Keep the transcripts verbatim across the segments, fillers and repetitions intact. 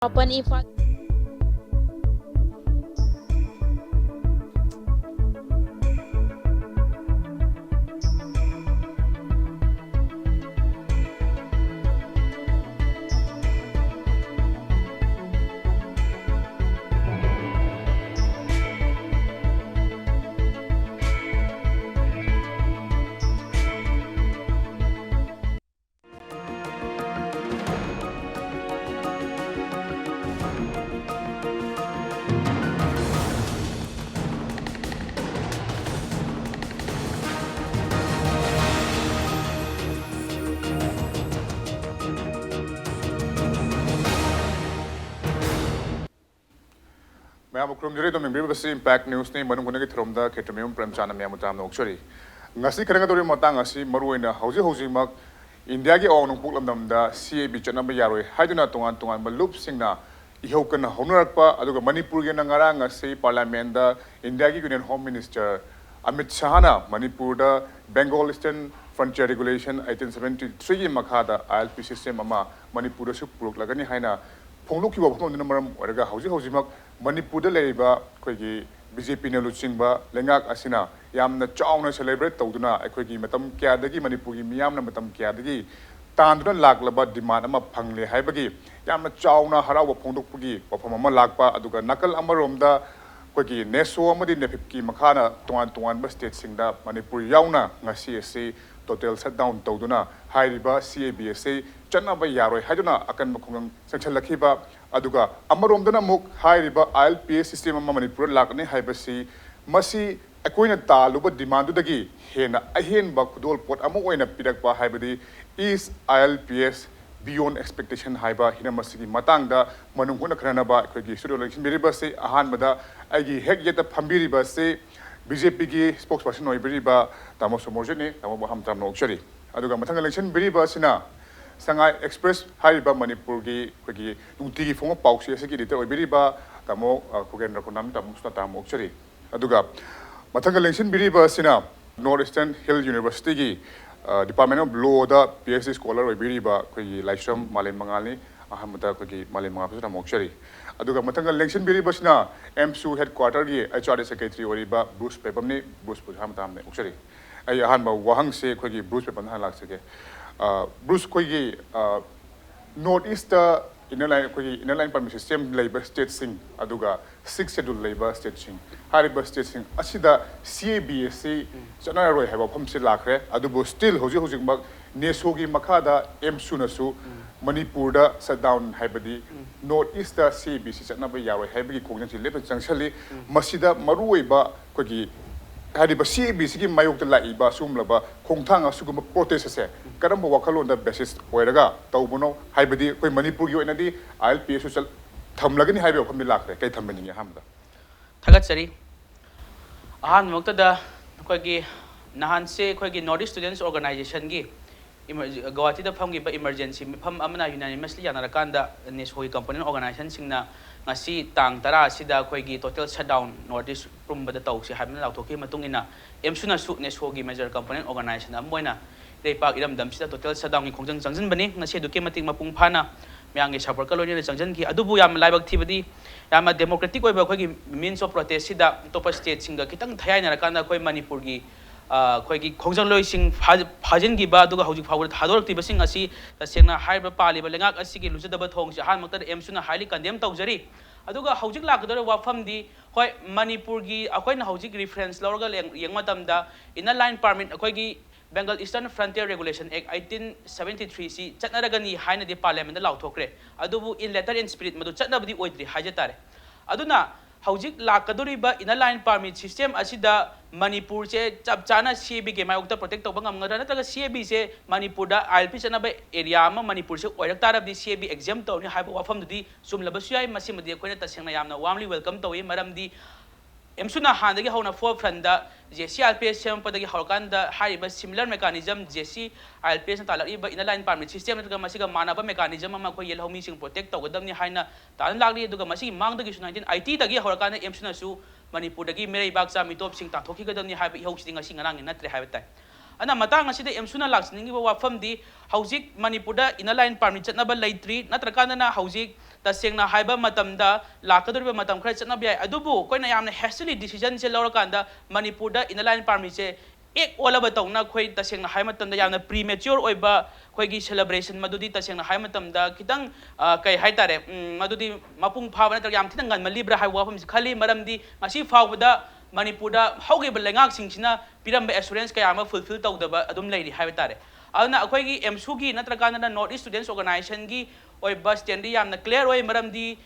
ꯃꯥꯄꯟ ꯏꯝꯐꯥꯜ꯫ ꯃꯌꯥꯝꯕꯨ ꯈꯨꯔꯨꯝꯖꯔꯤ꯫ ꯑꯗꯨꯝ ꯌꯦꯡꯕꯤꯔꯤꯕꯁꯤ Impact Newsꯅꯤ꯫ ꯃꯅꯨꯡ ꯍꯨꯠꯅꯒꯤ ꯊꯧꯔꯝꯗ ꯈꯦꯇ꯭ꯔꯤꯃꯌꯨꯝ ꯄ꯭ꯔꯦꯝꯆꯥꯟꯅ ꯃꯌꯥꯝꯕꯨ ꯇꯔꯥꯝꯅ ꯑꯣꯛꯆꯔꯤ꯫ ꯉꯁꯤ ꯈꯟꯅꯒꯗꯧꯔꯤꯕ ꯃꯇꯥꯡ ꯑꯁꯤ ꯃꯔꯨꯑꯣꯏꯅ ꯍꯧꯖꯤꯛ ꯍꯧꯖꯤꯛꯃꯛ ꯏꯟꯗꯤꯌꯥꯒꯤ ꯑꯋꯥꯡ ꯅꯣꯡꯄꯣꯛ ꯂꯝꯗꯝꯗ C A B ꯆꯠꯅꯕ ꯌꯥꯔꯣꯏ ꯍꯥꯏꯗꯨꯅ ꯇꯣꯉꯥꯟ ꯇꯣꯉꯥꯟꯕ ꯂꯨꯞꯁꯤꯡꯅ ꯏꯍꯧ ꯀꯟꯅ ꯍꯧꯅꯔꯛꯄ, ꯑꯗꯨꯒ ꯃꯅꯤꯄꯨꯔꯒꯤꯅ ꯉꯔꯥꯡ ꯉꯁꯤ ꯄꯥꯔꯂꯤꯌꯥꯃꯦꯟꯗ ꯏꯟꯗꯤꯌꯥꯒꯤ ꯌꯨꯅꯤꯌꯟ ꯍꯣꯝ ꯃꯤꯅꯤꯁꯇꯔ ꯑꯃꯤꯠ ꯁꯍꯥꯅ ꯃꯅꯤꯄꯨꯔꯗ Bengal Eastern Frontier Regulation eighteen seventy-threeꯒꯤ ꯃꯈꯥꯗ I L P system ꯑꯃ ꯃꯅꯤꯄꯨꯔꯗꯁꯨ ꯄꯨꯔꯛꯂꯒꯅꯤ ꯍꯥꯏꯅ ꯐꯣꯡꯗꯣꯛꯈꯤꯕ ꯋꯥꯐꯝ ꯑꯗꯨꯅ ꯃꯔꯝ ꯑꯣꯏꯔꯒ ꯍꯧꯖꯤꯛ ꯍꯧꯖꯤꯛꯃꯛ ꯃꯅꯤꯄꯨꯔꯗ ꯂꯩꯔꯤꯕ ꯑꯩꯈꯣꯏꯒꯤ B J Pꯅ ꯂꯨꯆꯤꯡꯕ ꯂꯩꯉꯥꯛ ꯑꯁꯤꯅ ꯌꯥꯝꯅ ꯆꯥꯎꯅ celebrate ꯇꯧꯗꯨꯅ ꯑꯩꯈꯣꯏꯒꯤ ꯃꯇꯝ ꯀꯌꯥꯗꯒꯤ, ꯃꯅꯤꯄꯨꯔꯒꯤ ꯃꯤꯌꯥꯝꯅ ꯃꯇꯝ ꯀꯌꯥꯗꯒꯤ ꯇꯥꯟꯗꯨꯅ ꯂꯥꯛꯂꯕ demand ꯑꯃ ꯐꯪꯂꯦ ꯍꯥꯏꯕꯒꯤ ꯌꯥꯝꯅ ꯆꯥꯎꯅ ꯍꯔꯥꯎꯕ ꯐꯣꯡꯗꯣꯛꯄꯒꯤ ꯋꯥꯐꯝ ꯑꯃ ꯂꯥꯛꯄ, ꯑꯗꯨꯒ ꯅꯥꯀꯜ ꯑꯃꯔꯣꯝꯗ ꯑꯩꯈꯣꯏꯒꯤ NESO ꯑꯃꯗꯤ NEFIPꯀꯤ ꯃꯈꯥꯗ ꯇꯣꯉꯥꯟ ꯇꯣꯉꯥꯟꯕ stateꯁꯤꯡꯗ ꯃꯅꯤꯄꯨꯔ ꯌꯥꯎꯅ ꯉꯁꯤ ꯑꯁꯤ total shutdown ꯇꯧꯗꯨꯅ ꯍꯥꯏꯔꯤꯕ C A B ꯑꯁꯤ ꯆꯠꯅꯕ ꯌꯥꯔꯣꯏ ꯍꯥꯏꯗꯨꯅ ꯑꯀꯟꯕ ꯈꯨꯡꯒꯪ ꯆꯪꯁꯤꯜꯂꯛꯈꯤꯕ꯫ ꯑꯗꯨꯒ ꯑꯃꯔꯣꯝꯗꯅ ꯑꯃꯨꯛ ꯍꯥꯏꯔꯤꯕ I L P system ꯑꯃ ꯃꯅꯤꯄꯨꯔꯗ ꯂꯥꯛꯀꯅꯤ ꯍꯥꯏꯕꯁꯤ ꯃꯁꯤ ꯑꯩꯈꯣꯏꯅ ꯇꯥꯜꯂꯨꯕ demandꯗꯨꯗꯒꯤ ꯍꯦꯟꯅ ꯑꯍꯦꯟꯕ ꯈꯨꯗꯣꯜꯄꯣꯠ ꯑꯃ ꯑꯣꯏꯅ ꯄꯤꯔꯛꯄ ꯍꯥꯏꯕꯗꯤ is I L P S beyond expectation ꯍꯥꯏꯕ ꯍꯤꯔꯝ ꯑꯁꯤꯒꯤ ꯃꯇꯥꯡꯗ ꯃꯅꯨꯡ ꯍꯨꯠꯅ ꯈꯟꯅꯅꯕ ꯑꯩꯈꯣꯏꯒꯤ studio ꯂꯦꯡꯁꯤꯟꯕꯤꯔꯤꯕꯁꯤ ꯑꯍꯥꯟꯕꯗ ꯑꯩꯒꯤ ꯍꯦꯛ ꯌꯦꯠꯇ ꯐꯝꯕꯤꯔꯤꯕꯁꯤ B J Pꯒꯤ spokesperson ꯑꯣꯏꯕꯤꯔꯤꯕ ꯇꯥꯃꯣ ꯁꯣꯃꯣꯔꯖꯤꯠꯅꯤ꯫ ꯇꯥꯃꯣꯕꯨ ꯍꯝ ꯇꯥꯝꯅ ꯑꯣꯛꯆꯔꯤ꯫ ꯑꯗꯨꯒ ꯃꯊꯪꯗ ꯂꯦꯡꯁꯤꯟꯕꯤꯔꯤꯕ ꯑꯁꯤꯅ ꯁꯉꯥꯏ Express ꯍꯥꯏꯔꯤꯕ ꯃꯅꯤꯄꯨꯔꯒꯤ ꯑꯩꯈꯣꯏꯒꯤ ꯅꯨꯡꯇꯤꯒꯤ ꯐꯣꯡꯕ ꯄꯥꯎꯆꯦ ꯑꯁꯤꯒꯤ editor ꯑꯣꯏꯕꯤꯔꯤꯕ ꯇꯥꯃꯣ, ꯑ, ꯈꯨꯒꯦꯟꯗ꯭ꯔ ꯈꯨꯅꯥꯝ, ꯇꯥꯃꯣꯁꯨ ꯇꯥꯃꯣ ꯑꯣꯛꯆꯔꯤ꯫ ꯑꯗꯨꯒ ꯃꯊꯪꯗ ꯂꯦꯡꯁꯤꯟꯕꯤꯔꯤꯕ ꯑꯁꯤꯅ North Eastern Hill Universityꯒꯤ, ꯑ, Department of Lawꯗ P H D scholar ꯑꯣꯏꯕꯤꯔꯤꯕ ꯑꯩꯈꯣꯏꯒꯤ ꯂꯥꯏꯁ꯭ꯔꯝ ꯃꯥꯂꯦꯝ ꯃꯉꯥꯜꯅꯤ꯫ ꯑꯍꯥꯟꯕꯗ ꯑꯩꯈꯣꯏꯒꯤ ꯃꯥꯂꯦꯝ ꯃꯉꯥꯜ ꯐꯖꯅ ꯑꯃꯨꯛ ꯑꯣꯛꯆꯔꯤ꯫ ꯑꯗꯨꯒ ꯃꯊꯪꯗ ꯂꯦꯡꯁꯤꯟꯕꯤꯔꯤꯕꯁꯤꯅ ꯑꯦꯝꯁꯨ ꯍꯦꯗ ꯀ꯭ꯋꯥꯇꯔꯒꯤ ꯑꯩꯆ ꯑꯥꯔ ꯗꯤ ꯁꯦꯀ꯭ꯔꯦꯇꯔꯤ ꯑꯣꯏꯔꯤꯕ ꯕ꯭ꯔꯨꯁ ꯄꯦꯕꯝꯅꯤ꯫ ꯕ꯭ꯔꯨꯁꯄꯨꯁꯨ ꯑꯍꯥꯟꯕꯗ ꯑꯃꯨꯛ ꯑꯣꯛꯆꯔꯤ꯫ ꯑꯩ ꯑꯍꯥꯟꯕ ꯋꯥꯍꯪꯁꯦ ꯑꯩꯈꯣꯏꯒꯤ ꯕ꯭ꯔꯨꯁ ꯄꯦꯕꯝꯅ ꯍꯥꯟꯅ ꯂꯥꯛꯆꯒꯦ꯫ ꯑ, ꯕ꯭ꯔꯨꯁ, ꯑꯩꯈꯣꯏꯒꯤ, ꯑ, ꯅꯣꯔꯠ ꯏꯁꯇ ꯏꯟꯅꯔ ꯂꯥꯏꯟ, ꯑꯩꯈꯣꯏꯒꯤ ꯏꯟꯅꯔ ꯂꯥꯏꯟ ꯄꯔꯃꯤꯠ ꯁꯤꯁꯇꯦꯝ ꯂꯩꯕ ꯁ꯭ꯇꯦꯠꯁꯤꯡ, ꯑꯗꯨꯒ ꯁꯤꯛꯁ ꯁꯦꯗꯨꯜ ꯂꯩꯕ ꯁ꯭ꯇꯦꯠꯁꯤꯡ, ꯍꯥꯏꯔꯤꯕ ꯁ꯭ꯇꯦꯠꯁꯤꯡ ꯑꯁꯤꯗ ꯁꯤ ꯑꯦ ꯕꯤ ꯑꯁꯤ ꯆꯠꯅꯔꯔꯣꯏ ꯍꯥꯏꯕ ꯋꯥꯐꯝꯁꯤ ꯂꯥꯛꯈ꯭ꯔꯦ꯫ ꯑꯗꯨꯕꯨ ꯁ꯭ꯇꯤꯜ ꯍꯧꯖꯤꯛ ꯍꯧꯖꯤꯛꯃꯛ ꯅꯦꯁꯣꯒꯤ ꯃꯈꯥꯗ ꯑꯦꯝꯁꯨꯅꯁꯨ ꯃꯅꯤꯄꯨꯔꯗ ꯁꯠ ꯗꯥꯎꯟ, ꯍꯥꯏꯕꯗꯤ ꯅꯣꯔꯠ ꯏꯁꯇ ꯁꯤ ꯑꯦ ꯕꯤ ꯁꯤ ꯆꯠꯅꯕ ꯌꯥꯔꯣꯏ ꯍꯥꯏꯕꯒꯤ ꯈꯣꯡꯖꯪꯁꯤ ꯂꯦꯞꯇꯅ ꯆꯪꯁꯤꯜꯂꯤ꯫ ꯃꯁꯤꯗ ꯃꯔꯨꯑꯣꯏꯕ ꯑꯩꯈꯣꯏꯒꯤ ꯍꯥꯏꯔꯤꯕ ꯁꯤ ꯑꯦ ꯕꯤ ꯁꯤꯒꯤ ꯃꯥꯌꯣꯛꯇ ꯂꯥꯛꯏꯕ ꯑꯁꯤꯒꯨꯝꯂꯕ ꯈꯣꯡꯊꯥꯡ, ꯑꯁꯤꯒꯨꯝꯕ ꯄ꯭ꯔꯣꯇꯦꯁ ꯑꯁꯦ ꯀꯔꯝꯕ ꯋꯥꯈꯜꯂꯣꯟꯗ ꯕꯦꯁꯤꯁ ꯑꯣꯏꯔꯒ ꯇꯧꯕꯅꯣ? ꯍꯥꯏꯕꯗꯤ ꯑꯩꯈꯣꯏ ꯃꯅꯤꯄꯨꯔꯒꯤ ꯑꯣꯏꯅꯗꯤ ꯑꯥꯏ ꯑꯦꯜ ꯄꯤ ꯑꯦꯁꯁꯨ ꯆꯠ-, ꯊꯝꯂꯒꯅꯤ ꯍꯥꯏꯕꯒꯤ ꯋꯥꯐꯝꯗꯤ ꯂꯥꯛꯈ꯭ꯔꯦ꯫ ꯀꯩ ꯊꯝꯕꯤꯅꯤꯡꯉꯤ ꯑꯍꯥꯟꯕꯗ? ꯊꯥꯒꯠꯆꯔꯤ꯫ ꯑꯍꯥꯟꯕꯃꯛꯇꯗ ꯑꯩꯈꯣꯏꯒꯤ ꯅꯍꯥꯟꯁꯦ ꯑꯩꯈꯣꯏꯒꯤ North East Students Organizationꯒꯤ ꯏꯃꯔ-, ꯒꯧꯍꯥꯇꯤꯗ ꯐꯝꯈꯤꯕ ꯏꯃꯔꯖꯦꯟꯁꯤ ꯃꯤꯐꯝ ꯑꯃꯅ unanimously ꯌꯥꯅꯔꯀꯥꯟꯗ ꯅꯦꯁꯣꯒꯤ component organizationꯁꯤꯡꯅ ꯉꯁꯤ ꯇꯥꯡ ꯇꯔꯥ ꯑꯁꯤꯗ ꯑꯩꯈꯣꯏꯒꯤ total shutdown North East ꯄꯨꯝꯕꯗ ꯇꯧꯁꯤ ꯍꯥꯏꯕꯅ ꯂꯥꯎꯊꯣꯛꯈꯤꯕ ꯃꯇꯨꯡ ꯏꯟꯅ ꯑꯦꯝꯁꯨꯅꯁꯨ ꯅꯦꯁꯣꯒꯤ major component organization ꯑꯃ ꯑꯣꯏꯅ ꯏꯔꯩꯄꯥꯛ ꯏꯔꯝꯗꯝꯁꯤꯗ total shutdownꯒꯤ ꯈꯣꯡꯖꯪ ꯆꯪꯁꯤꯟꯕꯅꯤ꯫ ꯉꯁꯤ ꯑꯗꯨꯛꯀꯤ ꯃꯇꯤꯛ ꯃꯄꯨꯡ ꯐꯥꯅ ꯃꯌꯥꯝꯒꯤ supportꯀ ꯂꯣꯏꯅꯅ ꯆꯪꯁꯤꯟꯈꯤ꯫ ꯑꯗꯨꯕꯨ ꯌꯥꯝꯅ ꯂꯥꯏꯕꯛ ꯊꯤꯕꯗꯤ ꯌꯥꯝꯅ democratic ꯑꯣꯏꯕ ꯑꯩꯈꯣꯏꯒꯤ means of protestꯁꯤꯗ ꯑꯇꯣꯞꯄ stateꯁꯤꯡꯒ ꯈꯤꯇꯪ ꯊꯌꯥꯏꯅꯔꯀꯥꯟꯗ ꯑꯩꯈꯣꯏ ꯃꯅꯤꯄꯨꯔꯒꯤ, ꯑ, ꯑꯩꯈꯣꯏꯒꯤ ꯈꯣꯡꯖꯪꯂꯣꯏꯁꯤꯡ ꯐꯥ-, ꯐꯥꯖꯤꯟꯈꯤꯕ, ꯑꯗꯨꯒ ꯍꯧꯖꯤꯛ ꯐꯥꯎꯕꯗ ꯊꯥꯗꯣꯔꯛꯇ꯭ꯔꯤꯕꯁꯤꯡ ꯑꯁꯤ ꯇꯁꯦꯡꯅ ꯍꯥꯏꯔꯤꯕ ꯄꯥꯜꯂꯤꯕ ꯂꯩꯉꯥꯛ ꯑꯁꯤꯒꯤ ꯂꯨꯖꯗꯕ ꯊꯧꯑꯣꯡꯁꯤ ꯑꯍꯥꯟꯕꯃꯛꯇꯗ ꯑꯦꯝꯁꯨꯅ highly condemn ꯇꯧꯖꯔꯤ꯫ ꯑꯗꯨꯒ ꯍꯧꯖꯤꯛ ꯂꯥꯛꯀꯗꯧꯔꯤꯕ ꯋꯥꯐꯝꯗꯤ, ꯍꯣꯏ, ꯃꯅꯤꯄꯨꯔꯒꯤ ꯑꯩꯈꯣꯏꯅ ꯍꯧꯖꯤꯛ reference ꯂꯧꯔꯒ ꯌꯦꯡ-, ꯌꯦꯡꯕ ꯃꯇꯝꯗ inner line permit ꯑꯩꯈꯣꯏꯒꯤ Bengal Eastern Frontier Regulation Act eighteen seventy three ꯁꯤ ꯆꯠꯅꯔꯒꯅꯤ ꯍꯥꯏꯅꯗꯤ parliamentꯗ ꯂꯥꯎꯊꯣꯛꯈ꯭ꯔꯦ꯫ ꯑꯗꯨꯕꯨ in letter in spirit ꯃꯗꯨ ꯆꯠꯅꯕꯗꯤ ꯑꯣꯏꯗ꯭ꯔꯤ ꯍꯥꯏꯖ ꯇꯥꯔꯦ꯫ ꯑꯗꯨꯅ ꯍꯧꯖꯤꯛ ꯂꯥꯛꯀꯗꯧꯔꯤꯕ inner line permit system ꯑꯁꯤꯗ ꯃꯅꯤꯄꯨꯔꯁꯦ ꯆꯞ ꯆꯥꯅ ꯁꯤ ꯑꯦ ꯕꯤꯒꯤ ꯃꯥꯌꯣꯛꯇ protect ꯇꯧꯕ ꯉꯝꯒꯗ꯭ꯔꯥ? ꯅꯠꯇ꯭ꯔꯒ ꯁꯤ ꯑꯦ ꯕꯤꯁꯦ ꯃꯅꯤꯄꯨꯔꯗ ꯑꯥꯏ ꯑꯦꯜ ꯄꯤ ꯆꯠꯅꯕ area ꯑꯃ ꯃꯅꯤꯄꯨꯔꯁꯦ ꯑꯣꯏꯔꯛ ꯇꯥꯔꯕꯗꯤ ꯁꯤ ꯑꯦ ꯕꯤ exempt ꯇꯧꯔꯅꯤ ꯍꯥꯏꯕ ꯋꯥꯐꯝꯗꯨꯗꯤ ꯆꯨꯝꯂꯕꯁꯨ ꯌꯥꯏ꯫ ꯃꯁꯤꯃꯗꯤ ꯑꯩꯈꯣꯏꯅ ꯇꯁꯦꯡꯅ ꯌꯥꯝꯅ warmly welcome ꯇꯧꯏ꯫ ꯃꯔꯝꯗꯤ ꯑꯦꯝꯁꯨꯅ ꯍꯥꯟꯅꯗꯒꯤ ꯍꯧꯅ forefrontꯗ J C I L P S ꯁꯦꯝꯃꯛꯄꯗꯒꯤ ꯍꯧꯔꯀꯥꯟꯗ ꯍꯥꯏꯔꯤꯕ similar mechanism, J C I L P ꯑꯦꯁꯅ ꯇꯥꯜꯂꯛꯂꯤꯕ inner line permit system ꯅꯠꯇ꯭ꯔꯒ ꯃꯁꯤꯒ ꯃꯥꯟꯅꯕ mechanism ꯑꯃ ꯑꯩꯈꯣꯏ ꯌꯦꯜꯍꯧꯃꯤꯁꯤꯡ protect ꯇꯧꯒꯗꯕꯅꯤ ꯍꯥꯏꯅ ꯇꯥꯟꯅ ꯂꯥꯛꯂꯤ꯫ ꯑꯗꯨꯒ ꯃꯁꯤꯒꯤ ꯃꯃꯥꯡꯗꯒꯤꯁꯨ nineteen eighty ꯗꯒꯤ ꯍꯧꯔꯀꯥꯟꯗ ꯑꯦꯝꯁꯨꯅꯁꯨ ꯃꯅꯤꯄꯨꯔꯗꯒꯤ ꯃꯤꯔꯩꯕꯥꯛꯆꯥ ꯃꯤꯇꯣꯞꯁꯤꯡ ꯇꯥꯟꯊꯣꯛꯈꯤꯒꯗꯕꯅꯤ ꯍꯥꯏꯕ ꯏꯍꯧꯁꯤꯗꯤ ꯉꯁꯤ ꯉꯔꯥꯡꯒꯤ ꯅꯠꯇ꯭ꯔꯦ ꯍꯥꯏꯕ ꯇꯥꯏ꯫ ꯑꯗꯨꯅ ꯃꯇꯥꯡ ꯑꯁꯤꯗ ꯑꯦꯝꯁꯨꯅ ꯂꯥꯛꯆꯅꯤꯡꯉꯤꯕ ꯋꯥꯐꯝꯗꯤ, ꯍꯧꯖꯤꯛ ꯃꯅꯤꯄꯨꯔꯗ inner line permit ꯆꯠꯅꯕ ꯂꯩꯇ꯭ꯔꯤ, ꯅꯠꯇ꯭ꯔꯀꯥꯟꯗꯅ ꯍꯧꯖꯤꯛ ꯇꯁꯦꯡꯅ ꯍꯥꯏꯕ ꯃꯇꯝꯗ ꯂꯥꯛꯀꯗꯧꯔꯤꯕ ꯃꯇꯝ ꯈꯔ ꯆꯠꯅꯕ ꯌꯥꯏ꯫ ꯑꯗꯨꯕꯨ ꯑꯩꯈꯣꯏꯅ ꯌꯥꯝꯅ hastily decisionꯁꯦ ꯂꯧꯔꯀꯥꯟꯗ ꯃꯅꯤꯄꯨꯔꯗ inner line permitꯁꯦ ꯑꯦꯛ ꯑꯣꯜꯂꯕ ꯇꯧꯅ ꯑꯩꯈꯣꯏ ꯇꯁꯦꯡꯅ ꯍꯥꯏꯕ ꯃꯇꯝꯗ ꯌꯥꯝꯅ premature ꯑꯣꯏꯕ ꯑꯩꯈꯣꯏꯒꯤ celebration ꯃꯗꯨꯗꯤ ꯇꯁꯦꯡꯅ ꯍꯥꯏꯕ ꯃꯇꯝꯗ ꯈꯤꯇꯪ, ꯑ, ꯀꯩ ꯍꯥꯏꯇꯥꯔꯦ, ꯎꯝ, ꯃꯗꯨꯗꯤ ꯃꯄꯨꯡ ꯐꯥꯕ ꯅꯠꯇ꯭ꯔꯒ ꯌꯥꯝ ꯊꯤꯅ ꯉꯟꯃꯜꯂꯤꯕ꯭ꯔꯥ ꯍꯥꯏꯕ ꯋꯥꯐꯝꯁꯤ ꯈꯜꯂꯤ꯫ ꯃꯔꯝꯗꯤ ꯉꯁꯤ ꯐꯥꯎꯕꯗ ꯃꯅꯤꯄꯨꯔꯗ ꯍꯧꯈꯤꯕ ꯂꯩꯉꯥꯛꯁꯤꯡꯁꯤꯅ ꯄꯤꯔꯝꯕ assurance ꯀꯌꯥ ꯑꯃ fulfil ꯇꯧꯗꯕ ꯑꯗꯨꯝ ꯂꯩꯔꯤ ꯍꯥꯏꯕ ꯇꯥꯔꯦ꯫ ꯑꯗꯨꯅ ꯑꯩꯈꯣꯏꯒꯤ ꯑꯦꯝꯁꯨꯒꯤ ꯅꯠꯇ꯭ꯔꯀꯥꯟꯗꯅ North East Students Organizationꯒꯤ ꯑꯣꯏꯕ standꯗꯤ ꯌꯥꯝꯅ clear ꯑꯣꯏ, ꯃꯔꯝꯗꯤ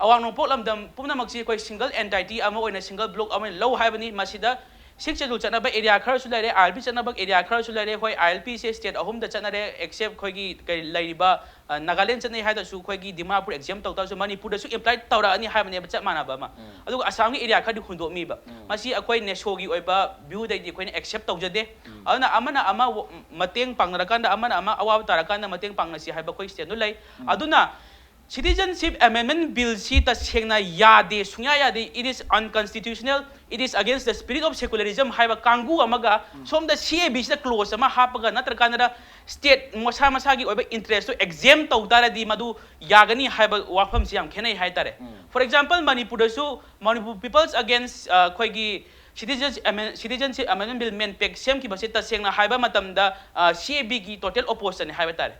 ꯑꯋꯥꯡ ꯅꯣꯡꯄꯣꯛ ꯂꯝꯗꯝ ꯄꯨꯝꯅꯃꯛꯁꯤ ꯑꯩꯈꯣꯏ single entity ꯑꯃ ꯑꯣꯏꯅ, single block ꯑꯃ ꯑꯣꯏꯅ ꯂꯧ ꯍꯥꯏꯕꯅꯤ꯫ ꯃꯁꯤꯗ Sixth Schedule ꯆꯠꯅꯕ area ꯈꯔꯁꯨ ꯂꯩꯔꯦ, ILP ꯆꯠꯅꯕ area ꯈꯔꯁꯨ ꯂꯩꯔꯦ꯫ ꯍꯣꯏ, ILPꯁꯦ state ꯑꯍꯨꯝꯗ ꯆꯠꯅꯔꯦ, except ꯑꯩꯈꯣꯏꯒꯤ ꯀꯩ ꯂꯩꯔꯤꯕ, ꯑ, ꯅꯥꯒꯥꯂꯦꯟ ꯆꯠꯅꯩ ꯍꯥꯏꯗꯁꯨ ꯑꯩꯈꯣꯏꯒꯤ ꯗꯤꯃꯥꯄꯨꯔ exempt ꯇꯧ ꯇꯥꯔꯁꯨ ꯃꯅꯤꯄꯨꯔꯗꯁꯨ imply ꯇꯧꯔꯛꯑꯅꯤ ꯍꯥꯏꯕꯅꯦꯕ, ꯆꯞ ꯃꯥꯟꯅꯕ ꯑꯃ꯫ ꯑꯗꯨꯒ ꯑꯁꯥꯝꯒꯤ area ꯈꯔꯗꯤ ꯍꯨꯟꯗꯣꯛꯑꯝꯃꯤꯕ꯫ ꯃꯁꯤ ꯑꯩꯈꯣꯏ NESOꯒꯤ ꯑꯣꯏꯕ viewꯗꯩꯗꯤ ꯑꯩꯈꯣꯏꯅ accept ꯇꯧꯖꯗꯦ꯫ ꯑꯗꯨꯅ ꯑꯃꯅ ꯑꯃ ꯃꯇꯦꯡ ꯄꯥꯡꯅꯔꯀꯥꯟꯗ, ꯑꯃꯅ ꯑꯃ ꯑꯋꯥꯕ ꯇꯥꯔꯀꯥꯟꯗ ꯃꯇꯦꯡ ꯄꯥꯡꯅꯁꯤ ꯍꯥꯏꯕ ꯑꯩꯈꯣꯏ standꯗꯨ ꯂꯩ꯫ ꯑꯗꯨꯅ Citizenship Amendment Billꯁꯤ ꯇꯁꯦꯡꯅ ꯌꯥꯗꯦ, ꯁꯨꯡꯌꯥ ꯌꯥꯗꯦ, it is unconstitutional, it is against the spirit of secularism ꯍꯥꯏꯕ ꯀꯥꯡꯕꯨ ꯑꯃꯒ, ꯁꯣꯝꯗ CABꯁꯤꯗ clause ꯑꯃ ꯍꯥꯞꯄꯒ, ꯅꯠꯇ꯭ꯔꯀꯥꯟꯗ state ꯃꯁꯥ ꯃꯁꯥꯒꯤ ꯑꯣꯏꯕ interestꯇꯨ exempt ꯇꯧ ꯇꯥꯔꯗꯤ ꯃꯗꯨ ꯌꯥꯒꯅꯤ ꯍꯥꯏꯕ ꯋꯥꯐꯝꯁꯤ ꯌꯥꯝ ꯈꯦꯠꯅꯩ ꯍꯥꯏꯇꯥꯔꯦ꯫ For example, ꯃꯅꯤꯄꯨꯔꯗꯁꯨ Manipur People's Against, ꯑ, ꯑꯩꯈꯣꯏꯒꯤ Citizens Amend-, Citizenship Amendment Bill, MANPAC ꯁꯦꯝꯈꯤꯕꯁꯦ ꯇꯁꯦꯡꯅ ꯍꯥꯏꯕ ꯃꯇꯝꯗ, ꯑ, CABꯒꯤ total opposeꯅꯤ ꯍꯥꯏꯕ ꯇꯥꯔꯦ꯫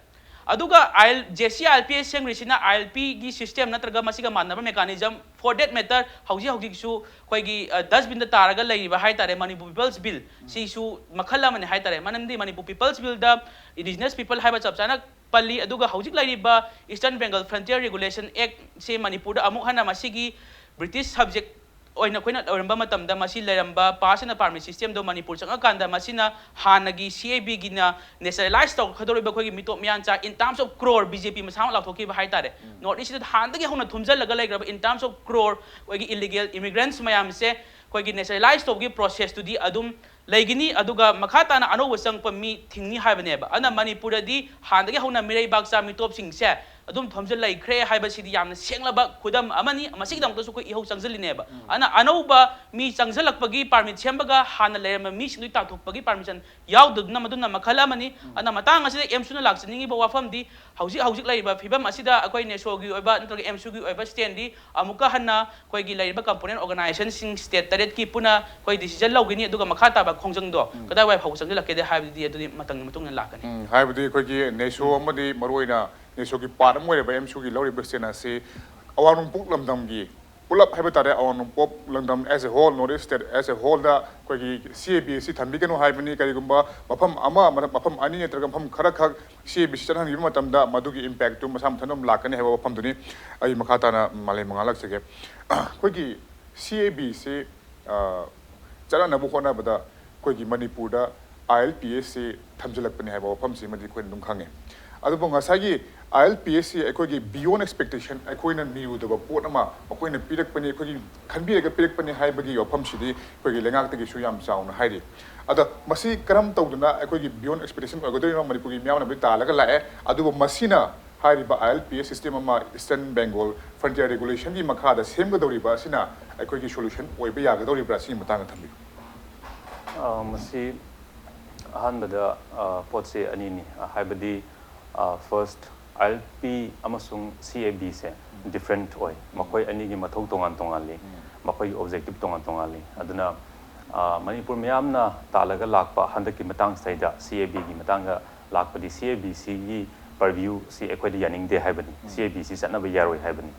ꯑꯗꯨꯒ IL, JCILPA ꯁꯦꯝꯈ꯭ꯔꯤꯁꯤꯅ ILPꯒꯤ system ꯅꯠꯇ꯭ꯔꯒ ꯃꯁꯤꯒ ꯃꯥꯟꯅꯕ mechanism, for that matter, ꯍꯧꯖꯤꯛ ꯍꯧꯖꯤꯛꯁꯨ ꯑꯩꯈꯣꯏꯒꯤ, ꯑ, dustbinꯗ ꯇꯥꯔꯒ ꯂꯩꯔꯤꯕ ꯍꯥꯏꯇꯥꯔꯦ, Manipur People's Bill, ꯁꯤꯁꯨ ꯃꯈꯜ ꯑꯃꯅꯤ ꯍꯥꯏꯇꯥꯔꯦ꯫ ꯃꯔꯝꯗꯤ Manipur People's Billꯗ indigenous people ꯍꯥꯏꯕ ꯆꯞ ꯆꯥꯅ ꯄꯜꯂꯤ, ꯑꯗꯨꯒ ꯍꯧꯖꯤꯛ ꯂꯩꯔꯤꯕ Eastern Bengal Frontier Regulation Actꯁꯦ ꯃꯅꯤꯄꯨꯔꯗ ꯑꯃꯨꯛ ꯍꯟꯅ ꯃꯁꯤꯒꯤ British subject ꯑꯣꯏꯅ ꯑꯩꯈꯣꯏꯅ ꯑꯣꯏꯔꯝꯕ ꯃꯇꯝꯗ ꯃꯁꯤ ꯂꯩꯔꯝꯕ pass and permit systemꯗꯣ ꯃꯅꯤꯄꯨꯔ ꯆꯪꯉꯀꯥꯟꯗ ꯃꯁꯤꯅ ꯍꯥꯟꯅꯒꯤ CABꯒꯤꯅ nationalize ꯇꯧꯔꯛꯀꯗꯧꯔꯤꯕ ꯑꯩꯈꯣꯏꯒꯤ ꯃꯤꯇꯣꯞ ꯃꯤꯌꯥꯟꯆꯥ in terms of crore, BJP ꯃꯁꯥꯃꯛ ꯂꯥꯎꯊꯣꯛꯈꯤꯕ ꯍꯥꯏꯇꯥꯔꯦ꯫ North Eastꯁꯤꯗ ꯍꯥꯟꯅꯗꯒꯤ ꯍꯧꯅ ꯊꯨꯝꯖꯤꯜꯂꯒ ꯂꯩꯈ꯭ꯔꯕ in terms of crore ꯑꯩꯈꯣꯏꯒꯤ illegal immigrants ꯃꯌꯥꯝꯁꯦ ꯑꯩꯈꯣꯏꯒꯤ nationalize ꯇꯧꯕꯒꯤ processꯇꯨꯗꯤ ꯑꯗꯨꯝ ꯂꯩꯒꯅꯤ, ꯑꯗꯨꯒ ꯃꯈꯥ ꯇꯥꯅ ꯑꯅꯧꯕ ꯆꯪꯉꯛꯄ ꯃꯤ ꯊꯤꯡꯅꯤ ꯍꯥꯏꯕꯅꯦꯕ꯫ ꯑꯗꯨꯅ ꯃꯅꯤꯄꯨꯔꯗꯗꯤ ꯍꯥꯟꯅꯗꯒꯤ ꯍꯧꯅ ꯃꯤꯔꯩꯕꯥꯛꯆꯥ ꯃꯤꯇꯣꯞꯁꯤꯡꯁꯦ ꯑꯗꯨꯝ ꯊꯝꯖꯤꯜ ꯂꯩꯈ꯭ꯔꯦ ꯍꯥꯏꯕꯁꯤꯗꯤ ꯌꯥꯝꯅ ꯁꯦꯡꯂꯕ ꯈꯨꯗꯝ ꯑꯃꯅꯤ꯫ ꯃꯁꯤꯒꯤꯗꯃꯛꯇꯁꯨ ꯑꯩꯈꯣꯏ ꯏꯍꯧ ꯆꯪꯁꯤꯜꯂꯤꯅꯦꯕ꯫ ꯑꯗꯨꯅ ꯑꯅꯧꯕ ꯃꯤ ꯆꯪꯁꯤꯜꯂꯛꯄꯒꯤ ꯄꯥꯔꯃꯤꯠ ꯁꯦꯝꯕꯒ ꯍꯥꯟꯅ ꯂꯩꯔꯝꯕ ꯃꯤꯁꯤꯡꯗꯨꯒꯤ ꯇꯥꯟꯊꯣꯛꯄꯒꯤ ꯄꯥꯔꯃꯤꯁꯟ ꯌꯥꯎꯗꯗꯨꯅ ꯃꯗꯨꯅ ꯃꯈꯜ ꯑꯃꯅꯤ꯫ ꯑꯗꯨꯅ ꯃꯇꯥꯡ ꯑꯁꯤꯗ ꯑꯦꯝꯁꯨꯅ ꯂꯥꯛꯆꯅꯤꯡꯉꯤꯕ ꯋꯥꯐꯝꯗꯤ ꯍꯧꯖꯤꯛ ꯍꯧꯖꯤꯛ ꯂꯩꯔꯤꯕ ꯐꯤꯕꯝ ꯑꯁꯤꯗ ꯑꯩꯈꯣꯏ ꯅꯦꯁꯣꯒꯤ ꯑꯣꯏꯕ ꯅꯠꯇ꯭ꯔꯒ ꯑꯦꯝꯁꯨꯒꯤ ꯑꯣꯏꯕ ꯁ꯭ꯇꯦꯟꯗꯤ ꯑꯃꯨꯛꯀ ꯍꯟꯅ ꯑꯩꯈꯣꯏꯒꯤ ꯂꯩꯔꯤꯕ ꯀꯝꯄꯣꯅꯦꯟ ꯑꯣꯔꯒꯅꯥꯏꯖꯦꯁꯟꯁꯤꯡ ꯁ꯭ꯇꯦꯠ ꯇꯔꯦꯠꯀꯤ ꯄꯨꯟꯅ ꯑꯩꯈꯣꯏ ꯗꯤꯁꯤꯖꯟ ꯂꯧꯒꯅꯤ꯫ ꯑꯗꯨꯒ ꯃꯈꯥ ꯇꯥꯕ ꯈꯣꯡꯖꯪꯗꯣ ꯀꯗꯥꯏꯋꯥꯏ ꯐꯥꯎꯕ ꯆꯪꯁꯤꯜꯂꯛꯀꯦꯗꯦ ꯍꯥꯏꯕꯗꯨꯗꯤ ꯑꯗꯨꯗꯤ ꯃꯇꯝꯒꯤ ꯃꯇꯨꯡ ꯏꯟꯅ ꯂꯥꯛꯀꯅꯤ꯫ ꯎꯝ, ꯍꯥꯏꯕꯗꯤ ꯑꯩꯈꯣꯏꯒꯤ ꯅꯦꯁꯣ ꯑꯃꯗꯤ ꯃꯔꯨꯑꯣꯏꯅ ꯅꯦꯁꯣꯒꯤ ꯄꯥꯔꯠ ꯑꯃ ꯑꯣꯏꯔꯤꯕ ꯑꯦꯝꯁꯨꯒꯤ ꯂꯧꯔꯤꯕ ꯁ꯭ꯇꯦꯟ ꯑꯁꯤ ꯑꯋꯥꯡ ꯅꯣꯡꯄꯣꯛ ꯂꯝꯗꯝꯒꯤ ꯄꯨꯂꯞ ꯍꯥꯏꯕ ꯇꯥꯔꯦ, ꯑꯋꯥꯡ ꯅꯣꯡꯄꯣꯛ ꯂꯝꯗꯝ as a whole, North East State as a wholeꯗ ꯑꯩꯈꯣꯏꯒꯤ ꯁꯤ ꯑꯦ ꯕꯤ ꯑꯁꯤ ꯊꯝꯕꯤꯒꯅꯨ ꯍꯥꯏꯕꯅꯤ꯫ ꯀꯔꯤꯒꯨꯝꯕ ꯃꯐꯝ ꯑꯃ, ꯃꯐꯝ ꯑꯅꯤ ꯅꯠꯇ꯭ꯔꯒ ꯃꯐꯝ ꯈꯔꯈꯛ ꯁꯤ ꯑꯦ ꯕꯤ ꯁꯤ ꯆꯠꯍꯟꯈꯤꯕ ꯃꯇꯝꯗ ꯃꯗꯨꯒꯤ ꯏꯝꯄꯦꯛꯇꯨ ꯃꯁꯥ ꯃꯊꯟꯇ ꯑꯗꯨꯝ ꯂꯥꯛꯀꯅꯤ ꯍꯥꯏꯕ ꯋꯥꯐꯝꯗꯨꯅꯤ꯫ ꯑꯩ ꯃꯈꯥ ꯇꯥꯅ ꯃꯥꯂꯦꯝ ꯃꯉꯥꯜ ꯂꯥꯛꯆꯒꯦ꯫ ꯑꯩꯈꯣꯏꯒꯤ ꯁꯤ ꯑꯦ ꯕꯤ ꯁꯤ ꯆꯠꯅꯅꯕ ꯍꯣꯠꯅꯕꯗ ꯑꯩꯈꯣꯏꯒꯤ ꯃꯅꯤꯄꯨꯔꯗ ꯑꯥꯏ ꯑꯦꯜ ꯄꯤ ꯑꯦꯁꯁꯤ ꯊꯝꯖꯤꯜꯂꯛꯄꯅꯤ ꯍꯥꯏꯕ ꯋꯥꯐꯝꯁꯤꯃꯗꯤ ꯑꯩꯈꯣꯏꯅ ꯑꯗꯨꯝ ꯈꯪꯉꯦ꯫ ꯑꯗꯨꯕꯨ ꯉꯁꯥꯏꯒꯤ ꯑꯥꯏ ꯑꯦꯜ ꯄꯤ ꯑꯦꯁꯁꯤ ꯑꯩꯈꯣꯏꯒꯤ beyond expectation, ꯑꯩꯈꯣꯏꯅ ꯅꯤꯔꯨꯗꯕ ꯄꯣꯠ ꯑꯃ ꯃꯈꯣꯏꯅ ꯄꯤꯔꯛꯄꯅꯤ, ꯑꯩꯈꯣꯏꯒꯤ ꯈꯟꯕꯤꯔꯒ ꯄꯤꯔꯛꯄꯅꯤ ꯍꯥꯏꯕꯒꯤ ꯋꯥꯐꯝꯁꯤꯗꯤ ꯑꯩꯈꯣꯏꯒꯤ ꯂꯩꯉꯥꯛꯇꯒꯤꯁꯨ ꯌꯥꯝ ꯆꯥꯎꯅ ꯍꯥꯏꯔꯤ꯫ ꯑꯗ ꯃꯁꯤ ꯀꯔꯝ ꯇꯧꯗꯅ ꯑꯩꯈꯣꯏꯒꯤ beyond expectation ꯑꯣꯏꯒꯗꯣꯏꯅꯣ ꯃꯅꯤꯄꯨꯔꯒꯤ ꯃꯤꯌꯥꯝꯅꯕꯨꯗꯤ ꯇꯥꯜꯂꯒ ꯂꯥꯛꯑꯦ꯫ ꯑꯗꯨꯕꯨ ꯃꯁꯤꯅ ꯍꯥꯏꯔꯤꯕ ꯑꯥꯏ ꯑꯦꯜ ꯄꯤ ꯑꯦꯁ system ꯑꯃ Eastern Bengal Frontier Regulationꯒꯤ ꯃꯈꯥꯗ ꯁꯦꯝꯒꯗꯧꯔꯤꯕ ꯑꯁꯤꯅ ꯑꯩꯈꯣꯏꯒꯤ solution ꯑꯣꯏꯕ ꯌꯥꯒꯗꯧꯔꯤꯕ꯭ꯔꯥ? ꯁꯤꯒꯤ ꯃꯇꯥꯡꯗ ꯊꯝꯕꯤꯌꯨ꯫ ꯑ, ꯃꯁꯤ ꯑꯍꯥꯟꯕꯗ, ꯑ, ꯄꯣꯠꯁꯦ ꯑꯅꯤꯅꯤ꯫ ꯑ, ꯍꯥꯏꯕꯗꯤ, ꯑ, first, ꯑꯥꯏ ꯑꯦꯜ ꯄꯤ ꯑꯃꯁꯨꯡ ꯁꯤ ꯑꯦ ꯕꯤꯁꯦ different ꯑꯣꯏ꯫ ꯃꯈꯣꯏ ꯑꯅꯤꯒꯤ ꯃꯊꯧ ꯇꯣꯉꯥꯟ ꯇꯣꯉꯥꯜꯂꯤ꯫ ꯃꯈꯣꯏꯒꯤ objective ꯇꯣꯉꯥꯟ ꯇꯣꯉꯥꯜꯂꯤ꯫ ꯑꯗꯨꯅ, ꯑ, ꯃꯅꯤꯄꯨꯔ ꯃꯤꯌꯥꯝꯅ ꯇꯥꯜꯂꯒ ꯂꯥꯛꯄ ꯍꯟꯗꯛꯀꯤ ꯃꯇꯥꯡꯁꯤꯗꯩꯗ ꯁꯤ ꯑꯦ ꯕꯤꯒꯤ ꯃꯇꯥꯡꯗ ꯂꯥꯛꯄꯗꯤ ꯁꯤ ꯑꯦ ꯕꯤ ꯁꯤꯒꯤ purviewꯁꯤ ꯑꯩꯈꯣꯏꯗ ꯌꯥꯅꯤꯡꯗꯦ ꯍꯥꯏꯕꯅꯤ꯫ ꯁꯤ ꯑꯦ ꯕꯤ ꯁꯤ ꯆꯠꯅꯕ ꯌꯥꯔꯣꯏ ꯍꯥꯏꯕꯅꯤ꯫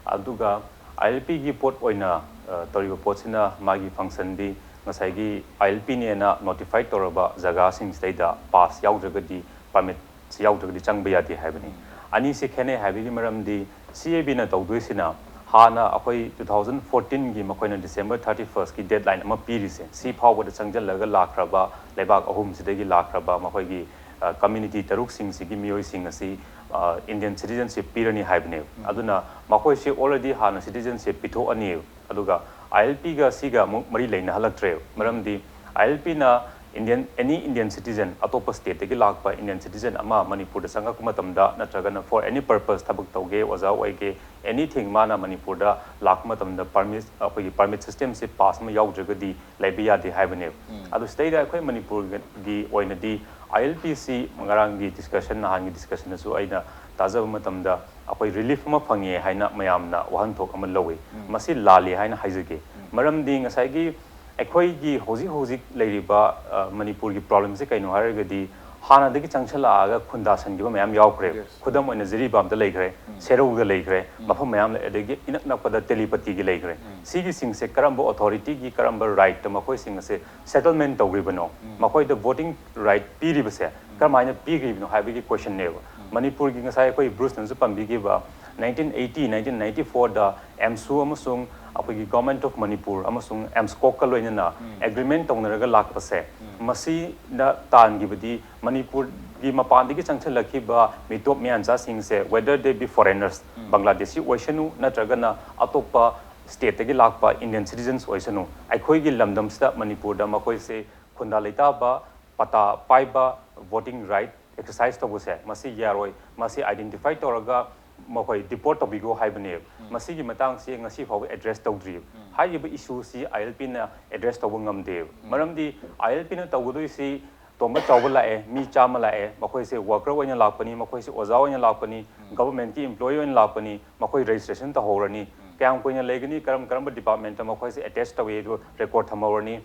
ꯑꯗꯨꯒ ꯑꯥꯏ ꯑꯦꯜ ꯄꯤꯒꯤ ꯄꯣꯠ ꯑꯣꯏꯅ, ꯑ, ꯇꯧꯔꯤꯕ ꯄꯣꯠꯁꯤꯅ ꯃꯥꯒꯤ functionꯗꯤ ꯉꯁꯥꯏꯒꯤ ꯑꯥꯏ ꯑꯦꯜ ꯄꯤꯅꯦꯅ notify ꯇꯧꯔꯕ ꯖꯒꯥꯁꯤꯡꯁꯤꯗꯩꯗ pass ꯌꯥꯎꯗ꯭ꯔꯒꯗꯤ, permitꯁꯤ ꯌꯥꯎꯗ꯭ꯔꯒꯗꯤ ꯆꯪꯕ ꯌꯥꯗꯦ ꯍꯥꯏꯕꯅꯤ꯫ ꯑꯅꯤꯁꯤ ꯈꯦꯠꯅꯩ ꯍꯥꯏꯕꯒꯤ ꯃꯔꯝꯗꯤ ꯁꯤ ꯑꯦ ꯕꯤꯅ ꯇꯧꯗꯣꯏꯁꯤꯅ ꯍꯥꯟꯅ ꯑꯩꯈꯣꯏ two thousand fourteenꯒꯤ ꯃꯈꯣꯏꯅ December thirty firstꯀꯤ deadline ꯑꯃ ꯄꯤꯔꯤꯁꯦ, ꯁꯤ ꯐꯥꯎꯕꯗ ꯆꯪꯁꯤꯜꯂꯒ ꯂꯥꯛꯈ꯭ꯔꯕ ꯂꯩꯕꯥꯛ ꯑꯍꯨꯝꯁꯤꯗꯒꯤ ꯂꯥꯛꯈ꯭ꯔꯕ ꯃꯈꯣꯏꯒꯤ, ꯑ, community ꯇꯔꯨꯛꯁꯤꯡꯁꯤꯒꯤ ꯃꯤꯑꯣꯏꯁꯤꯡ ꯑꯁꯤ, ꯑ, Indian citizenship ꯄꯤꯔꯅꯤ ꯍꯥꯏꯕꯅꯦꯕ꯫ ꯑꯗꯨꯅ ꯃꯈꯣꯏꯁꯤ already ꯍꯥꯟꯅ citizenship ꯄꯤꯊꯣꯛꯑꯅꯤꯕ꯫ ꯑꯗꯨꯒ ꯑꯥꯏ ꯑꯦꯜ ꯄꯤꯒ ꯁꯤꯒ ꯑꯃꯨꯛ ꯃꯔꯤ ꯂꯩꯅꯍꯜꯂꯛꯇ꯭ꯔꯦꯕ꯫ ꯃꯔꯝꯗꯤ ꯑꯥꯏ ꯑꯦꯜ ꯄꯤꯅ Indian, any Indian citizen, ꯑꯇꯣꯞꯄ stateꯇꯒꯤ ꯂꯥꯛꯄ Indian citizen ꯑꯃ ꯃꯅꯤꯄꯨꯔꯗ ꯆꯪꯉꯛꯄ ꯃꯇꯝꯗ, ꯅꯠꯇ꯭ꯔꯒꯅ for any purpose, ꯊꯕꯛ ꯇꯧꯒꯦ, ꯑꯣꯖꯥ ꯑꯣꯏꯒꯦ, anything, ꯃꯥꯅ ꯃꯅꯤꯄꯨꯔꯗ ꯂꯥꯛꯄ ꯃꯇꯝꯗ permit, ꯑꯩꯈꯣꯏꯒꯤ permit systemꯁꯦ pass ꯑꯃ ꯌꯥꯎꯗ꯭ꯔꯒꯗꯤ ꯂꯩꯕ ꯌꯥꯗꯦ ꯍꯥꯏꯕꯅꯦꯕ꯫ ꯑꯗꯨ ꯁꯤꯗꯩꯗ ꯑꯩꯈꯣꯏ ꯃꯅꯤꯄꯨꯔꯒꯤ ꯑꯣꯏꯅꯗꯤ ILPꯁꯤ, ꯉꯔꯥꯡꯒꯤ discussion, ꯅꯍꯥꯟꯒꯤ discussionꯗꯁꯨ ꯑꯩꯅ ꯇꯥꯖꯕ ꯃꯇꯝꯗ ꯑꯩꯈꯣꯏ relief ꯑꯃ ꯐꯪꯉꯦ ꯍꯥꯏꯅ ꯃꯌꯥꯝꯅ ꯋꯥꯍꯟꯊꯣꯛ ꯑꯃ ꯂꯧꯏ꯫ ꯃꯁꯤ ꯂꯥꯜꯂꯤ ꯍꯥꯏꯅ ꯍꯥꯏꯖꯒꯦ꯫ ꯃꯔꯝꯗꯤ ꯉꯁꯥꯏꯒꯤ ꯑꯩꯈꯣꯏꯒꯤ ꯍꯧꯖꯤꯛ ꯍꯧꯖꯤꯛ ꯂꯩꯔꯤꯕ, ꯑ, ꯃꯅꯤꯄꯨꯔꯒꯤ problemꯁꯦ ꯀꯩꯅꯣ ꯍꯥꯏꯔꯒꯗꯤ, ꯍꯥꯟꯅꯗꯒꯤ ꯆꯪꯁꯜꯂꯛꯑꯒ ꯈꯨꯟꯗꯥꯁꯟꯈꯤꯕ ꯃꯌꯥꯝ ꯌꯥꯎꯈ꯭ꯔꯦ꯫ Yes. ꯈꯨꯗꯝ ꯑꯣꯏꯅ ꯖꯤꯔꯤꯕꯥꯝꯗ ꯂꯩꯈ꯭ꯔꯦ, ꯁꯦꯔꯧꯗ ꯂꯩꯈ꯭ꯔꯦ, ꯃꯐꯝ ꯃꯌꯥꯝ ꯂꯩ, ꯑꯗꯒꯤ ꯏꯅꯛ ꯅꯛꯄꯗ ꯇꯦꯂꯤꯄꯇꯤꯒꯤ ꯂꯩꯈ꯭ꯔꯦ꯫ ꯁꯤꯒꯤꯁꯤꯡꯁꯦ ꯀꯔꯝꯕ authorityꯒꯤ, ꯀꯔꯝꯕ rightꯇ ꯃꯈꯣꯏꯁꯤꯡ ꯑꯁꯦ settlement ꯇꯧꯈ꯭ꯔꯤꯕꯅꯣ? ꯃꯈꯣꯏꯗ voting right ꯄꯤꯔꯤꯕꯁꯦ ꯀꯔꯝꯍꯥꯏꯅ ꯄꯤꯈ꯭ꯔꯤꯕꯅꯣ ꯍꯥꯏꯕꯒꯤ questionꯅꯦꯕ꯫ ꯃꯅꯤꯄꯨꯔꯒꯤ, ꯉꯁꯥꯏ ꯑꯩꯈꯣꯏ ꯕ꯭ꯔꯨꯁꯅꯁꯨ ꯄꯟꯕꯤꯈꯤꯕ, nineteen eighty, nineteen ninety fourꯗ AMSU ꯑꯃꯁꯨꯡ ꯑꯩꯈꯣꯏꯒꯤ Government of Manipur ꯑꯃꯁꯨꯡ AMSCOCꯀ ꯂꯣꯏꯅꯅ agreement ꯇꯧꯅꯔꯒ ꯂꯥꯛꯄꯁꯦ, ꯃꯁꯤꯅ ꯇꯥꯟꯈꯤꯕꯗꯤ ꯃꯅꯤꯄꯨꯔꯒꯤ ꯃꯄꯥꯟꯗꯒꯤ ꯆꯪꯁꯤꯜꯂꯛꯈꯤꯕ ꯃꯤꯇꯣꯞ ꯃꯤꯌꯥꯟꯆꯥꯁꯤꯡꯁꯦ, whether they be foreigners, ꯕꯪꯒ꯭ꯂꯥꯗꯦꯁꯤ ꯑꯣꯏꯁꯅꯨ, ꯅꯠꯇ꯭ꯔꯒꯅ ꯑꯇꯣꯞꯄ stateꯇꯒꯤ ꯂꯥꯛꯄ Indian citizens ꯑꯣꯏꯁꯅꯨ, ꯑꯩꯈꯣꯏꯒꯤ ꯂꯝꯗꯝꯁꯤꯗ, ꯃꯅꯤꯄꯨꯔꯗ, ꯃꯈꯣꯏꯁꯦ ꯈꯨꯟꯗꯥ ꯂꯩꯇꯥꯕ, ꯄꯇꯥ ꯄꯥꯏꯕ, voting right exercise ꯇꯧꯕꯁꯦ, ꯃꯁꯤ ꯌꯥꯔꯣꯏ, ꯃꯁꯤ identify ꯇꯧꯔꯒ ꯃꯈꯣꯏ deport ꯇꯧꯕꯤꯈꯣ ꯍꯥꯏꯕꯅꯦꯕ꯫ ꯃꯁꯤꯒꯤ ꯃꯇꯥꯡꯁꯤ ꯉꯁꯤ ꯐꯥꯎꯕ address ꯇꯧꯗ꯭ꯔꯤꯕ꯫ ꯍꯥꯏꯔꯤꯕ issueꯁꯤ ILPꯅ address ꯇꯧꯕ ꯉꯝꯗꯦꯕ꯫ ꯃꯔꯝꯗꯤ ILPꯅ ꯇꯧꯒꯗꯣꯏꯁꯤ, ꯇꯣꯝꯕ ꯆꯥꯎꯕ ꯂꯥꯛꯑꯦ, ꯃꯤ ꯆꯥꯝꯃ ꯂꯥꯛꯑꯦ, ꯃꯈꯣꯏꯁꯦ worker ꯑꯣꯏꯅ ꯂꯥꯛꯄꯅꯤ, ꯃꯈꯣꯏꯁꯦ ꯑꯣꯖꯥ ꯑꯣꯏꯅ ꯂꯥꯛꯄꯅꯤ, governmentꯀꯤ employee ꯑꯣꯏꯅ ꯂꯥꯛꯄꯅꯤ, ꯃꯈꯣꯏ registration ꯇꯧꯍꯧꯔꯅꯤ, ꯀꯌꯥꯝ ꯀꯨꯏꯅ ꯂꯩꯒꯅꯤ, ꯀꯔꯝ ꯀꯔꯝꯕ departmentꯇ ꯃꯈꯣꯏꯁꯦ attach ꯇꯧꯏ, ꯑꯗꯨ record ꯊꯝꯍꯧꯔꯅꯤ꯫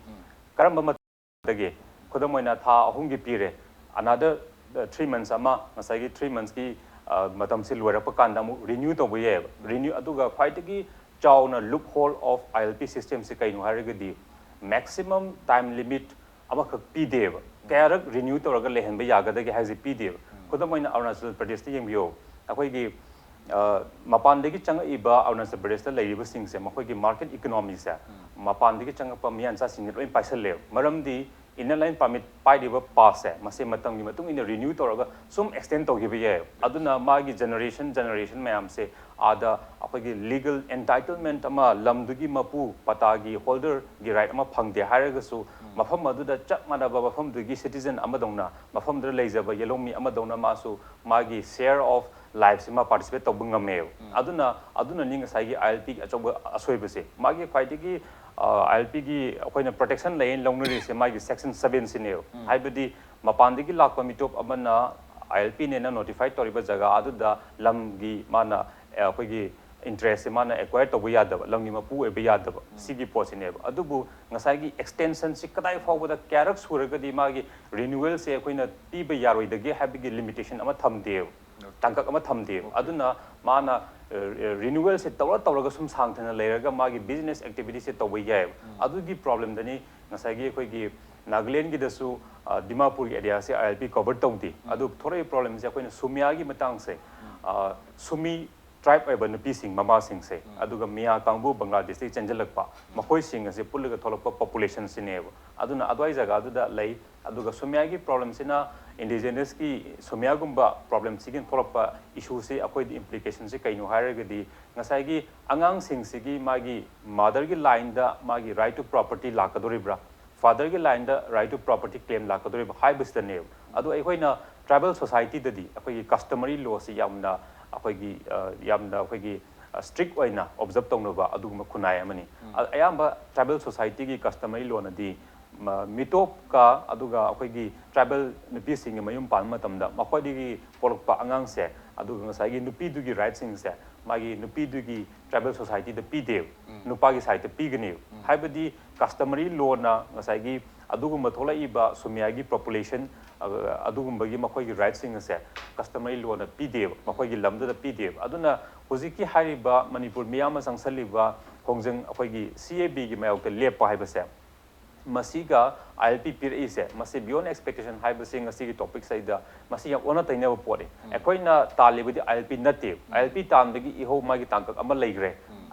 ꯀꯔꯝꯕ ꯃꯇꯝꯗꯒꯤ, ꯈꯨꯗꯝ ꯑꯣꯏꯅ ꯊꯥ ꯑꯍꯨꯝꯒꯤ ꯄꯤꯔꯦ, another, uh, three months ꯑꯃ, ꯉꯁꯥꯏꯒꯤ three monthsꯀꯤ, uh, ꯃꯇꯝꯁꯤ ꯂꯣꯏꯔꯛꯄ ꯀꯥꯟꯗ ꯑꯃꯨꯛ renew ꯇꯧꯕ ꯌꯥꯏꯑꯕ꯫ Renew, ꯑꯗꯨꯒ ꯈ꯭ꯋꯥꯏꯗꯒꯤ ꯆꯥꯎꯅ loophole of ILP systemꯁꯤ ꯀꯩꯅꯣ ꯍꯥꯏꯔꯒꯗꯤ, maximum time limit ꯑꯃꯈꯛ ꯄꯤꯗꯦꯕ꯫ ꯀꯌꯥꯔꯛ renew ꯇꯧꯔꯒ ꯂꯩꯍꯟꯕ ꯌꯥꯒꯗꯒꯦ ꯍꯥꯏꯕꯁꯤ ꯄꯤꯗꯦꯕ꯫ ꯈꯨꯗꯝ ꯑꯣꯏꯅ ꯑꯔꯨꯅꯥꯆꯜ ꯄ꯭ꯔꯗꯦꯁꯇ ꯌꯦꯡꯕꯤꯌꯨ꯫ ꯑꯩꯈꯣꯏꯒꯤ, ꯑ, ꯃꯄꯥꯟꯗꯒꯤ ꯆꯪꯉꯛꯏꯕ ꯑꯔꯨꯅꯥꯆꯜ ꯄ꯭ꯔꯗꯦꯁꯇ ꯂꯩꯔꯤꯕꯁꯤꯡꯁꯦ, ꯃꯈꯣꯏꯒꯤ market economyꯁꯦ ꯃꯄꯥꯟꯗꯒꯤ ꯆꯪꯉꯛꯄ ꯃꯤꯌꯥꯟꯆꯥꯁꯤꯡꯅ ꯂꯣꯏ ꯄꯥꯏꯁꯜꯂꯦꯕ꯫ ꯃꯔꯝꯗꯤ Inner Line Permit ꯄꯥꯏꯔꯤꯕ ꯄꯥꯁꯁꯦ ꯃꯁꯤ ꯃꯇꯝꯒꯤ ꯃꯇꯨꯡ ꯏꯟꯅ renew ꯇꯧꯔꯒ ꯁꯨꯝ extend ꯇꯧꯈꯤꯕ ꯌꯥꯏ꯫ ꯑꯗꯨꯅ ꯃꯥꯒꯤ generation generation ꯃꯌꯥꯝꯁꯦ ꯑꯥꯗ ꯑꯩꯈꯣꯏꯒꯤ legal entitlement ꯑꯃ, ꯂꯝꯗꯨꯒꯤ ꯃꯄꯨ, ꯄꯇꯥꯒꯤ holder ꯒꯤ right ꯑꯃ ꯐꯪꯗꯦ ꯍꯥꯏꯔꯒꯁꯨ, ꯃꯐꯝ ꯑꯗꯨꯗ ꯆꯞ ꯃꯥꯟꯅꯕ ꯃꯐꯝꯗꯨꯒꯤ citizen ꯑꯃꯗꯧꯅ, ꯃꯐꯝꯗꯨꯗ ꯂꯩꯖꯕ ꯌꯦꯜꯍꯧꯃꯤ ꯑꯃꯗꯧꯅ ꯃꯥꯁꯨ ꯃꯥꯒꯤ share of life ꯁꯤ ꯃꯥ participate ꯇꯧꯕ ꯉꯝꯃꯦꯕ꯫ ꯑꯗꯨꯅ, ꯑꯗꯨꯅꯅꯤ ꯉꯁꯥꯏꯒꯤ ILP ꯒꯤ ꯑꯆꯧꯕ ꯑꯁꯣꯏꯕꯁꯦ꯫ ꯃꯥꯒꯤ ꯈ꯭ꯋꯥꯏꯗꯒꯤ, ꯑ, ILP ꯒꯤ ꯑꯩꯈꯣꯏꯅ protection ꯂꯩꯌꯦꯅ ꯂꯧꯅꯔꯤꯁꯦ ꯃꯥꯒꯤ section seven ꯁꯤꯅꯦꯕ꯫ ꯍꯥꯏꯕꯗꯤ ꯃꯄꯥꯟꯗꯒꯤ ꯂꯥꯛꯄ ꯃꯤꯇꯣꯞ ꯑꯃꯅ ILP ꯅꯦꯅ notify ꯇꯧꯔꯤꯕ ꯖꯒꯥ ꯑꯗꯨꯗ ꯂꯝꯒꯤ ꯃꯥꯅ, ꯑ, ꯑꯩꯈꯣꯏꯒꯤ interest ꯁꯦ ꯃꯥꯅ acquire ꯇꯧꯕ ꯌꯥꯗꯕ, ꯂꯝꯒꯤ ꯃꯄꯨ ꯑꯣꯏꯕ ꯌꯥꯗꯕ, ꯁꯤꯒꯤ ꯄꯣꯠꯁꯤꯅꯦꯕ꯫ ꯑꯗꯨꯕꯨ ꯉꯁꯥꯏꯒꯤ extension ꯁꯤ ꯀꯗꯥꯏ ꯐꯥꯎꯕꯗ ꯀꯌꯥꯔꯛ ꯁꯨꯔꯒꯗꯤ ꯃꯥꯒꯤ renewal ꯁꯦ ꯑꯩꯈꯣꯏꯅ ꯄꯤꯕ ꯌꯥꯔꯣꯏꯗꯒꯦ ꯍꯥꯏꯕꯒꯤ limitation ꯑꯃ ꯊꯝꯗꯦꯕ, ꯇꯥꯡꯀꯛ ꯑꯃ ꯊꯝꯗꯦꯕ꯫ ꯑꯗꯨꯅ ꯃꯥꯅ, ꯑ, renewal ꯁꯦ ꯇꯧꯔ ꯇꯧꯔꯒ ꯁꯨꯝ ꯁꯥꯡꯊꯅ ꯂꯩꯔꯒ ꯃꯥꯒꯤ business activity ꯁꯦ ꯇꯧꯕ ꯌꯥꯏꯑꯕ꯫ ꯑꯗꯨꯒꯤ problem ꯗꯅꯤ ꯉꯁꯥꯏꯒꯤ ꯑꯩꯈꯣꯏꯒꯤ ꯅꯥꯒꯥꯂꯦꯟꯒꯤꯗꯁꯨ, ꯑ, ꯗꯤꯃꯥꯄꯨꯔꯒꯤ area ꯁꯦ ILP cover ꯇꯧꯗꯦ꯫ ꯑꯗꯨ ꯊꯣꯔꯛꯏ problem ꯁꯦ ꯑꯩꯈꯣꯏꯅ ꯁꯨꯃꯤꯌꯥꯒꯤ ꯃꯇꯥꯡꯁꯦ, ꯑ, ꯁꯨꯃꯤ tribe ꯑꯣꯏꯕ ꯅꯨꯄꯤꯁꯤꯡ, ꯃꯃꯥꯁꯤꯡꯁꯦ, ꯑꯗꯨꯒ ꯃꯤꯌꯥ ꯀꯥꯡꯕꯨ ꯕꯪꯒ꯭ꯂꯥꯗꯦꯁꯇꯒꯤ ꯆꯦꯟꯁꯤꯜꯂꯛꯄ, ꯃꯈꯣꯏꯁꯤꯡ ꯑꯁꯤ ꯄꯨꯜꯂꯒ ꯊꯣꯛꯂꯛꯄ population ꯁꯤꯅꯦꯕ꯫ ꯑꯗꯨꯅ ꯑꯗꯨꯋꯥꯏ ꯖꯒꯥꯗꯨꯗ ꯂꯩ꯫ ꯑꯗꯨꯒ ꯁꯨꯃꯤꯌꯥꯒꯤ problem ꯁꯤꯅ indigenous ꯀꯤ ꯁꯨꯃꯤꯌꯥꯒꯨꯝꯕ problem ꯁꯤꯒꯤ ꯊꯣꯛꯂꯛꯄ issue ꯁꯤ ꯑꯩꯈꯣꯏꯗ implication ꯁꯤ ꯀꯩꯅꯣ ꯍꯥꯏꯔꯒꯗꯤ, ꯉꯁꯥꯏꯒꯤ ꯑꯉꯥꯡꯁꯤꯡꯁꯤꯒꯤ ꯃꯥꯒꯤ mother ꯒꯤ line ꯗ ꯃꯥꯒꯤ right to property ꯂꯥꯛꯀꯗꯧꯔꯤꯕ꯭ꯔꯥ, father ꯒꯤ line the right to property claim ꯂꯥꯛꯀꯗꯧꯔꯤꯕ ꯍꯥꯏꯕꯁꯤꯗꯅꯦꯕ꯫ ꯑꯗꯣ ꯑꯩꯈꯣꯏꯅ tribal society ꯗꯗꯤ ꯑꯩꯈꯣꯏꯒꯤ customary law ꯁꯤ ꯌꯥꯝꯅ ꯑꯩꯈꯣꯏꯒꯤ, ꯑ, ꯌꯥꯝꯅ ꯑꯩꯈꯣꯏꯒꯤ, ꯑ, strict ꯑꯣꯏꯅ observe ꯇꯧꯅꯕ ꯑꯗꯨꯒꯨꯝꯕ ꯈꯨꯟꯅꯥꯏ ꯑꯃꯅꯤ꯫ ꯑ-, ꯑꯌꯥꯝꯕ tribal society ꯒꯤ customary law ꯅꯗꯤ ꯃ-, ꯃꯤꯇꯣꯞꯀ ꯑꯗꯨꯒ ꯑꯩꯈꯣꯏꯒꯤ tribal ꯅꯨꯄꯤꯁꯤꯡꯒꯤ ꯃꯌꯨꯝ ꯄꯥꯟꯕ ꯃꯇꯝꯗ ꯃꯈꯣꯏꯗꯒꯤ ꯄꯣꯛꯂꯛꯄ ꯑꯉꯥꯡꯁꯦ, ꯑꯗꯨꯒ ꯉꯁꯥꯏꯒꯤ ꯅꯨꯄꯤꯗꯨꯒꯤ right ꯁꯤꯡꯁꯦ ꯃꯥꯒꯤ ꯅꯨꯄꯤꯗꯨꯒꯤ tribal society ꯗ ꯄꯤꯗꯦꯕ, ꯅꯨꯄꯥꯒꯤ side ꯇ ꯄꯤꯒꯅꯦꯕ꯫ ꯍꯥꯏꯕꯗꯤ customary law ꯅ ꯉꯁꯥꯏꯒꯤ ꯑꯗꯨꯒꯨꯝꯕ ꯊꯣꯛꯂꯛꯏꯕ ꯁꯨꯃꯤꯌꯥꯒꯤ population, ꯑ, ꯑꯗꯨꯒꯨꯝꯕꯒꯤ ꯃꯈꯣꯏꯒꯤ right ꯁꯤꯡ ꯑꯁꯦ customary law ꯅ ꯄꯤꯗꯦꯕ, ꯃꯈꯣꯏꯒꯤ ꯂꯝꯗꯨꯗ ꯄꯤꯗꯦꯕ꯫ ꯑꯗꯨꯅ ꯍꯧꯖꯤꯛꯀꯤ ꯍꯥꯏꯔꯤꯕ ꯃꯅꯤꯄꯨꯔ ꯃꯤꯌꯥꯝꯅ ꯆꯪꯁꯜꯂꯤꯕ ꯈꯣꯡꯖꯪ ꯑꯩꯈꯣꯏꯒꯤ C A B ꯒꯤ ꯃꯥꯌꯣꯛꯇ ꯂꯦꯞꯄ ꯍꯥꯏꯕꯁꯦ, ꯃꯁꯤꯒ ILP ꯄꯤꯔꯛꯏꯁꯦ, ꯃꯁꯤ beyond expectation ꯍꯥꯏꯕꯁꯤ ꯉꯁꯤꯒꯤ topic ꯁꯤꯗ ꯃꯁꯤ ꯌꯥꯝ ꯑꯣꯟꯅ ꯇꯩꯅꯕ ꯄꯣꯠꯅꯤ꯫ ꯑꯩꯈꯣꯏꯅ ꯇꯥꯜꯂꯤꯕꯗꯤ ILP ꯅꯠꯇꯦ꯫ ILP ꯇꯥꯟꯕꯒꯤ ꯏꯍꯧ ꯃꯥꯒꯤ ꯇꯥꯡꯀꯛ ꯑꯃ ꯂꯩꯈ꯭ꯔꯦ꯫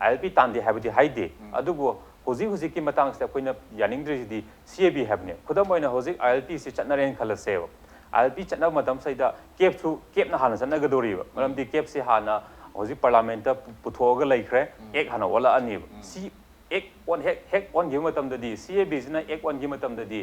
ILP ꯇꯥꯟꯗꯦ ꯍꯥꯏꯕꯗꯤ ꯍꯥꯏꯗꯦ꯫ ꯑꯗꯨꯕꯨ ꯍꯧꯖꯤꯛ ꯍꯧꯖꯤꯛꯀꯤ ꯃꯇꯥꯡꯁꯤꯗ ꯑꯩꯈꯣꯏꯅ ꯌꯥꯅꯤꯡꯗ꯭ꯔꯤꯁꯤꯗꯤ ꯁꯤ ꯑꯦ ꯕꯤ ꯍꯥꯏꯕꯅꯦ꯫ ꯈꯨꯗꯝ ꯑꯣꯏꯅ ꯍꯧꯖꯤꯛ ꯑꯥꯏ ꯑꯦꯜ ꯄꯤ ꯁꯤ ꯆꯠꯅꯔꯦꯅ ꯈꯜꯂꯁꯦꯕ꯫ ꯑꯥꯏ ꯑꯦꯜ ꯄꯤ ꯆꯠꯅꯕ ꯃꯇꯝꯁꯤꯗ ꯀꯦꯞꯁꯨ ꯀꯦꯞꯅ ꯍꯥꯟꯅ ꯆꯠꯅꯒꯗꯧꯔꯤꯕ꯫ ꯃꯔꯝꯗꯤ ꯀꯦꯞꯁꯤ ꯍꯥꯟꯅ ꯍꯧꯖꯤꯛ ꯄꯥꯔꯂꯥꯃꯦꯟꯇ ꯄꯨꯊꯣꯛꯑꯒ ꯂꯩꯈ꯭ꯔꯦ, ꯑꯦꯛ ꯍꯥꯟꯅ ꯑꯣꯜꯂꯛꯑꯅꯤꯕ꯫ ꯁꯤ ꯑꯦꯛ ꯑꯣꯟ ꯍꯦꯛ ꯍꯦꯛ ꯑꯣꯟꯈꯤꯕ ꯃꯇꯝꯗꯗꯤ, ꯁꯤ ꯑꯦ ꯕꯤꯁꯤꯅ ꯑꯦꯛ ꯑꯣꯟꯈꯤꯕ ꯃꯇꯝꯗꯗꯤ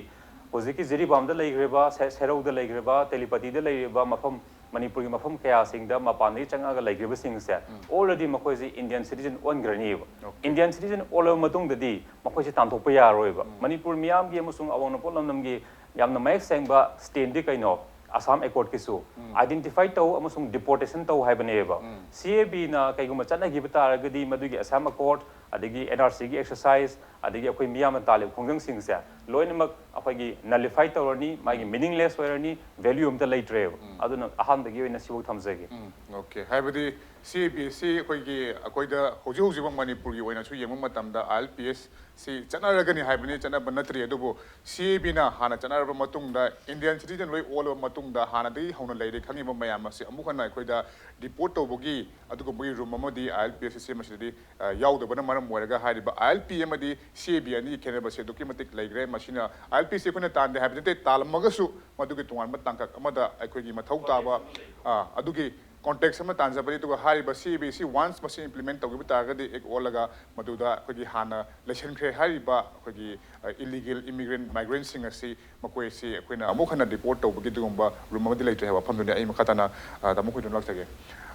ꯍꯧꯖꯤꯛꯀꯤ ꯖꯤꯔꯤꯕꯥꯝꯗ ꯂꯩꯈ꯭ꯔꯤꯕ, ꯁꯦ- ꯁꯦꯔꯧꯗ ꯂꯩꯈ꯭ꯔꯤꯕ, ꯇꯦꯂꯤꯄꯇꯤꯗ ꯂꯩꯔꯤꯕ ꯃꯐꯝ, ꯃꯅꯤꯄꯨꯔꯒꯤ ꯃꯐꯝ ꯀꯌꯥꯁꯤꯡꯗ ꯃꯄꯥꯟꯗꯒꯤ ꯆꯪꯉꯛꯑꯒ ꯂꯩꯈ꯭ꯔꯤꯕꯁꯤꯡꯁꯦ already ꯃꯈꯣꯏꯁꯤ ꯏꯟꯗꯤꯌꯟ ꯁꯤꯇꯤꯖꯟ ꯑꯣꯟꯈ꯭ꯔꯅꯤꯕ꯫ ꯏꯟꯗꯤꯌꯟ ꯁꯤꯇꯤꯖꯟ ꯑꯣꯜꯂꯕ ꯃꯇꯨꯡꯗꯗꯤ ꯃꯈꯣꯏꯁꯤ ꯇꯥꯟꯊꯣꯛꯄ ꯌꯥꯔꯣꯏꯕ꯫ ꯃꯅꯤꯄꯨꯔ ꯃꯤꯌꯥꯝꯒꯤ ꯑꯃꯁꯨꯡ ꯑꯋꯥꯡ ꯅꯣꯡꯄꯣꯛ ꯂꯝꯗꯝꯒꯤ ꯌꯥꯝꯅ ꯃꯌꯦꯛ ꯁꯦꯡꯕ ꯁ꯭ꯇꯦꯟꯗꯤ ꯀꯩꯅꯣ? ꯑꯁꯥꯝ ꯑꯦꯀꯣꯔꯗꯀꯤꯁꯨ ꯑꯥꯏꯗꯦꯟꯇꯤꯐꯥꯏ ꯇꯧ ꯑꯃꯁꯨꯡ ꯗꯤꯄꯣꯔꯇꯦꯁꯟ ꯇꯧ ꯍꯥꯏꯕꯅꯦꯕ꯫ ꯁꯤ ꯑꯦ ꯕꯤꯅ ꯀꯩꯒꯨꯝꯕ ꯆꯠꯅꯈꯤꯕ ꯇꯥꯔꯒꯗꯤ ꯃꯗꯨꯒꯤ ꯑꯁꯥꯝ ꯑꯦꯀꯣꯔꯗ, ꯑꯗꯒꯤ ꯑꯦꯟ ꯑꯥꯔ ꯁꯤꯒꯤ ꯑꯦꯛꯁꯔꯁꯥꯏꯁ, ꯑꯗꯒꯤ ꯑꯩꯈꯣꯏ ꯃꯤꯌꯥꯝꯅ ꯇꯥꯜꯂꯤꯕ ꯈꯣꯡꯖꯪꯁꯤꯡꯁꯦ ꯂꯣꯏꯅꯃꯛ ꯑꯩꯈꯣꯏꯒꯤ ꯅꯂꯤꯐꯥꯏ ꯇꯧꯔꯅꯤ, ꯃꯥꯒꯤ ꯃꯤꯅꯤꯡꯂꯦꯁ ꯑꯣꯏꯔꯅꯤ, ꯚꯦꯂ꯭ꯌꯨ ꯑꯝꯇ ꯂꯩꯇ꯭ꯔꯦꯕ꯫ ꯑꯗꯨꯅ ꯑꯍꯥꯟꯕꯒꯤ ꯑꯣꯏꯅ ꯁꯤꯐꯥꯎ ꯊꯝꯖꯒꯦ꯫ ꯎꯝ, ꯑꯣꯀꯦ꯫ ꯍꯥꯏꯕꯗꯤ ꯁꯤ ꯑꯦ ꯕꯤ ꯑꯁꯤ ꯑꯩꯈꯣꯏꯒꯤ, ꯑꯩꯈꯣꯏꯗ ꯍꯧꯖꯤꯛ ꯍꯧꯖꯤꯛꯃꯛ ꯃꯅꯤꯄꯨꯔꯒꯤ ꯑꯣꯏꯅꯁꯨ ꯌꯦꯡꯕ ꯃꯇꯝꯗ ꯑꯥꯏ ꯑꯦꯜ ꯄꯤ ꯑꯦꯁ ꯁꯤ ꯆꯠꯅꯔꯒꯅꯤ ꯍꯥꯏꯕꯅꯤ, ꯆꯠꯅꯕ ꯅꯠꯇ꯭ꯔꯤ꯫ ꯑꯗꯨꯕꯨ ꯁꯤ ꯑꯦ ꯕꯤꯅ ꯍꯥꯟꯅ ꯆꯠꯅꯔꯕ ꯃꯇꯨꯡꯗ, ꯏꯟꯗꯤꯌꯟ ꯁꯤꯇꯤꯖꯟ ꯂꯣꯏ ꯑꯣꯜꯂꯕ ꯃꯇꯨꯡꯗ, ꯍꯥꯟꯅꯗꯒꯤ ꯍꯧꯅ ꯂꯩꯔꯦ ꯈꯪꯉꯤꯕ ꯃꯌꯥꯝ ꯑꯁꯤ ꯑꯃꯨꯛ ꯍꯟꯅ ꯑꯩꯈꯣꯏꯗ ꯗꯤꯄꯣꯔꯠ ꯇꯧꯕꯒꯤ ꯑꯗꯨꯒꯨꯝꯕꯒꯤ ꯔꯨꯝ ꯑꯃꯗꯤ ꯑꯥꯏ ꯑꯦꯜ ꯄꯤ ꯑꯦꯁ ꯁꯤꯁꯇꯦꯝ ꯑꯁꯤꯗꯗꯤ, ꯑ, ꯌꯥꯎꯗꯕꯅ ꯃꯔꯝ ꯑꯣꯏꯔꯒ ꯍꯥꯏꯔꯤꯕ ꯑꯥꯏ ꯑꯦꯜ ꯄꯤ ꯑꯃꯗꯤ ꯁꯤ ꯑꯦ ꯕꯤ ꯑꯅꯤꯒꯤ ꯈꯦꯠꯅꯕꯁꯦ ꯑꯗꯨꯛꯀꯤ ꯃꯇꯤꯛ ꯂꯩꯈ꯭ꯔꯦ꯫ ꯃꯁꯤꯅ ꯑꯥꯏ ꯑꯦꯜ ꯄꯤ ꯑꯁꯤ ꯑꯩꯈꯣꯏꯅ ꯇꯥꯟꯗꯦ ꯍꯥꯏꯕ ꯅꯠꯇꯦ, ꯇꯥꯜꯂꯝꯃꯒꯁꯨ ꯃꯗꯨꯒꯤ ꯇꯣꯉꯥꯟꯕ ꯇꯥꯡꯀꯛ ꯑꯃꯗ ꯑꯩꯈꯣꯏꯒꯤ ꯃꯊꯧ ꯇꯥꯕ, ꯑ, ꯑꯗꯨꯒꯤ ꯀꯣꯟꯇꯦꯛꯁ ꯑꯃ ꯇꯥꯟꯖꯕꯅꯤ꯫ ꯑꯗꯨꯒ ꯍꯥꯏꯔꯤꯕ ꯁꯤ ꯑꯦ ꯕꯤ ꯑꯁꯤ ꯋꯥꯟꯁ ꯃꯁꯤ ꯏꯝꯄ꯭ꯂꯤꯃꯦꯟ ꯇꯧꯈꯤꯕ ꯇꯥꯔꯒꯗꯤ, ꯑꯦꯛ ꯑꯣꯜꯂꯒ ꯃꯗꯨꯗ ꯑꯩꯈꯣꯏꯒꯤ ꯍꯥꯟꯅ ꯂꯩꯁꯟꯈ꯭ꯔꯦ ꯍꯥꯏꯔꯤꯕ ꯑꯩꯈꯣꯏꯒꯤ, ꯑ, ꯏꯂꯤꯒꯦꯜ ꯏꯃꯤꯒ꯭ꯔꯦꯟ ꯃꯥꯏꯒ꯭ꯔꯦꯟꯁꯤꯡ ꯑꯁꯤ ꯃꯈꯣꯏ ꯑꯁꯤ ꯑꯩꯈꯣꯏꯅ ꯑꯃꯨꯛ ꯍꯟꯅ ꯗꯤꯄꯣꯔꯠ ꯇꯧꯕꯒꯤ ꯑꯗꯨꯒꯨꯝꯕ ꯔꯨꯝ ꯑꯃꯗꯤ ꯂꯩꯇ꯭ꯔꯦ ꯍꯥꯏꯕ ꯋꯥꯐꯝꯗꯨꯅꯤ꯫ ꯑꯩ ꯃꯈꯥ ꯇꯥꯅ, ꯑ, ꯇꯥꯃꯣ ꯈꯣꯏꯗꯨꯅ ꯂꯥꯛꯆꯒꯦ꯫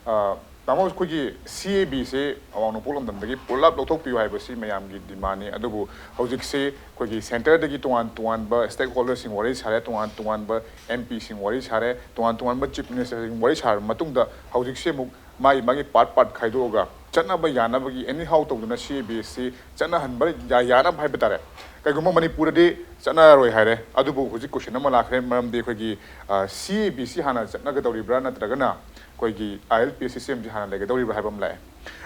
ꯑ, ꯇꯥꯃꯣ, ꯑꯩꯈꯣꯏꯒꯤ ꯁꯤ ꯑꯦ ꯕꯤꯁꯦ ꯑꯋꯥꯡ ꯅꯣꯡꯄꯣꯛ ꯂꯝꯗꯝꯗꯒꯤ ꯄꯨꯂꯞ ꯂꯧꯊꯣꯛꯄꯤꯌꯨ ꯍꯥꯏꯕꯁꯤ ꯃꯌꯥꯝꯒꯤ ꯗꯤꯃꯥꯟꯅꯤ꯫ ꯑꯗꯨꯕꯨ ꯍꯧꯖꯤꯛꯁꯦ ꯑꯩꯈꯣꯏꯒꯤ ꯁꯦꯟꯇꯔꯗꯒꯤ ꯇꯣꯉꯥꯟ ꯇꯣꯉꯥꯟꯕ ꯁ꯭ꯇꯦꯛ ꯍꯣꯜꯗꯔꯁꯤꯡ ꯋꯥꯔꯤ ꯁꯥꯔꯦ, ꯇꯣꯉꯥꯟ ꯇꯣꯉꯥꯟꯕ ꯑꯦꯝ ꯄꯤꯁꯤꯡ ꯋꯥꯔꯤ ꯁꯥꯔꯦ, ꯇꯣꯉꯥꯟ ꯇꯣꯉꯥꯟꯕ ꯆꯤꯐ ꯃꯤꯅꯤꯁꯇꯔꯁꯤꯡ ꯋꯥꯔꯤ ꯁꯥꯔꯕ ꯃꯇꯨꯡꯗ ꯍꯧꯖꯤꯛꯁꯦ ꯑꯃꯨꯛ ꯃꯥꯒꯤ ꯃꯥꯒꯤ ꯄꯥꯔꯠ ꯄꯥꯔꯠ ꯈꯥꯏꯗꯣꯛꯑꯒ ꯆꯠꯅꯕ ꯌꯥꯅꯕꯒꯤ ꯑꯦꯅꯤ ꯍꯥꯎ ꯇꯧꯗꯨꯅ ꯁꯤ ꯑꯦ ꯕꯤ ꯑꯁꯤ ꯆꯠꯅꯍꯟꯕ ꯌꯥ-, ꯌꯥꯅꯕ ꯍꯥꯏꯕ ꯇꯥꯔꯦ꯫ ꯀꯩꯒꯨꯝꯕ ꯃꯅꯤꯄꯨꯔꯗꯗꯤ ꯆꯠꯅꯔꯔꯣꯏ ꯍꯥꯏꯔꯦ, ꯑꯗꯨꯕꯨ ꯍꯧꯖꯤꯛ ꯀꯣꯏꯁꯟ ꯑꯃ ꯂꯥꯛꯈ꯭ꯔꯦ, ꯃꯔꯝꯗꯤ ꯑꯩꯈꯣꯏꯒꯤ, ꯑ, ꯁꯤ ꯑꯦ ꯕꯤ ꯁꯤ ꯍꯥꯟꯅ ꯆꯠꯅꯒꯗꯧꯔꯤꯕ꯭ꯔꯥ ꯅꯠꯇ꯭ꯔꯒꯅ ꯑꯩꯈꯣꯏꯒꯤ ꯑꯥꯏ ꯑꯦꯜ ꯄꯤ ꯑꯦꯁ ꯁꯤꯁꯇꯦꯝꯁꯤ ꯍꯥꯟꯅ ꯂꯩꯒꯗꯧꯔꯤꯕ꯭ꯔꯥ ꯍꯥꯏꯕ ꯑꯃ ꯂꯥꯛꯑꯦ꯫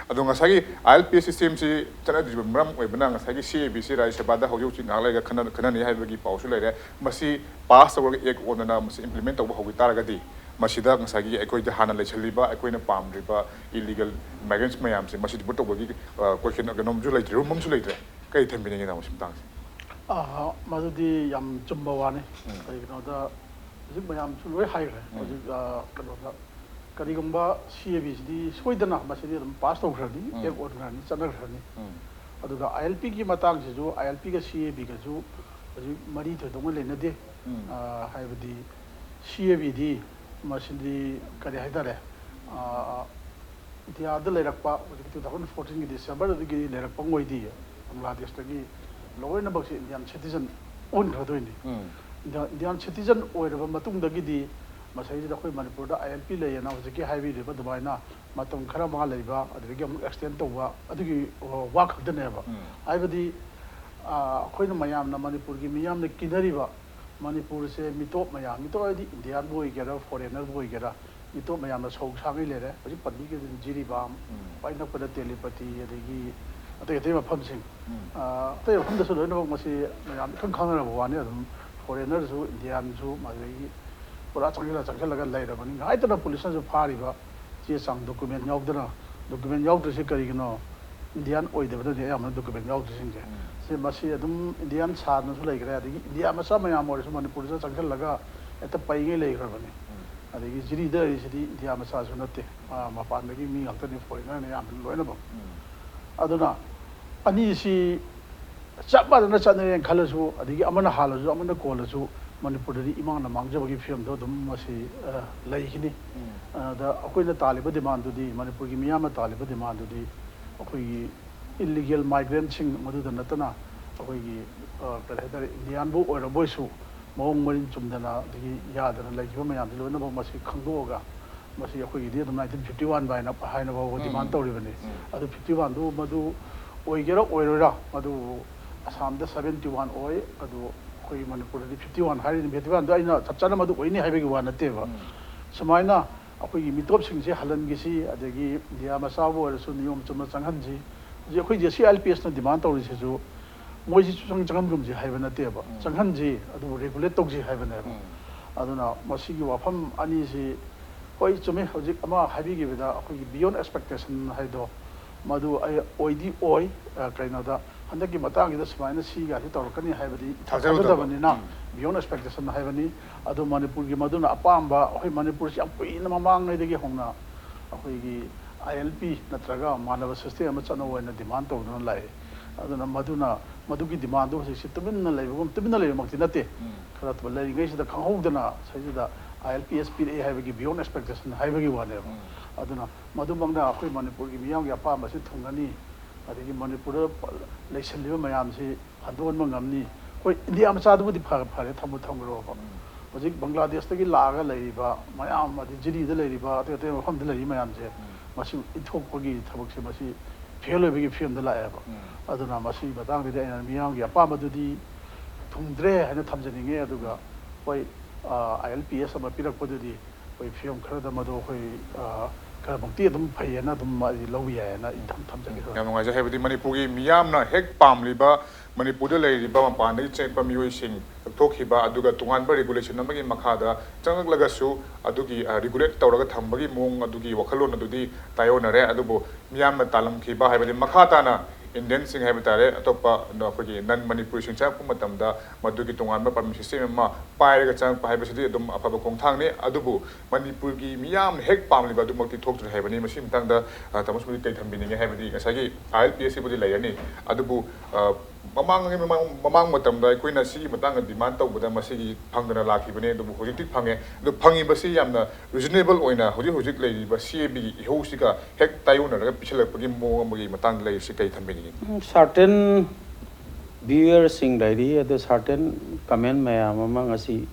ꯑꯗꯣ ꯉꯁꯥꯏꯒꯤ ꯑꯥꯏ ꯑꯦꯜ ꯄꯤ ꯑꯦꯁ ꯁꯤꯁꯇꯦꯝꯁꯤ ꯆꯠꯅꯗ꯭ꯔꯤꯕ ꯃꯔꯝ ꯑꯣꯏꯕꯅ ꯉꯁꯥꯏꯒꯤ ꯁꯤ ꯑꯦ ꯕꯤ ꯁꯤ ꯔꯥꯖ꯭ꯌ ꯁꯚꯥꯗ ꯍꯧꯖꯤꯛ ꯍꯧꯖꯤꯛ ꯉꯥꯏꯍꯥꯛ ꯂꯩꯔꯒ ꯈꯟꯅ-, ꯈꯟꯅꯅꯤ ꯍꯥꯏꯕꯒꯤ ꯄꯥꯎꯁꯨ ꯂꯩꯔꯦ꯫ ꯃꯁꯤ ꯄꯥꯁ ꯇꯧꯔꯒ ꯑꯦꯛ ꯑꯣꯟꯗꯅ ꯃꯁꯤ ꯏꯝꯄ꯭ꯂꯤꯃꯦꯟ ꯇꯧꯕ ꯍꯧꯈꯤ ꯇꯥꯔꯒꯗꯤ ꯃꯁꯤꯗ ꯉꯁꯥꯏꯒꯤ ꯑꯩꯈꯣꯏꯗ ꯍꯥꯟꯅ ꯂꯩꯁꯜꯂꯤꯕ ꯑꯩꯈꯣꯏꯅ ꯄꯥꯝꯗ꯭ꯔꯤꯕ ꯏꯂꯤꯒꯦꯜ ꯃꯥꯏꯒ꯭ꯔꯦꯟꯁ ꯃꯌꯥꯝꯁꯦ ꯃꯁꯤ ꯗꯤꯄꯣꯔꯠ ꯇꯧꯕꯒꯤ, ꯑ, ꯀꯣꯏꯁꯟ ꯀꯩꯅꯣꯝꯁꯨ ꯂꯩꯇ꯭ꯔꯦ, ꯔꯨꯝ ꯑꯃꯁꯨ ꯂꯩꯇ꯭ꯔꯦ꯫ ꯀꯔꯤ ꯊꯝꯕꯤꯅꯤꯡꯉꯤ ꯇꯥꯃꯣ ꯁꯤ ꯃꯇꯥꯡꯁꯦ? ꯑꯥ, ꯃꯗꯨꯗꯤ ꯌꯥꯝ ꯆꯨꯝꯕ ꯋꯥꯅꯤ꯫ ꯀꯩꯒꯤꯅꯣꯗ ꯍꯧꯖꯤꯛ ꯃꯌꯥꯝꯁꯨ ꯂꯣꯏ ꯍꯥꯏꯈ꯭ꯔꯦ꯫ ꯍꯧꯖꯤꯛ, ꯑꯥ, ꯀꯩꯅꯣꯗ, ꯀꯔꯤꯒꯨꯝꯕ ꯁꯤ ꯑꯦ ꯕꯤꯁꯤꯗꯤ ꯁꯣꯏꯗꯅ ꯃꯁꯤꯗꯤ ꯑꯗꯨꯝ ꯄꯥꯁ ꯇꯧꯈ꯭ꯔꯅꯤ, ꯑꯦꯛ ꯑꯣꯟꯈ꯭ꯔꯅꯤ, ꯆꯠꯅꯈ꯭ꯔꯅꯤ꯫ ꯑꯗꯨꯒ ꯑꯥꯏ ꯑꯦꯜ ꯄꯤꯒꯤ ꯃꯇꯥꯡꯁꯤꯁꯨ, ꯑꯥꯏ ꯑꯦꯜ ꯄꯤꯒ ꯁꯤ ꯑꯦ ꯕꯤꯒꯁꯨ ꯍꯧꯖꯤꯛ ꯃꯔꯤ ꯊꯣꯏꯗꯣꯛꯅ ꯂꯩꯅꯗꯦ꯫ ꯑꯥ, ꯍꯥꯏꯕꯗꯤ ꯁꯤ ꯑꯦ ꯕꯤꯗꯤ ꯃꯁꯤꯗꯤ ꯀꯔꯤ ꯍꯥꯏꯇꯥꯔꯦ, ꯑꯥ, ꯏꯟꯗꯤꯌꯥꯗ ꯂꯩꯔꯛꯄ ꯍꯧꯖꯤꯛ two thousand fourteen ꯒꯤ December ꯗꯒꯤ ꯂꯩꯔꯛꯄ ꯉꯣꯏꯗꯤ ꯕꯪꯒ꯭ꯂꯥꯗꯦꯁꯇꯒꯤ ꯂꯣꯏꯅꯃꯛꯁꯦ ꯏꯟꯗꯤꯌꯥꯟ ꯁꯤꯇꯤꯖꯟ ꯑꯣꯟꯈ꯭ꯔꯗꯣꯏꯅꯤ꯫ ꯏꯟꯗꯤꯌꯥ-, ꯏꯟꯗꯤꯌꯥꯟ ꯁꯤꯇꯤꯖꯟ ꯑꯣꯏꯔꯕ ꯃꯇꯨꯡꯗꯒꯤꯗꯤ ꯃꯁꯤꯗꯩꯁꯤꯗ ꯑꯩꯈꯣꯏ ꯃꯅꯤꯄꯨꯔꯗ ꯑꯥꯏ ꯑꯦꯜ ꯄꯤ ꯂꯩꯌꯦꯅ ꯍꯧꯖꯤꯛꯀꯤ ꯍꯥꯏꯕꯤꯔꯤꯕ ꯑꯗꯨꯃꯥꯏꯅ ꯃꯇꯝ ꯈꯔ ꯃꯥ ꯂꯩꯕ, ꯑꯗꯨꯗꯒꯤ ꯑꯃꯨꯛ ꯑꯦꯛꯁꯇꯦꯟ ꯇꯧꯕ, ꯑꯗꯨꯒꯤ ꯋꯥ ꯈꯛꯇꯅꯦꯕ꯫ ꯍꯥꯏꯕꯗꯤ, ꯑꯥ, ꯑꯩꯈꯣꯏꯅ ꯃꯌꯥꯝꯅ, ꯃꯅꯤꯄꯨꯔꯒꯤ ꯃꯤꯌꯥꯝꯅ ꯀꯤꯅꯔꯤꯕ, ꯃꯅꯤꯄꯨꯔꯁꯦ ꯃꯤꯇꯣꯞ ꯃꯌꯥꯝ, ꯃꯤꯇꯣꯞ ꯍꯥꯏꯗꯤ ꯏꯟꯗꯤꯌꯥꯟꯕꯨ ꯑꯣꯏꯒꯦꯔꯥ, ꯐꯣꯔꯦꯟꯅꯔꯕꯨ ꯑꯣꯏꯒꯦꯔꯥ, ꯃꯤꯇꯣꯞ ꯃꯌꯥꯝꯅ ꯁꯧ ꯁꯥꯡꯉꯩ ꯂꯩꯔꯦ꯫ ꯍꯧꯖꯤꯛ ꯄꯟꯕꯤꯈꯤꯕꯗꯨꯅꯤ ꯖꯤꯔꯤꯕꯥꯝ, ꯈ꯭ꯋꯥꯏ ꯅꯛꯄꯗ ꯇꯦꯂꯤꯄꯇꯤ, ꯑꯗꯒꯤ ꯑꯇꯩ ꯑꯇꯩ ꯃꯐꯝꯁꯤꯡ, ꯑꯥ, ꯑꯇꯩ ꯃꯐꯝꯗꯁꯨ ꯂꯣꯏꯅꯃꯛ ꯃꯁꯤ ꯃꯌꯥꯝ ꯏꯈꯪ ꯈꯪꯅꯔꯕ ꯋꯥꯅꯤ꯫ ꯑꯗꯨꯝ ꯐꯣꯔꯦꯟꯅꯔꯁꯨ, ꯏꯟꯗꯤꯌꯥꯟꯁꯨ, ꯑꯗꯒꯤ ꯄꯨꯔꯥ ꯆꯪꯁꯤꯜꯂ ꯆꯪꯁꯤꯜꯂꯒ ꯂꯩꯔꯕꯅꯤ꯫ ꯉꯥꯏꯇꯅ ꯄꯨꯂꯤꯁꯅꯁꯨ ꯐꯥꯔꯤꯕ, ꯆꯦ ꯆꯥꯡ ꯗꯣꯀꯨꯃꯦꯟ ꯌꯥꯎꯗꯅ, ꯗꯣꯀꯨꯃꯦꯟ ꯌꯥꯎꯗ꯭ꯔꯤꯁꯦ ꯀꯔꯤꯒꯤꯅꯣ? ꯏꯟꯗꯤꯌꯥꯟ ꯑꯣꯏꯗꯕꯅꯗꯤ ꯑꯌꯥꯝꯕꯅ ꯗꯣꯀꯨꯃꯦꯟ ꯌꯥꯎꯗ꯭ꯔꯤꯁꯤꯡꯁꯦ꯫ ꯁꯤ, ꯃꯁꯤ ꯑꯗꯨꯝ ꯏꯟꯗꯤꯌꯥꯟ ꯁꯥꯗꯅꯁꯨ ꯂꯩꯈ꯭ꯔꯦ, ꯑꯗꯒꯤ ꯏꯟꯗꯤꯌꯥ ꯃꯆꯥ ꯃꯌꯥꯝ ꯑꯣꯏꯔꯁꯨ ꯃꯅꯤꯄꯨꯔꯗ ꯆꯪꯁꯤꯜꯂꯒ ꯍꯦꯛꯇ ꯄꯩꯉꯩ ꯂꯩꯈ꯭ꯔꯕꯅꯤ꯫ ꯑꯗꯒꯤ ꯖꯤꯔꯤꯗ ꯂꯩꯔꯤꯁꯤꯗꯤ ꯏꯟꯗꯤꯌꯥ ꯃꯆꯥꯁꯨ ꯅꯠꯇꯦ, ꯃꯥ ꯃꯄꯥꯟꯗꯒꯤ ꯃꯤ ꯉꯥꯛꯇꯅꯤ, ꯐꯣꯔꯦꯟꯅꯔꯅ ꯑꯌꯥꯝꯕꯅ ꯂꯣꯏꯅꯃꯛ꯫ ꯑꯗꯨꯅ ꯑꯅꯤꯁꯤ ꯆꯞ ꯃꯥꯟꯅꯅ ꯆꯠꯅꯔꯦꯅ ꯈꯜꯂꯁꯨ, ꯑꯗꯒꯤ ꯑꯃꯅ ꯍꯥꯜꯂꯁꯨ, ꯑꯃꯅ ꯀꯣꯜꯂꯁꯨ, ꯃꯅꯤꯄꯨꯔꯗꯗꯤ ꯏꯃꯥꯡꯅ ꯃꯥꯡꯖꯕꯒꯤ ꯐꯤꯕꯝꯗꯣ ꯑꯗꯨꯝ ꯃꯁꯤ, ꯑ, ꯂꯩꯈꯤꯅꯤ꯫ ꯑꯗ ꯑꯩꯈꯣꯏꯅ ꯇꯥꯜꯂꯤꯕ ꯗꯤꯃꯥꯟꯗꯨꯗꯤ, ꯃꯅꯤꯄꯨꯔꯒꯤ ꯃꯤꯌꯥꯝꯅ ꯇꯥꯜꯂꯤꯕ ꯗꯤꯃꯥꯟꯗꯨꯗꯤ, ꯑꯩꯈꯣꯏꯒꯤ ꯏꯜꯂꯤꯒꯦꯜ ꯃꯥꯏꯒ꯭ꯔꯦꯟꯁꯤꯡ ꯃꯗꯨꯗ ꯅꯠꯇꯅ, ꯑꯩꯈꯣꯏꯒꯤ, ꯑ, ꯀꯔꯤ ꯍꯥꯏꯇꯥꯔꯦ, ꯏꯟꯗꯤꯌꯥꯟꯕꯨ ꯑꯣꯏꯔꯕꯣꯏꯁꯨ ꯃꯑꯣꯡ ꯃꯔꯤꯟ ꯆꯨꯝꯗꯅ, ꯑꯗꯒꯤ ꯌꯥꯗꯅ ꯂꯩꯈꯤꯕ ꯃꯌꯥꯝꯁꯤ ꯂꯣꯏꯅꯃꯛ ꯃꯁꯤ ꯈꯪꯗꯣꯛꯑꯒ, ꯃꯁꯤ ꯑꯩꯈꯣꯏꯒꯤꯗꯤ ꯑꯗꯨꯝ nineteen fifty one ꯍꯥꯏꯅ, ꯍꯥꯏꯅ ꯐꯥꯎꯕ ꯗꯤꯃꯥꯟ ꯇꯧꯔꯤꯕꯅꯤ꯫ ꯑꯗꯨ fifty one ꯗꯨ ꯃꯗꯨ ꯑꯣꯏꯒꯦꯔꯥ ꯑꯣꯏꯔꯣꯏꯔꯥ, ꯃꯗꯨ ꯑꯁꯥꯝꯗ seventy one ꯑꯣꯏ, ꯑꯗꯨ ꯑꯩꯈꯣꯏꯒꯤ ꯃꯅꯤꯄꯨꯔꯗꯗꯤ fifty one ꯍꯥꯏꯔꯤꯅꯤ꯫ Fifty one ꯗꯨ ꯑꯩꯅ ꯆꯞ ꯆꯥꯅ ꯃꯗꯨ ꯑꯣꯏꯅꯤ ꯍꯥꯏꯕꯒꯤ ꯋꯥ ꯅꯠꯇꯦꯕ꯫ ꯁꯨꯃꯥꯏꯅ ꯑꯩꯈꯣꯏꯒꯤ ꯃꯤꯇꯣꯞꯁꯤꯡꯁꯦ ꯍꯜꯍꯟꯈꯤꯁꯤ, ꯑꯗꯒꯤ ꯏꯟꯗꯤꯌꯥ ꯃꯆꯥꯕꯨ ꯑꯣꯏꯔꯁꯨ ꯅꯤꯌꯣꯝ ꯆꯨꯝꯅ ꯆꯪꯍꯟꯁꯤ꯫ ꯍꯧꯖꯤꯛ ꯑꯩꯈꯣꯏ J C I L P ꯑꯦꯁꯅ ꯗꯤꯃꯥꯟ ꯇꯧꯔꯤꯁꯤꯁꯨ ꯃꯣꯏꯁꯤ ꯆꯪ-, ꯆꯪꯍꯟꯒꯨꯝꯁꯤ ꯍꯥꯏꯕ ꯅꯠꯇꯦꯕ꯫ ꯆꯪꯍꯟꯁꯤ, ꯑꯗꯨꯕꯨ ꯔꯤꯒꯨꯂꯦꯠ ꯇꯧꯁꯤ ꯍꯥꯏꯕꯅꯦꯕ꯫ ꯑꯗꯨꯅ ꯃꯁꯤꯒꯤ ꯋꯥꯐꯝ ꯑꯅꯤꯁꯤ, ꯍꯣꯏ, ꯆꯨꯝꯃꯤ, ꯍꯧꯖꯤꯛ ꯑꯃ ꯍꯥꯏꯕꯤꯈꯤꯕꯗ ꯑꯩꯈꯣꯏꯒꯤ beyond expectation ꯍꯥꯏꯗꯣ, ꯃꯗꯨ ꯑꯩ ꯑꯣꯏꯗꯤ ꯑꯣꯏ, ꯑ, ꯀꯩꯅꯣꯗ, ꯍꯟꯗꯛꯀꯤ ꯃꯇꯥꯡꯁꯤꯗ ꯁꯨꯃꯥꯏꯅ ꯁꯤꯒꯁꯤ ꯇꯧꯔꯛꯀꯅꯤ ꯍꯥꯏꯕꯗꯤ ꯊꯥꯖꯔꯨꯗꯕ꯫ ꯊꯥꯖꯗꯕꯅꯤꯅ, beyond expectation ꯍꯥꯏꯕꯅꯤ꯫ ꯑꯗꯣ ꯃꯅꯤꯄꯨꯔꯒꯤ ꯃꯗꯨꯅ ꯑꯄꯥꯝꯕ, ꯑꯩꯈꯣꯏ ꯃꯅꯤꯄꯨꯔꯁꯤ ꯌꯥꯝ ꯀꯨꯏꯅ ꯃꯃꯥꯡꯉꯩꯗꯒꯤ ꯍꯧꯅ ꯑꯩꯈꯣꯏꯒꯤ I L P ꯅꯠꯇ꯭ꯔꯒ ꯃꯥꯟꯅꯕ system ꯑꯃ ꯆꯠꯅꯧ ꯍꯥꯏꯅ demand ꯇꯧꯗꯨꯅ ꯂꯥꯛꯑꯦ꯫ ꯑꯗꯨꯅ ꯃꯗꯨꯅ, ꯃꯗꯨꯒꯤ demandꯗꯨ ꯍꯧꯖꯤꯛꯁꯤ ꯇꯨꯃꯤꯟꯅ ꯂꯩꯕꯒꯨꯝ, ꯇꯨꯃꯤꯟꯅ ꯂꯩꯕꯃꯛꯇꯤ ꯅꯠꯇꯦ, ꯈꯔ ꯂꯩꯔꯤꯉꯩꯁꯤꯗ ꯈꯪꯍꯧꯗꯅ ꯁꯤꯗꯩꯁꯤꯗ I L P S ꯄꯤꯔꯛꯑꯦ ꯍꯥꯏꯕꯒꯤ beyond expectation ꯍꯥꯏꯕꯒꯤ ꯋꯥꯅꯦꯕ꯫ ꯑꯗꯨꯅ ꯃꯗꯨꯃꯛꯅ ꯑꯩꯈꯣꯏ ꯃꯅꯤꯄꯨꯔꯒꯤ ꯃꯤꯌꯥꯝꯒꯤ ꯑꯄꯥꯝꯕꯁꯤ ꯊꯨꯡꯒꯅꯤ, ꯑꯗꯒꯤ ꯃꯅꯤꯄꯨꯔꯗ ꯂꯩꯁꯤꯜꯂꯤꯕ ꯃꯌꯥꯝꯁꯤ ꯍꯟꯗꯣꯛꯍꯟꯕ ꯉꯝꯅꯤ꯫ ꯍꯣꯏ, ꯏꯟꯗꯤꯌꯥ ꯃꯆꯥꯗꯨꯕꯨꯗꯤ ꯐ-, ꯐꯔꯦ, ꯊꯝꯕꯨ ꯊꯝꯈ꯭ꯔꯣꯕ꯫ ꯍꯧꯖꯤꯛ ꯕꯪꯒ꯭ꯂꯥꯗꯦꯁꯇꯒꯤ ꯂꯥꯛꯑꯒ ꯂꯩꯔꯤꯕ ꯃꯌꯥꯝ, ꯑꯗꯩ ꯖꯤꯔꯤꯗ ꯂꯩꯔꯤꯕ, ꯑꯇꯩ ꯑꯇꯩ ꯃꯐꯝꯗ ꯂꯩꯔꯤ ꯃꯌꯥꯝꯁꯦ, ꯃꯁꯤ ꯏꯟꯊꯣꯛꯄꯒꯤ ꯊꯕꯛꯁꯦ, ꯃꯁꯤ fail ꯑꯣꯏꯕꯒꯤ ꯐꯤꯕꯝꯗ ꯂꯥꯛꯑꯦꯕ꯫ ꯑꯗꯨꯅ ꯃꯁꯤꯒꯤ ꯃꯇꯥꯡꯗꯗꯤ ꯑꯩꯅ ꯃꯤꯌꯥꯝꯒꯤ ꯑꯄꯥꯝꯕꯗꯨꯗꯤ ꯊꯨꯡꯗ꯭ꯔꯦ ꯍꯥꯏꯅ ꯊꯝꯖꯅꯤꯡꯉꯦ꯫ ꯑꯗꯨꯒ ꯍꯣꯏ, I L P S ꯑꯃ ꯄꯤꯔꯛꯄꯗꯨꯗꯤ ꯑꯩꯈꯣꯏ ꯐꯤꯕꯝ ꯈꯔꯗ ꯃꯗꯨ ꯑꯩꯈꯣꯏ, ꯑ, ꯈꯔꯃꯛꯇꯤ ꯑꯗꯨꯝ ꯐꯩꯌꯦꯅ ꯑꯗꯨꯝ ꯑꯩ ꯂꯧꯕ ꯌꯥꯏꯌꯦꯅ ꯑꯩ ꯊꯝ-, ꯊꯝꯖꯒꯦ, ꯁꯥꯔ꯫ ꯌꯥꯝ ꯅꯨꯡꯉꯥꯏꯖꯩ꯫ ꯍꯥꯏꯕꯗꯤ ꯃꯅꯤꯄꯨꯔꯒꯤ ꯃꯤꯌꯥꯝꯅ ꯍꯦꯛ ꯄꯥꯝꯂꯤꯕ, ꯃꯅꯤꯄꯨꯔꯗ ꯂꯩꯔꯤꯕ ꯃꯄꯥꯟꯗꯒꯤ ꯆꯪꯉꯛꯄ ꯃꯤꯑꯣꯏꯁꯤꯡ ꯂꯧꯊꯣꯛꯈꯤꯕ, ꯑꯗꯨꯒ ꯇꯣꯉꯥꯟꯕ regulation ꯑꯃꯒꯤ ꯃꯈꯥꯗ ꯆꯪꯂꯛꯂꯒꯁꯨ ꯑꯗꯨꯒꯤ, ꯑ, regulate ꯇꯧꯔꯒ ꯊꯝꯕꯒꯤ ꯃꯑꯣꯡ, ꯑꯗꯨꯒꯤ ꯋꯥꯈꯜꯂꯣꯟ ꯑꯗꯨꯗꯤ ꯇꯥꯏꯑꯣꯟꯅꯔꯦ꯫ ꯑꯗꯨꯕꯨ ꯃꯤꯌꯥꯝꯅ ꯇꯥꯂꯝꯈꯤꯕ, ꯍꯥꯏꯕꯗꯤ ꯃꯈꯥ ꯇꯥꯅ Indianꯁꯤꯡ ꯍꯥꯏꯕ ꯇꯥꯔꯦ, ꯑꯇꯣꯞꯄ ꯑꯩꯈꯣꯏꯒꯤ non ꯃꯅꯤꯄꯨꯔꯤꯁꯤꯡ ꯆꯪꯉꯛꯄ ꯃꯇꯝꯗ ꯃꯗꯨꯒꯤ ꯇꯣꯉꯥꯟꯕ permit system ꯑꯃ ꯄꯥꯏꯔꯒ ꯆꯪꯉꯛꯄ ꯍꯥꯏꯕꯁꯤꯗꯤ ꯑꯗꯨꯝ ꯑꯐꯕ ꯈꯣꯡꯊꯥꯡꯅꯤ꯫ ꯑꯗꯨꯕꯨ ꯃꯅꯤꯄꯨꯔꯒꯤ ꯃꯤꯌꯥꯝꯅ ꯍꯦꯛ ꯄꯥꯝꯂꯤꯕ ꯑꯗꯨꯃꯛꯇꯤ ꯊꯣꯛꯇ꯭ꯔꯤ ꯍꯥꯏꯕꯅꯤ꯫ ꯃꯁꯤꯒꯤ ꯃꯇꯥꯡꯗ, ꯑ, ꯇꯥꯃꯣ ꯁꯣꯝꯗꯤ ꯀꯩ ꯊꯝꯕꯤꯅꯤꯡꯉꯦ? ꯍꯥꯏꯕꯗꯤ ꯉꯁꯥꯏꯒꯤ I L P S ꯁꯤꯕꯨꯗꯤ ꯂꯩꯔꯅꯤ, ꯑꯗꯨꯕꯨ, ꯑ, ꯃꯃꯥꯡꯒꯤ, ꯃꯃꯥꯡ, ꯃꯃꯥꯡ ꯃꯇꯝꯗ ꯑꯩꯈꯣꯏꯅ ꯁꯤꯒꯤ ꯃꯇꯥꯡꯗ demand ꯇꯧꯕꯗ ꯃꯁꯤꯒꯤ ꯐꯪꯗꯅ ꯂꯥꯛꯈꯤꯕꯅꯦ, ꯑꯗꯨꯕꯨ ꯍꯧꯖꯤꯛꯇꯤ ꯐꯪꯉꯦ꯫ ꯑꯗꯨ ꯐꯪꯉꯤꯕꯁꯤ ꯌꯥꯝꯅ reasonable ꯑꯣꯏꯅ ꯍꯧꯖꯤꯛ ꯍꯧꯖꯤꯛ ꯂꯩꯔꯤꯕ C A B ꯒꯤ ꯏꯍꯧꯁꯤꯒ ꯍꯦꯛ ꯇꯥꯏꯑꯣꯟꯅꯔꯒ ꯄꯤꯁꯤꯜꯂꯛꯄꯒꯤ ꯃꯑꯣꯡ ꯑꯃꯒꯤ ꯃꯇꯥꯡꯗ ꯂꯩꯔꯤꯁꯤ ꯀꯩ ꯊꯝꯕꯤꯅꯤꯡꯉꯤ? Certain viewerꯁꯤꯡ ꯂꯩꯔꯤ, ꯑꯗꯣ certain comment ꯃꯌꯥꯝ ꯑꯃ ꯉꯁꯤ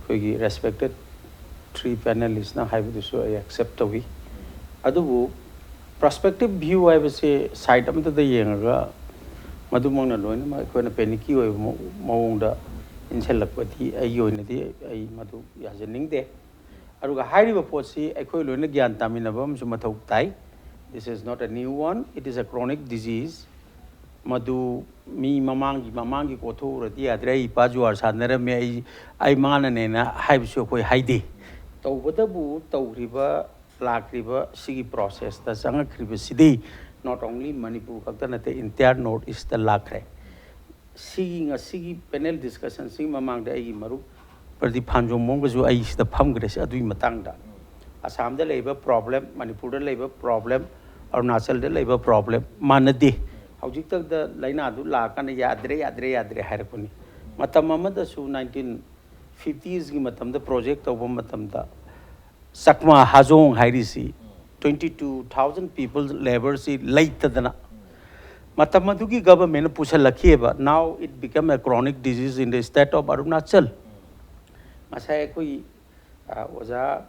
ꯑꯩꯈꯣꯏꯒꯤ respected three panelistꯅ ꯍꯥꯏꯕꯗꯨꯁꯨ ꯑꯩ accept ꯇꯧꯏ꯫ ꯑꯗꯨꯕꯨ perspective view ꯍꯥꯏꯕꯁꯦ side ꯑꯃꯠꯇꯗ ꯌꯦꯡꯉꯒ ꯃꯗꯨꯃꯛꯅ ꯂꯣꯏꯅꯃꯛ ꯑꯩꯈꯣꯏꯅ panicky ꯑꯣꯏꯕ ꯃꯑꯣ-, ꯃꯑꯣꯡꯗ ꯏꯟꯁꯤꯜꯂꯛꯄꯗꯤ ꯑꯩꯒꯤ ꯑꯣꯏꯅꯗꯤ ꯑꯩ ꯃꯗꯨ ꯌꯥꯖꯅꯤꯡꯗꯦ꯫ ꯑꯗꯨꯒ ꯍꯥꯏꯔꯤꯕ ꯄꯣꯠꯁꯤ ꯑꯩꯈꯣꯏ ꯂꯣꯏꯅ ꯒ꯭ꯌꯥꯟ ꯇꯥꯃꯤꯟꯅꯕ ꯑꯃꯁꯨ ꯃꯊꯧ ꯇꯥꯏ꯫ This is not a new one, it is a chronic disease. ꯃꯗꯨ ꯃꯤ ꯃꯃꯥꯡꯒꯤ, ꯃꯃꯥꯡꯒꯤ ꯀꯣꯊꯣꯛꯎꯔꯗꯤ ꯌꯥꯗ꯭ꯔꯦ, "ꯑꯩ ꯏꯄꯥ ꯖꯨꯋꯥꯔ ꯁꯥꯟꯅꯔꯝꯃꯦ, ꯑꯩ, ꯑꯩ ꯃꯥꯅꯅꯦꯅ" ꯍꯥꯏꯕꯁꯨ ꯑꯩꯈꯣꯏ ꯍꯥꯏꯗꯦ꯫ ꯇꯧꯕꯇꯕꯨ ꯇꯧꯈ꯭ꯔꯤꯕ, ꯂꯥꯛꯈ꯭ꯔꯤꯕ ꯁꯤꯒꯤ processꯇ ꯆꯪꯉꯛꯈ꯭ꯔꯤꯕꯁꯤꯗꯤ Not only ꯃꯅꯤꯄꯨꯔ ꯈꯛꯇ ꯅꯠꯇꯦ, entire North East ꯇ ꯂꯥꯛꯈ꯭ꯔꯦ꯫ ꯁꯤꯒꯤ ꯉꯁꯤꯒꯤ ꯄꯦꯅꯦꯜ ꯗꯤꯁꯀꯁꯟꯁꯤꯒꯤ ꯃꯃꯥꯡꯗ ꯑꯩꯒꯤ ꯃꯔꯨꯞ ꯄ꯭ꯔꯗꯤꯞ ꯐꯥꯟꯖꯣꯝꯕꯝꯒꯁꯨ ꯑꯩ ꯁꯤꯗ ꯐꯝꯈ꯭ꯔꯦ꯫ ꯁꯤ ꯑꯗꯨꯒꯤ ꯃꯇꯥꯡꯗ ꯑꯁꯥꯝꯗ ꯂꯩꯕ ꯄ꯭ꯔꯣꯕ꯭ꯂꯦꯝ, ꯃꯅꯤꯄꯨꯔꯗ ꯂꯩꯕ ꯄ꯭ꯔꯣꯕ꯭ꯂꯦꯝ, ꯑꯔꯨꯅꯥꯆꯜꯗ ꯂꯩꯕ ꯄ꯭ꯔꯣꯕ꯭ꯂꯦꯝ ꯃꯥꯟꯅꯗꯦ꯫ ꯍꯧꯖꯤꯛꯇꯗ ꯂꯥꯏꯅꯥꯗꯨ ꯂꯥꯛꯑꯀꯥꯟꯗ ꯌꯥꯗ꯭ꯔꯦ, ꯌꯥꯗ꯭ꯔꯦ, ꯌꯥꯗ꯭ꯔꯦ ꯍꯥꯏꯔꯛꯄꯅꯤ꯫ ꯃꯇꯝ ꯑꯃꯗꯁꯨ ꯅꯥꯏꯟꯇꯤꯟ ꯐꯤꯐꯇꯤꯁꯀꯤ ꯃꯇꯝꯗ ꯄ꯭ꯔꯣꯖꯦꯛ ꯇꯧꯕ ꯃꯇꯝꯗ ꯆꯛꯃꯥ ꯍꯥꯖꯣꯡ ꯍꯥꯏꯔꯤꯁꯤ twenty two thousand people labourꯁꯤ ꯂꯩꯇꯗꯅ ꯃꯇꯝ ꯑꯗꯨꯒꯤ ꯒꯚꯔꯟꯃꯦꯟꯅ ꯄꯨꯁꯜꯂꯛꯈꯤꯑꯕ꯫ Now it become a chronic disease in the state of Arunachal꯫ ꯉꯁꯥꯏ ꯑꯩꯈꯣꯏ ꯑ, ꯑꯣꯖꯥ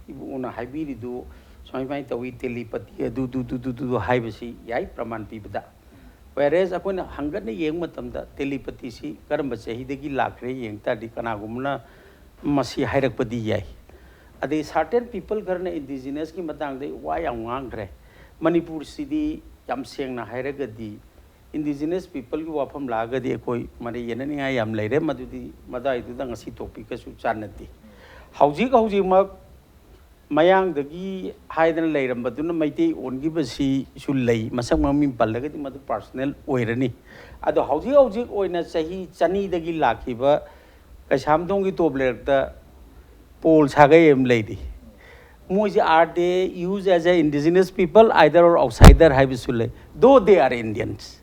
ꯏꯕꯨꯡꯉꯣꯅ ꯍꯥꯏꯕꯤꯔꯤꯗꯨ ꯁꯨꯃꯥꯏ ꯁꯨꯃꯥꯏꯅ ꯇꯧꯏ, ꯇꯦꯂꯤꯄꯇꯤ ꯑꯗꯨ ꯗꯨ ꯗꯨ ꯗꯨ ꯗꯨ ꯗꯨ ꯍꯥꯏꯕꯁꯤ ꯌꯥꯏ ꯄ꯭ꯔꯃꯥꯟ ꯄꯤꯕꯗ꯫ Whereas ꯑꯩꯈꯣꯏꯅ ꯍꯪꯒꯠꯅ ꯌꯦꯡꯕ ꯃꯇꯝꯗ ꯇꯦꯂꯤꯄꯇꯤꯁꯤ ꯀꯔꯝꯕ ꯆꯍꯤꯗꯒꯤ ꯂꯥꯛꯈ꯭ꯔꯦ ꯌꯦꯡ ꯇꯥꯔꯗꯤ ꯀꯅꯥꯒꯨꯝꯕꯅ ꯃꯁꯤ ꯍꯥꯏꯔꯛꯄꯗꯤ ꯌꯥꯏ꯫ ꯑꯗꯩ certain people ꯈꯔꯅ ꯏꯟꯗꯤꯖꯤꯅꯁꯀꯤ ꯃꯇꯥꯡꯗ ꯋꯥ ꯌꯥꯝ ꯉꯥꯡꯈ꯭ꯔꯦ꯫ ꯃꯅꯤꯄꯨꯔꯁꯤꯗꯤ ꯌꯥꯝ ꯁꯦꯡꯅ ꯍꯥꯏꯔꯒꯗꯤ ꯏꯟꯗꯤꯖꯤꯅꯁ ꯄꯤꯄꯜꯒꯤ ꯋꯥꯐꯝ ꯂꯥꯛꯑꯒꯗꯤ ꯑꯩꯈꯣꯏ ꯃꯔꯩ ꯌꯦꯠꯅꯅꯤꯡꯉꯥꯏ ꯌꯥꯝ ꯂꯩꯔꯦ, ꯃꯗꯨꯗꯤ ꯃꯗꯥꯏꯗꯨꯗ ꯉꯁꯤ ꯇꯣꯄꯤꯛꯀꯁꯨ ꯆꯥꯟꯅꯗꯦ꯫ ꯍꯧꯖꯤꯛ ꯍꯧꯖꯤꯛꯃꯛ ꯃꯌꯥꯡꯗꯒꯤ ꯍꯥꯏꯗꯅ ꯂꯩꯔꯝꯕꯗꯨꯅ ꯃꯩꯇꯩ ꯑꯣꯟꯈꯤꯕꯁꯤꯁꯨ ꯂꯩ, ꯃꯁꯛ ꯃꯃꯤꯡ ꯄꯜꯂꯒꯗꯤ ꯃꯗꯨ ꯄꯥꯔꯁꯣꯅꯦꯜ ꯑꯣꯏꯔꯅꯤ꯫ ꯑꯗꯣ ꯍꯧꯖꯤꯛ ꯍꯧꯖꯤꯛ ꯑꯣꯏꯅ ꯆꯍꯤ ꯆꯅꯤꯗꯒꯤ ꯂꯥꯛꯈꯤꯕ ꯀꯩꯁꯥꯝꯊꯣꯡꯒꯤ ꯇꯣꯞ ꯂꯩꯔꯛꯇ ꯄꯣꯜ ꯁꯥꯒꯩ ꯑꯃ ꯂꯩꯔꯤ꯫ ꯃꯣꯏꯁꯦ, are they use as a indigenous people either or outsider ꯍꯥꯏꯕꯁꯨ ꯂꯩ꯫ Though they are Indians꯫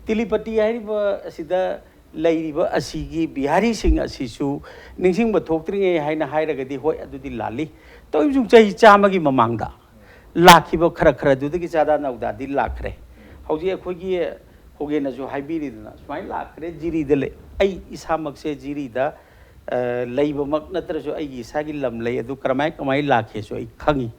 ꯇꯤꯂꯤꯄꯇꯤ ꯍꯥꯏꯔꯤꯕ ꯑꯁꯤꯗ ꯂꯩꯔꯤꯕ ꯑꯁꯤꯒꯤ ꯕꯤꯍꯥꯔꯤꯁꯤꯡ ꯑꯁꯤꯁꯨ ꯅꯤꯡꯁꯤꯡꯕ ꯊꯣꯛꯇ꯭ꯔꯤꯉꯩ ꯍꯥꯏꯅ ꯍꯥꯏꯔꯒꯗꯤ ꯍꯣꯏ, ꯑꯗꯨꯗꯤ ꯂꯥꯜꯂꯤ꯫ ꯇꯧꯔꯤꯕꯁꯨ ꯆꯍꯤ ꯆꯥꯝꯃꯒꯤ ꯃꯃꯥꯡꯗ ꯂꯥꯛꯈꯤꯕ ꯈꯔ ꯈꯔꯗꯨꯗꯒꯤ ꯆꯥꯗꯥ ꯅꯧꯗꯥꯗꯤ ꯂꯥꯛꯈ꯭ꯔꯦ꯫ ꯍꯧꯖꯤꯛ ꯑꯩꯈꯣꯏꯒꯤ ꯈꯣꯒꯦꯅꯁꯨ ꯍꯥꯏꯕꯤꯔꯤꯗꯅ ꯁꯨꯃꯥꯏꯅ ꯂꯥꯛꯈ꯭ꯔꯦ, ꯖꯤꯔꯤꯗ ꯂꯩ꯫ ꯑꯩ ꯏꯁꯥꯃꯛꯁꯦ ꯖꯤꯔꯤꯗ ꯑ, ꯂꯩꯕꯃꯛ ꯅꯠꯇ꯭ꯔꯁꯨ ꯑꯩꯒꯤ ꯏꯁꯥꯒꯤ ꯂꯝ ꯂꯩ, ꯑꯗꯨ ꯀꯔꯝꯍꯥꯏ ꯀꯃꯥꯏꯅ ꯂꯥꯛꯈꯤꯁꯨ ꯑꯩ ꯈꯪꯉꯤ꯫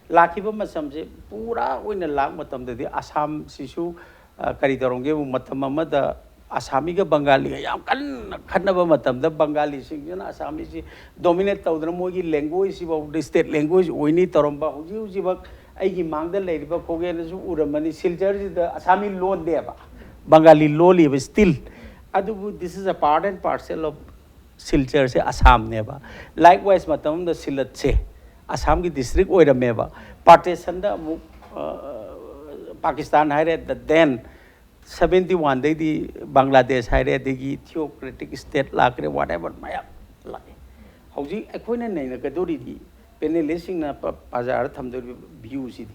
ꯂꯥꯛꯈꯤꯕ ꯃꯇꯝꯁꯦ ꯄꯨꯔꯥ ꯑꯣꯏꯅ ꯂꯥꯛ ꯃꯇꯝꯗꯗꯤ ꯑꯁꯥꯝꯁꯤꯁꯨ, ꯑ, ꯀꯔꯤ ꯇꯧꯔꯝꯒꯦꯕꯨ, ꯃꯇꯝ ꯑꯃꯗ ꯑꯁꯥꯃꯤꯒ ꯕꯪꯒꯥꯂꯤꯒ ꯌꯥꯝ ꯀꯟꯅ ꯈꯠꯅꯕ ꯃꯇꯝꯗ ꯕꯪꯒꯥꯂꯤꯁꯤꯡꯁꯤꯅ ꯑꯁꯥꯃꯤꯁꯤ ꯗꯣꯃꯤꯅꯦꯠ ꯇꯧꯗꯅ ꯃꯣꯏꯒꯤ ꯂꯦꯡꯒ꯭ꯋꯦꯖ ꯁꯤꯐꯥꯎꯗ ꯁ꯭ꯇꯦꯠ ꯂꯦꯡꯒ꯭ꯋꯦꯖ ꯑꯣꯏꯅꯤ ꯇꯧꯔꯝꯕ꯫ ꯍꯧꯖꯤꯛ ꯍꯧꯖꯤꯛꯃꯛ ꯑꯩꯒꯤ ꯃꯥꯡꯗ ꯂꯩꯔꯤꯕ ꯈꯣꯒꯦꯅꯁꯨ ꯎꯔꯝꯃꯅꯤ, ꯁꯤꯜꯆꯔꯁꯤꯗ ꯑꯁꯥꯃꯤ ꯂꯣꯟꯗꯦꯕ, ꯕꯪꯒꯥꯂꯤ ꯂꯣꯜꯂꯤꯕ ꯁ꯭ꯇꯤꯜ꯫ ꯑꯗꯨꯕꯨ this is a part and parcel of ꯁꯤꯜꯆꯔꯁꯦ ꯑꯁꯥꯝꯅꯦꯕ꯫ Likewise ꯃꯇꯝ ꯑꯃꯗ ꯁꯤꯂꯠꯁꯦ ꯑꯁꯥꯝꯒꯤ ꯗꯤꯁꯇ꯭ꯔꯤꯛ ꯑꯣꯏꯔꯝꯃꯦꯕ꯫ ꯄꯥꯔꯇꯤꯁꯟꯗ ꯑꯃꯨꯛ, ꯑ, ꯄꯥꯀꯤꯁꯇꯥꯟ ꯍꯥꯏꯔꯦ, the then seventy one ꯗꯩꯗꯤ Bangladesh ꯍꯥꯏꯔꯦ, ꯑꯗꯒꯤ theocratic state ꯂꯥꯛꯈ꯭ꯔꯦ, whatever ꯃꯌꯥꯝ ꯂꯥꯛꯑꯦ꯫ ꯍꯧꯖꯤꯛ ꯑꯩꯈꯣꯏꯅ ꯅꯩꯅꯒꯗꯧꯔꯤꯗꯤ, ꯄꯦꯅꯦꯂꯤꯁꯁꯤꯡꯅ ꯄ- ꯄꯥꯖꯔ ꯊꯝꯗꯧꯔꯤꯕ ꯚ꯭ꯌꯨꯁꯤꯗꯤ,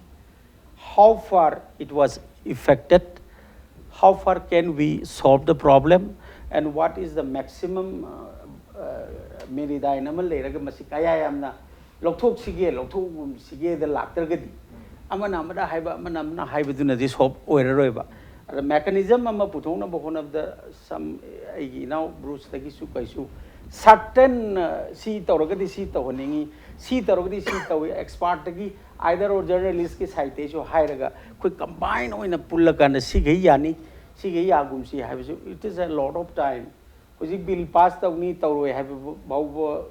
how far it was affected, how far can we solve the problem, and what is the maximum, uh, uh, meridine ꯑꯃ ꯂꯩꯔꯒ ꯃꯁꯤ ꯀꯌꯥ ꯌꯥꯝꯅ ꯂꯧꯊꯣꯛꯁꯤꯒꯦ, ꯂꯧꯊꯣꯛꯁꯤꯒꯦꯗ ꯂꯥꯛꯇ꯭ꯔꯒꯗꯤ, ꯑꯃꯅ ꯑꯃꯗ ꯍꯥꯏꯕ, ꯑꯃꯅ ꯑꯃꯅ ꯍꯥꯏꯕꯗꯨꯅꯗꯤ ꯁꯣꯞ ꯑꯣꯏꯔꯔꯣꯏꯕ꯫ ꯑꯗ ꯃꯦꯀꯥꯅꯤꯖꯝ ꯑꯃ ꯄꯨꯊꯣꯛꯅꯕ ꯍꯣꯠꯅꯕꯗ, ꯁꯝ ꯑꯩꯒꯤ ꯏꯅꯥꯎ ꯕ꯭ꯔꯨꯁꯇꯒꯤꯁꯨ ꯀꯩꯁꯨ ꯁꯥꯔꯇꯟ, ꯁꯤ ꯇꯧꯔꯒꯗꯤ ꯁꯤ ꯇꯧꯍꯟꯅꯤꯡꯉꯤ, ꯁꯤ ꯇꯧꯔꯒꯗꯤ ꯁꯤ ꯇꯧꯏ, ꯑꯦꯛꯁꯄꯥꯔꯠꯇꯒꯤ ꯑꯥꯏꯗꯔ ꯑꯣꯔ ꯖꯔꯅꯦꯂꯤꯁꯀꯤ ꯁꯥꯏꯠꯇꯩꯁꯨ ꯍꯥꯏꯔꯒ, ꯑꯩꯈꯣꯏ ꯀꯝꯕꯥꯏꯟ ꯑꯣꯏꯅ ꯄꯨꯜꯂꯀꯥꯟꯗ ꯁꯤꯈꯩ ꯌꯥꯅꯤ, ꯁꯤꯈꯩ ꯌꯥꯒꯨꯝꯁꯤ ꯍꯥꯏꯕꯁꯨ, it is a lot of time꯫ ꯍꯧꯖꯤꯛ ꯕꯤꯜ ꯄꯥꯁ ꯇꯧꯅꯤ ꯇꯧꯔꯣꯏ ꯍꯥꯏꯕ ꯐꯥꯎꯕ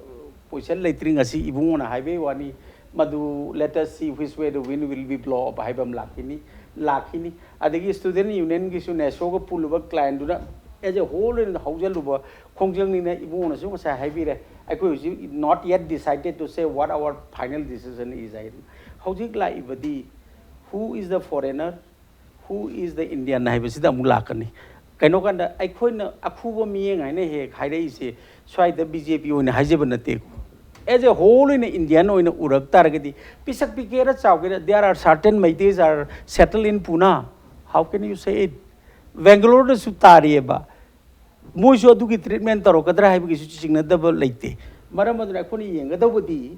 ꯄꯣꯏꯁꯟ ꯂꯩꯇ꯭ꯔꯤ꯫ ꯉꯁꯤ ꯏꯕꯨꯡꯉꯣꯅ ꯍꯥꯏꯕꯒꯤ ꯋꯥꯅꯤ, ꯃꯗꯨ let us see which way the wind will be blow up ꯍꯥꯏꯕ ꯑꯃ ꯂꯥꯛꯈꯤꯅꯤ, ꯂꯥꯛꯈꯤꯅꯤ꯫ ꯑꯗꯒꯤ ꯁ꯭ꯇꯨꯗꯦꯟ ꯌꯨꯅꯤꯌꯟꯒꯤꯁꯨ ꯅꯦꯁꯣꯒ ꯄꯨꯜꯂꯨꯕ ꯀ꯭ꯂꯥꯏꯟꯗꯨꯅ ꯑꯦꯖ ꯑꯦ ꯍꯣꯜ ꯑꯣꯏꯅ ꯍꯧꯖꯤꯜꯂꯨꯕ ꯈꯣꯡꯖꯪꯅꯤꯅ ꯏꯕꯨꯡꯉꯣꯅꯁꯨ ꯉꯁꯥꯏ ꯍꯥꯏꯕꯤꯔꯦ꯫ ꯑꯩꯈꯣꯏ ꯍꯧꯖꯤꯛ not yet decided to say what our final decision is ꯍꯥꯏ꯫ ꯍꯧꯖꯤꯛ ꯂꯥꯛꯏꯕꯗꯤ who is the foreigner, who is the Indian ꯍꯥꯏꯕꯁꯤꯗ ꯑꯃꯨꯛ ꯂꯥꯛꯀꯅꯤ꯫ ꯀꯩꯅꯣ ꯀꯥꯟꯗ ꯑꯩꯈꯣꯏꯅ ꯑꯈꯨꯕ ꯃꯤꯠꯌꯦꯡ ꯍꯥꯏꯅ ꯍꯦꯛ ꯍꯥꯏꯔꯛꯏꯁꯦ, ꯁ꯭ꯋꯥꯏꯗ ꯕꯤ ꯖꯦ ꯄꯤ ꯑꯣꯏꯅ ꯍꯥꯏꯖꯕ ꯅꯠꯇꯦꯀꯣ꯫ ꯑꯦꯖ ꯑꯦ ꯍꯣꯜ ꯑꯣꯏꯅ ꯏꯟꯗꯤꯌꯟ ꯑꯣꯏꯅ ꯎꯔꯛ ꯇꯥꯔꯒꯗꯤ, ꯄꯤꯁꯛ ꯄꯤꯛꯀꯦꯔꯥ ꯆꯥꯎꯒꯦꯔꯥ, there are certain Meiteis are settled in Pune. How can you say it? ꯕꯦꯡꯒꯂꯣꯔꯗꯁꯨ ꯇꯥꯔꯤꯑꯕ꯫ ꯃꯣꯏꯁꯨ ꯑꯗꯨꯒꯤ ꯇ꯭ꯔꯤꯠꯃꯦꯟ ꯇꯧꯔꯛꯀꯗ꯭ꯔꯥ ꯍꯥꯏꯕꯒꯤꯁꯨ ꯆꯤꯡꯅꯗꯕ ꯂꯩꯇꯦ꯫ ꯃꯔꯝ ꯑꯗꯨꯅ ꯑꯩꯈꯣꯏꯅ ꯌꯦꯡꯒꯗꯧꯕꯗꯤ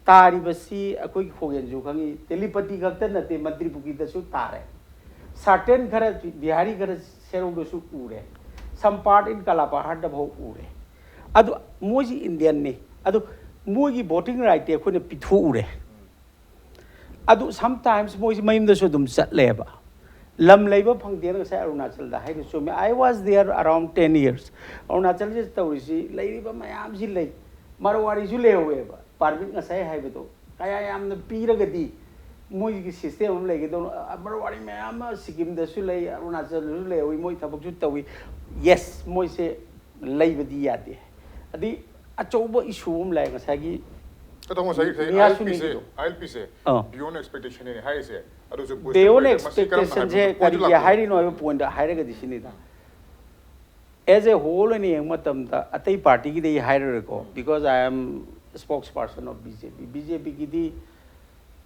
ꯇꯥꯔꯤꯕꯁꯤ ꯑꯩꯈꯣꯏꯒꯤ ꯈꯣꯡꯖꯦꯟꯁꯨ ꯈꯪꯉꯤ, ꯇꯦꯂꯤꯄꯇꯤ ꯈꯛꯇ ꯅꯠꯇꯦ, ꯃꯟꯇ꯭ꯔꯤ ꯄꯨꯈ꯭ꯔꯤꯗꯁꯨ ꯇꯥꯔꯦ꯫ ꯁꯥꯔꯇꯦꯟ ꯈꯔ, ꯕꯤꯍꯥꯔꯤ ꯈꯔ ꯁꯦꯔꯧꯗꯁꯨ ꯎꯔꯦ꯫ Some part in ꯀꯂꯥꯄꯥꯍꯥꯔꯗ ꯐꯥꯎ ꯎꯔꯦ꯫ ꯑꯗꯨ ꯃꯣꯏꯁꯤ ꯏꯟꯗꯤꯌꯟꯅꯤ꯫ ꯑꯗꯨ ꯃꯣꯏꯒꯤ ꯚꯣꯇꯤꯡ ꯔꯥꯏꯠꯇꯤ ꯑꯩꯈꯣꯏꯅ ꯄꯤꯊꯣꯛꯎꯔꯦ꯫ ꯑꯗꯨ sometimes ꯃꯣꯏꯁꯤ ꯃꯌꯨꯝꯗꯁꯨ ꯑꯗꯨꯝ ꯆꯠꯂꯦꯕ꯫ ꯂꯝ ꯂꯩꯕ ꯐꯪꯗꯦꯅ ꯉꯁꯥꯏ ꯑꯔꯨꯅꯥꯆꯜꯗ ꯍꯥꯏꯗꯨ ꯆꯨꯝꯃꯦ꯫ I was there around ten years꯫ ꯑꯔꯨꯅꯥꯆꯜꯁꯤꯗ ꯇꯧꯔꯤꯁꯤ, ꯂꯩꯔꯤꯕ ꯃꯌꯥꯝꯁꯤ ꯂꯩ꯫ ꯃꯔꯋꯥꯔꯤꯁꯨ ꯂꯩꯍꯧꯋꯦꯕ꯫ ꯄꯥꯔꯃꯤꯠ ꯉꯁꯥꯏ ꯍꯥꯏꯕꯗꯣ ꯀꯌꯥ ꯌꯥꯝꯅ ꯄꯤꯔꯒꯗꯤ ꯃꯣꯏꯒꯤ ꯁꯤꯁꯇꯦꯝ ꯑꯃ ꯂꯩꯒꯗꯧꯅꯣ꯫ ꯃꯔꯋꯥꯔꯤ ꯃꯌꯥꯝ ꯑꯃ ꯁꯤꯀꯤꯝꯗꯁꯨ ꯂꯩ, ꯑꯔꯨꯅꯥꯆꯜꯗꯁꯨ ꯂꯩꯍꯧꯋꯤ, ꯃꯣꯏ ꯊꯕꯛꯁꯨ ꯇꯧꯏ꯫ ꯌꯦꯁ, ꯃꯣꯏꯁꯦ ꯂꯩꯕꯗꯤ ꯌꯥꯗꯦ꯫ ꯑꯗꯩ ꯑꯆꯧꯕ ꯏꯁꯨ ꯑꯃ ꯂꯥꯛꯑꯦ꯫ ꯉꯁꯥꯏꯒꯤ ꯑꯗꯣ ꯉꯁꯥꯏ ꯃꯤꯌꯥ ILP ꯁꯦ ꯁꯨꯅꯤꯒꯤꯗꯣ꯫ ILP ꯁꯦ ꯑꯥ꯫ Beyond Expectation ꯅꯦ ꯍꯥꯏꯔꯤꯁꯦ꯫ ꯑꯗꯨꯁꯨ Beyond Expectation ꯁꯦ ꯀꯔꯤꯒꯤ ꯍꯥꯏꯔꯤꯅꯣ ꯍꯥꯏꯕ point ꯗ ꯍꯥꯏꯔꯒꯗꯤ ꯁꯤꯅꯤꯗ, as a whole ꯑꯣꯏꯅ ꯌꯦꯡꯕ ꯃꯇꯝꯗ ꯑꯇꯩ party ꯒꯤꯗꯤ ꯑꯩ ꯍꯥꯏꯔꯔꯣꯏꯀꯣ, because I am spokesperson of BJP. BJP ꯒꯤꯗꯤ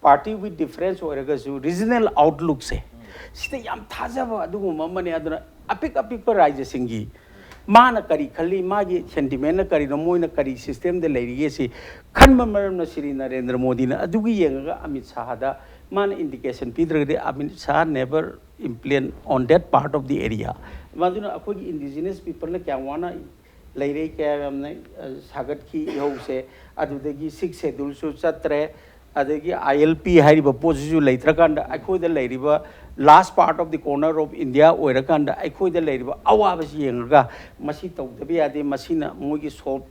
party with difference ꯑꯣꯏꯔꯒꯁꯨ regional outlook ꯁꯦ ꯁꯤꯗ ꯌꯥꯝ ꯊꯥꯖꯕ ꯑꯗꯨꯒꯨꯝꯕ ꯑꯃꯅꯤ꯫ ꯑꯗꯨꯅ ꯑꯄꯤꯛ ꯑꯄꯤꯛꯄ ꯔꯥꯖ꯭ꯌꯁꯤꯡꯒꯤ ꯃꯥꯅ ꯀꯔꯤ ꯈꯜꯂꯤ, ꯃꯥꯒꯤ sentiment ꯅ ꯀꯔꯤꯅꯣ, ꯃꯣꯏꯅ ꯀꯔꯤ system ꯗ ꯂꯩꯔꯤꯒꯦ ꯁꯤ ꯈꯟꯕ ꯃꯔꯝꯅ ꯁ꯭ꯔꯤ ꯅꯔꯦꯟꯗ꯭ꯔ ꯃꯣꯗꯤꯅ ꯑꯗꯨꯒꯤ ꯌꯦꯡꯉꯒ ꯑꯃꯤꯠ ꯁꯥꯍꯗ ꯃꯥꯅ indication ꯄꯤꯗ꯭ꯔꯒꯗꯤ Amit Shah never implant on that part of the area꯫ ꯃꯗꯨꯅ ꯑꯩꯈꯣꯏꯒꯤ indigenous people ꯅ ꯀꯌꯥꯝ ꯋꯥꯅ ꯂꯩꯔꯦ, ꯀꯌꯥ ꯌꯥꯝꯅ, ꯑ, ꯁꯥꯒꯠꯈꯤ ꯏꯍꯧꯁꯦ꯫ ꯑꯗꯨꯗꯒꯤ Sixth Schedule ꯁꯨ ꯆꯠꯇ꯭ꯔꯦ, ꯑꯗꯒꯤ ILP ꯍꯥꯏꯔꯤꯕ ꯄꯣꯠꯁꯤꯁꯨ ꯂꯩꯇ꯭ꯔꯀꯥꯟꯗ ꯑꯩꯈꯣꯏꯗ ꯂꯩꯔꯤꯕ last part of the corner of India ꯑꯣꯏꯔꯀꯥꯟꯗ ꯑꯩꯈꯣꯏꯗ ꯂꯩꯔꯤꯕ ꯑꯋꯥꯕꯁꯤ ꯌꯦꯡꯉꯒ ꯃꯁꯤ ꯇꯧꯗꯕ ꯌꯥꯗꯦ, ꯃꯁꯤꯅ ꯃꯣꯏꯒꯤ solve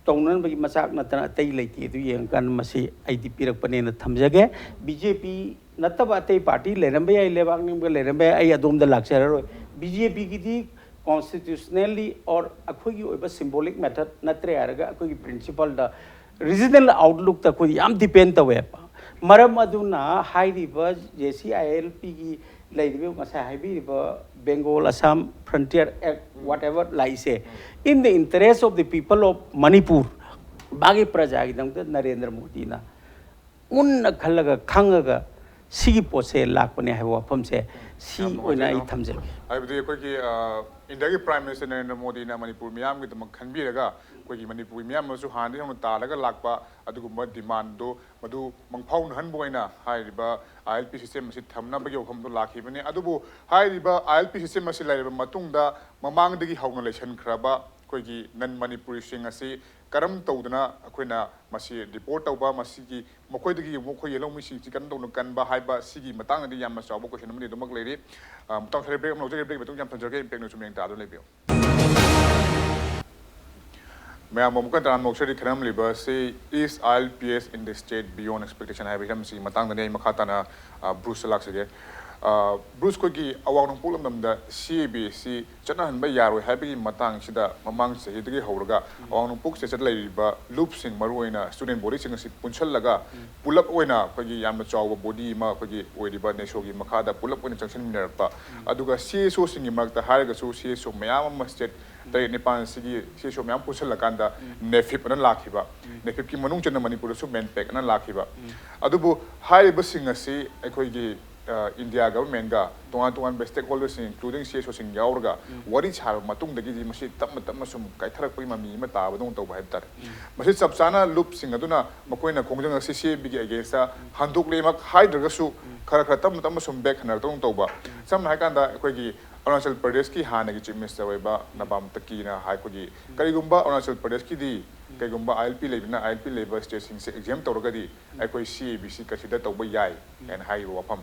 ꯇꯧꯅꯅꯕꯒꯤ ꯃꯆꯥꯛ ꯅꯠꯇꯅ ꯑꯇꯩ ꯂꯩꯇꯦ꯫ ꯑꯗꯨ ꯌꯦꯡꯉꯀꯥꯟꯗ ꯃꯁꯤ ꯑꯩꯗꯤ ꯄꯤꯔꯛꯄꯅꯦꯅ ꯊꯝꯖꯒꯦ꯫ BJP ꯅꯠꯇꯕ ꯑꯇꯩ party ꯂꯩꯔꯝꯕ ꯌꯥꯏ, ꯂꯩꯕꯥꯛ ꯅꯤꯡꯕ ꯂꯩꯔꯝꯕ ꯌꯥꯏ, ꯑꯩ ꯑꯗꯣꯝꯗ ꯂꯥꯛꯆꯔꯔꯣꯏ꯫ BJP ꯒꯤꯗꯤ constitutionally or ꯑꯩꯈꯣꯏꯒꯤ ꯑꯣꯏꯕ symbolic method ꯅꯠꯇ꯭ꯔꯦ ꯍꯥꯏꯔꯒ ꯑꯩꯈꯣꯏꯒꯤ principle ꯗ regional outlook ꯇ ꯑꯩꯈꯣꯏ ꯌꯥꯝ depend ꯇꯧꯋꯦꯕ꯫ ꯃꯔꯝ ꯑꯗꯨꯅ ꯍꯥꯏꯔꯤꯕ JCILP ꯒꯤ ꯂꯩꯔꯤꯕ ꯉꯁꯥꯏ ꯍꯥꯏꯕꯤꯔꯤꯕ Bengal Assam Frontier Act whatever ꯂꯥꯛꯏꯁꯦ, in the interest of the people of Manipur, ꯃꯥꯒꯤ ꯄ꯭ꯔꯖꯥꯒꯤꯗꯃꯛꯇ ꯅꯔꯦꯟꯗ꯭ꯔ ꯃꯣꯗꯤꯅ ꯃꯨꯟꯅ ꯈꯜꯂꯒ ꯈꯪꯉꯒ ꯁꯤꯒꯤ ꯄꯣꯠꯁꯦ ꯂꯥꯛꯄꯅꯦ ꯍꯥꯏꯕ ꯋꯥꯐꯝꯁꯦ ꯁꯤ ꯌꯥꯝ ꯑꯣꯏꯅ ꯑꯩ ꯅꯨꯡꯉꯥꯏꯖꯩ꯫ ꯊꯝꯖꯒꯦ꯫ ꯍꯥꯏꯕꯗꯤ ꯑꯩꯈꯣꯏꯒꯤ, ꯑ, ꯏꯟꯗꯤꯌꯥꯒꯤ Prime Minister ꯅꯔꯦꯟꯗ꯭ꯔ ꯃꯣꯗꯤꯅ ꯃꯅꯤꯄꯨꯔ ꯃꯤꯌꯥꯝꯒꯤꯗꯃꯛ ꯈꯟꯕꯤꯔꯒ ꯑꯩꯈꯣꯏꯒꯤ ꯃꯅꯤꯄꯨꯔꯒꯤ ꯃꯤꯌꯥꯝ ꯑꯃꯁꯨ ꯍꯥꯟꯅꯗꯒꯤ ꯍꯧꯅ ꯇꯥꯜꯂꯒ ꯂꯥꯛꯄ ꯑꯗꯨꯒꯨꯝꯕ demand ꯗꯨ ꯃꯗꯨ ꯃꯪꯐꯥꯎꯅꯍꯟꯕ ꯑꯣꯏꯅ ꯍꯥꯏꯔꯤꯕ ILP system ꯑꯁꯤ ꯊꯝꯅꯕꯒꯤ ꯋꯥꯐꯝꯗꯣ ꯂꯥꯛꯈꯤꯕꯅꯤ꯫ ꯑꯗꯨꯕꯨ ꯍꯥꯏꯔꯤꯕ ILP system ꯑꯁꯤ ꯂꯩꯔꯕ ꯃꯇꯨꯡꯗ ꯃꯃꯥꯡꯗꯒꯤ ꯍꯧꯅ ꯂꯩꯁꯟꯈ꯭ꯔꯕ ꯑꯩꯈꯣꯏꯒꯤ non ꯃꯅꯤꯄꯨꯔꯤꯁꯤꯡ ꯑꯁꯤ ꯀꯔꯝ ꯇꯧꯗꯅ ꯑꯩꯈꯣꯏꯅ ꯃꯁꯤ deport ꯇꯧꯕ, ꯃꯁꯤꯒꯤ ꯃꯈꯣꯏꯗꯒꯤ ꯑꯃꯨꯛ ꯑꯩꯈꯣꯏ ꯌꯦꯜꯍꯧꯃꯤꯁꯤꯡꯁꯤ ꯀꯔꯝ ꯇꯧꯅ ꯀꯟꯕ ꯍꯥꯏꯕ ꯁꯤꯒꯤ ꯃꯇꯥꯡꯗꯗꯤ ꯌꯥꯝꯅ ꯆꯥꯎꯕ question ꯑꯃꯗꯤ ꯑꯗꯨꯃꯛ ꯂꯩꯔꯤ꯫ ꯑ, ꯃꯇꯥꯡ ꯁ꯭ꯋꯥꯏꯗ break ꯑꯃ ꯂꯧꯖꯒꯦ꯫ Break ꯃꯇꯨꯡ ꯌꯥꯝ ꯊꯝꯖꯔꯒꯦ꯫ Impact News ꯃꯤꯠꯌꯦꯡ ꯇꯥꯗꯨꯅ ꯂꯩꯕꯤꯌꯨ꯫ ꯃꯌꯥꯝ ꯑꯃꯨꯛꯀ ꯇꯔꯥꯝꯅ ꯑꯣꯛꯆꯔꯤ꯫ ꯈꯟꯅꯔꯝꯂꯤꯕ ꯑꯁꯤ Is ILPS in the state beyond expectation ꯍꯥꯏꯕ ꯍꯤꯔꯝꯁꯤꯒꯤ ꯃꯇꯥꯡꯗꯅꯤ꯫ ꯑꯩ ꯃꯈꯥ ꯇꯥꯅ, ꯑ, ꯕ꯭ꯔꯨꯁꯇ ꯂꯥꯛꯆꯒꯦ꯫ ꯑ, ꯕ꯭ꯔꯨꯁ, ꯑꯩꯈꯣꯏꯒꯤ ꯑꯋꯥꯡ ꯅꯣꯡꯄꯣꯛ ꯂꯝꯗꯝꯗ ꯁꯤ ꯑꯦ ꯕꯤ ꯁꯤ ꯆꯠꯅꯍꯟꯕ ꯌꯥꯔꯣꯏ ꯍꯥꯏꯕꯒꯤ ꯃꯇꯥꯡꯁꯤꯗ ꯃꯃꯥꯡ ꯆꯍꯤꯗꯒꯤ ꯍꯧꯔꯒ ꯑꯋꯥꯡ ꯅꯣꯡꯄꯣꯛ ꯁ꯭ꯇꯦꯠꯇ ꯂꯩꯔꯤꯕ ꯂꯨꯞꯁꯤꯡ, ꯃꯔꯨꯑꯣꯏꯅ ꯁ꯭ꯇꯨꯗꯦꯟꯠ ꯕꯣꯗꯤꯁꯤꯡ ꯑꯁꯤ ꯄꯨꯟꯁꯤꯜꯂꯒ ꯄꯨꯂꯞ ꯑꯣꯏꯅ ꯑꯩꯈꯣꯏꯒꯤ ꯌꯥꯝꯅ ꯆꯥꯎꯕ ꯕꯣꯗꯤ ꯑꯃ ꯑꯩꯈꯣꯏꯒꯤ ꯑꯣꯏꯔꯤꯕ ꯅꯦꯁꯣꯒꯤ ꯃꯈꯥꯗ ꯄꯨꯂꯞ ꯑꯣꯏꯅ ꯆꯪꯁꯤꯟꯃꯤꯟꯅꯔꯛꯄ, ꯑꯗꯨꯒ ꯁꯤ ꯑꯦꯁ ꯑꯣꯁꯤꯡꯒꯤ ꯃꯔꯛꯇ ꯍꯥꯏꯔꯒꯁꯨ ꯁꯤ ꯑꯦꯁ ꯑꯣ ꯃꯌꯥꯝ ꯑꯃ ꯁ꯭ꯇꯦꯠ ꯇꯔꯦꯠ ꯅꯤꯄꯥꯟ ꯑꯁꯤꯒꯤ ꯁꯤ ꯑꯦꯁ ꯑꯣ ꯃꯌꯥꯝ ꯄꯨꯟꯁꯤꯜꯂꯀꯥꯟꯗ ꯅꯦꯐꯤꯞ ꯑꯅ ꯂꯥꯛꯈꯤꯕ, ꯅꯦꯐꯤꯞꯀꯤ ꯃꯅꯨꯡ ꯆꯟꯅ ꯃꯅꯤꯄꯨꯔꯗꯁꯨ ꯃꯦꯟꯄꯦꯛ ꯑꯅ ꯂꯥꯛꯈꯤꯕ꯫ ꯑꯗꯨꯕꯨ ꯍꯥꯏꯔꯤꯕꯁꯤꯡ ꯑꯁꯤ ꯑꯩꯈꯣꯏꯒꯤ ꯑ, ꯏꯟꯗꯤꯌꯥ ꯒꯚꯔꯟꯃꯦꯟꯒ ꯇꯣꯉꯥꯟ ꯇꯣꯉꯥꯟꯕ ꯁ꯭ꯇꯦꯛ ꯍꯣꯜꯗꯔꯁꯤꯡ, ꯏꯟꯀ꯭ꯂꯨꯗꯤꯡ ꯁꯤ ꯑꯦꯁ ꯑꯣꯁꯤꯡ ꯌꯥꯎꯔꯒ ꯋꯥꯔꯤ ꯁꯥꯔꯕ ꯃꯇꯨꯡꯗꯒꯤꯗꯤ ꯃꯁꯤ ꯇꯞꯅ ꯇꯞꯅ ꯁꯨꯝ ꯀꯥꯏꯊꯔꯛꯄꯒꯤ ꯃꯃꯤ ꯑꯃ ꯇꯥꯕꯗꯧꯅ ꯇꯧꯕ ꯍꯥꯏꯕ ꯇꯥꯔꯦ꯫ ꯃꯁꯤ ꯆꯞ ꯆꯥꯅ ꯂꯨꯞꯁꯤꯡ ꯑꯗꯨꯅ ꯃꯈꯣꯏꯅ ꯈꯣꯡꯖꯪ ꯑꯁꯤ ꯁꯤ ꯑꯦ ꯕꯤꯒꯤ ꯑꯦꯒꯦꯟꯁꯇ ꯍꯟꯗꯣꯛꯂꯦꯃꯛ ꯍꯥꯏꯗ꯭ꯔꯒꯁꯨ ꯈꯔ ꯈꯔ ꯇꯞꯅ ꯇꯞꯅ ꯁꯨꯝ ꯕꯦꯛ ꯍꯟꯅꯔꯛꯇꯧꯅ ꯇꯧꯕ꯫ ꯁꯝꯅ ꯍꯥꯏꯔꯀꯥꯟꯗ ꯑꯩꯈꯣꯏꯒꯤ ꯑꯔꯨꯅꯥꯆꯜ ꯄ꯭ꯔꯗꯦꯁꯀꯤ ꯍꯥꯟꯅꯒꯤ ꯆꯤꯐ ꯃꯤꯅꯤꯁꯇꯔ ꯑꯣꯏꯕ ꯅꯕꯥꯝ ꯇꯀꯤꯅ ꯍꯥꯏ, ꯑꯩꯈꯣꯏꯒꯤ ꯀꯔꯤꯒꯨꯝꯕ ꯑꯔꯨꯅꯥꯆꯜ ꯄ꯭ꯔꯗꯦꯁꯀꯤꯗꯤ ꯀꯩꯒꯨꯝꯕ ꯑꯥꯏ ꯑꯦꯜ ꯄꯤ ꯂꯩꯕꯅ ꯑꯥꯏ ꯑꯦꯜ ꯄꯤ ꯂꯩꯕ ꯁ꯭ꯇꯦꯠꯁꯤꯡꯁꯦ ꯑꯦꯛꯖꯦꯝ ꯇꯧꯔꯒꯗꯤ ꯑꯩꯈꯣꯏ ꯁꯤ ꯑꯦ ꯕꯤ ꯁꯤ ꯀꯟꯁꯤꯗꯔ ꯇꯧꯕ ꯌꯥꯏ ꯍꯥꯏꯅ ꯍꯥꯏꯔꯤꯕ ꯋꯥꯐꯝ꯫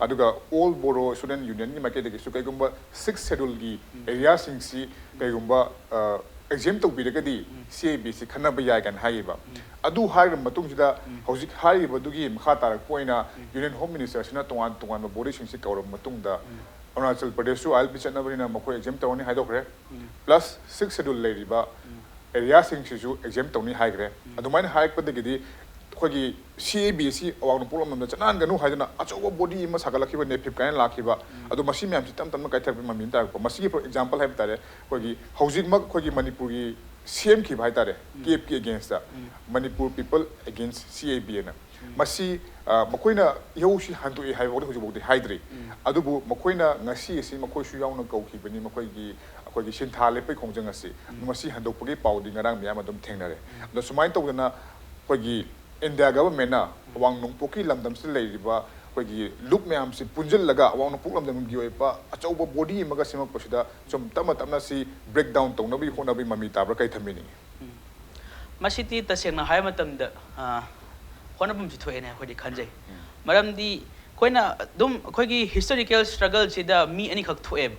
ꯑꯗꯨꯒ ꯑꯣꯜ ꯕꯣꯔꯣ ꯁ꯭ꯇꯨꯗꯦꯟꯠ ꯌꯨꯅꯤꯌꯟꯒꯤ ꯃꯥꯏꯀꯩꯗꯒꯤꯁꯨ ꯀꯩꯒꯨꯝꯕ ꯁꯤꯛꯁ ꯁꯦꯗꯨꯜꯒꯤ ꯑꯦꯔꯤꯌꯥꯁꯤꯡꯁꯤ ꯀꯩꯒꯨꯝꯕ ꯑꯦꯛꯖꯦꯝ ꯇꯧꯕꯤꯔꯒꯗꯤ ꯁꯤ ꯑꯦ ꯕꯤ ꯁꯤ ꯈꯟꯅꯕ ꯌꯥꯏ ꯀꯥꯏꯅ ꯍꯥꯏꯌꯦꯕ꯫ ꯑꯗꯨ ꯍꯥꯏꯔꯕ ꯃꯇꯨꯡꯁꯤꯗ ꯍꯧꯖꯤꯛ ꯍꯥꯏꯔꯤꯕꯗꯨꯒꯤ ꯃꯈꯥ ꯇꯥꯔꯛꯄ ꯑꯣꯏꯅ ꯌꯨꯅꯤꯌꯟ ꯍꯣꯝ ꯃꯤꯅꯤꯁꯇꯔꯁꯤꯅ ꯇꯣꯉꯥꯟ ꯇꯣꯉꯥꯟꯕ ꯕꯣꯗꯤꯁꯤꯡꯁꯤ ꯀꯧꯔꯕ ꯃꯇꯨꯡꯗ ꯑꯔꯨꯅꯥꯆꯜ ꯄ꯭ꯔꯗꯦꯁꯁꯨ ꯑꯥꯏ ꯑꯦꯜ ꯄꯤ ꯆꯠꯅꯕꯅꯤꯅ ꯃꯈꯣꯏ ꯑꯦꯛꯖꯦꯝ ꯇꯧꯔꯅꯤ ꯍꯥꯏꯗꯣꯛꯈ꯭ꯔꯦ꯫ ꯄ꯭ꯂꯁ ꯁꯤꯛꯁ ꯁꯦꯗꯨꯜ ꯂꯩꯔꯤꯕ ꯑꯦꯔꯤꯌꯥꯁꯤꯡꯁꯤꯁꯨ ꯑꯦꯛꯖꯦꯝ ꯇꯧꯅꯤ ꯍꯥꯏꯈ꯭ꯔꯦ꯫ ꯑꯗꯨꯃꯥꯏꯅ ꯍꯥꯏꯔꯛꯄꯗꯒꯤꯗꯤ ꯑꯩꯈꯣꯏꯒꯤ ꯁꯤ ꯑꯦ ꯕꯤ ꯑꯁꯤ ꯑꯋꯥꯡ ꯅꯣꯡꯄꯣꯛ ꯂꯝꯗꯝꯗ ꯆꯠꯅꯍꯟꯒꯅꯨ ꯍꯥꯏꯗꯨꯅ ꯑꯆꯧꯕ ꯕꯣꯗꯤ ꯑꯃ ꯁꯥꯒꯠꯂꯛꯈꯤꯕ ꯅꯦꯐꯤꯞ ꯀꯥꯏꯅ ꯂꯥꯛꯈꯤꯕ꯫ ꯑꯗꯣ ꯃꯁꯤ ꯃꯌꯥꯝꯁꯤ ꯇꯞ ꯇꯞꯅ ꯀꯥꯏꯊꯔꯛꯄꯒꯤ ꯃꯃꯤ ꯑꯃ ꯇꯥꯔꯛꯄ꯫ ꯃꯁꯤꯒꯤ ꯑꯦꯛꯖꯥꯝꯄꯜ ꯍꯥꯏꯕ ꯇꯥꯔꯦ, ꯑꯩꯈꯣꯏꯒꯤ ꯍꯧꯖꯤꯛꯃꯛ ꯑꯩꯈꯣꯏꯒꯤ ꯃꯅꯤꯄꯨꯔꯒꯤ ꯁꯦꯝꯈꯤꯕ ꯍꯥꯏ ꯇꯥꯔꯦ, ꯀꯦꯞꯀꯤ ꯑꯦꯒꯦꯟꯁꯇ, ꯃꯅꯤꯄꯨꯔ ꯄꯤꯄꯜ ꯑꯦꯒꯦꯟꯁ ꯁꯤ ꯑꯦ ꯕꯤ ꯑꯅ꯫ ꯃꯁꯤ ꯑ, ꯃꯈꯣꯏꯅ ꯏꯍꯧꯁꯤ ꯍꯟꯗꯣꯛꯑꯦ ꯍꯥꯏꯕ ꯐꯥꯎꯗꯤ ꯍꯧꯖꯤꯛꯐꯥꯎꯗꯤ ꯍꯥꯏꯗ꯭ꯔꯤ꯫ ꯑꯗꯨꯕꯨ ꯃꯈꯣꯏꯅ ꯉꯁꯤ ꯑꯁꯤ ꯃꯈꯣꯏꯁꯨ ꯌꯥꯎꯅ ꯀꯧꯈꯤꯕꯅꯤ, ꯃꯈꯣꯏꯒꯤ ꯑꯩꯈꯣꯏꯒꯤ ꯁꯤꯟꯊꯥ ꯂꯦꯞꯄꯒꯤ ꯈꯣꯡꯖꯪ ꯑꯁꯤ꯫ ꯃꯁꯤ ꯍꯟꯗꯣꯛꯄꯒꯤ ꯄꯥꯎꯗꯤ ꯉꯔꯥꯡ ꯃꯌꯥꯝ ꯑꯗꯨꯝ ꯊꯦꯡꯅꯔꯦ꯫ ꯑꯗꯣ ꯁꯨꯃꯥꯏꯅ ꯇꯧꯗꯅ ꯑꯩꯈꯣꯏꯒꯤ ꯏꯟꯗꯤꯌꯥ ꯒꯚꯔꯟꯃꯦꯟꯠꯅ ꯑꯋꯥꯡ ꯅꯣꯡꯄꯣꯛꯀꯤ ꯂꯝꯗꯝꯁꯤꯗ ꯂꯩꯔꯤꯕ ꯑꯩꯈꯣꯏꯒꯤ ꯂꯨꯞ ꯃꯌꯥꯝꯁꯤ ꯄꯨꯟꯁꯤꯜꯂꯒ ꯑꯋꯥꯡ ꯅꯣꯡꯄꯣꯛ ꯂꯝꯗꯝꯒꯤ ꯑꯣꯏꯕ ꯑꯆꯧꯕ ꯕꯣꯗꯤ ꯑꯃꯒ ꯁꯦꯝꯃꯛꯄꯁꯤꯗ ꯁꯨꯝ ꯇꯞꯅ ꯇꯞꯅ ꯁꯤ ꯕ꯭ꯔꯦꯛ ꯗꯥꯎꯟ ꯇꯧꯅꯕꯒꯤ ꯍꯣꯠꯅꯕꯒꯤ ꯃꯃꯤ ꯇꯥꯕ꯭ꯔꯥ, ꯀꯩ ꯊꯝꯕꯤꯅꯤꯡꯉꯤ? ꯃꯁꯤꯗꯤ ꯇꯁꯦꯡꯅ ꯍꯥꯏꯕ ꯃꯇꯝꯗ, ꯑ, ꯍꯣꯠꯅꯐꯝꯁꯤ ꯊꯣꯛꯑꯦꯅ ꯑꯩꯈꯣꯏꯗꯤ ꯈꯟꯖꯩ꯫ ꯃꯔꯝꯗꯤ ꯑꯩꯈꯣꯏꯅ ꯑꯗꯨꯝ ꯑꯩꯈꯣꯏꯒꯤ ꯍꯤꯁꯇꯣꯔꯤꯀꯦꯜ ꯁ꯭ꯇ꯭ꯔꯒꯜꯁꯤꯗ ꯃꯤ ꯑꯅꯤꯈꯛ ꯊꯣꯛꯑꯦꯕ,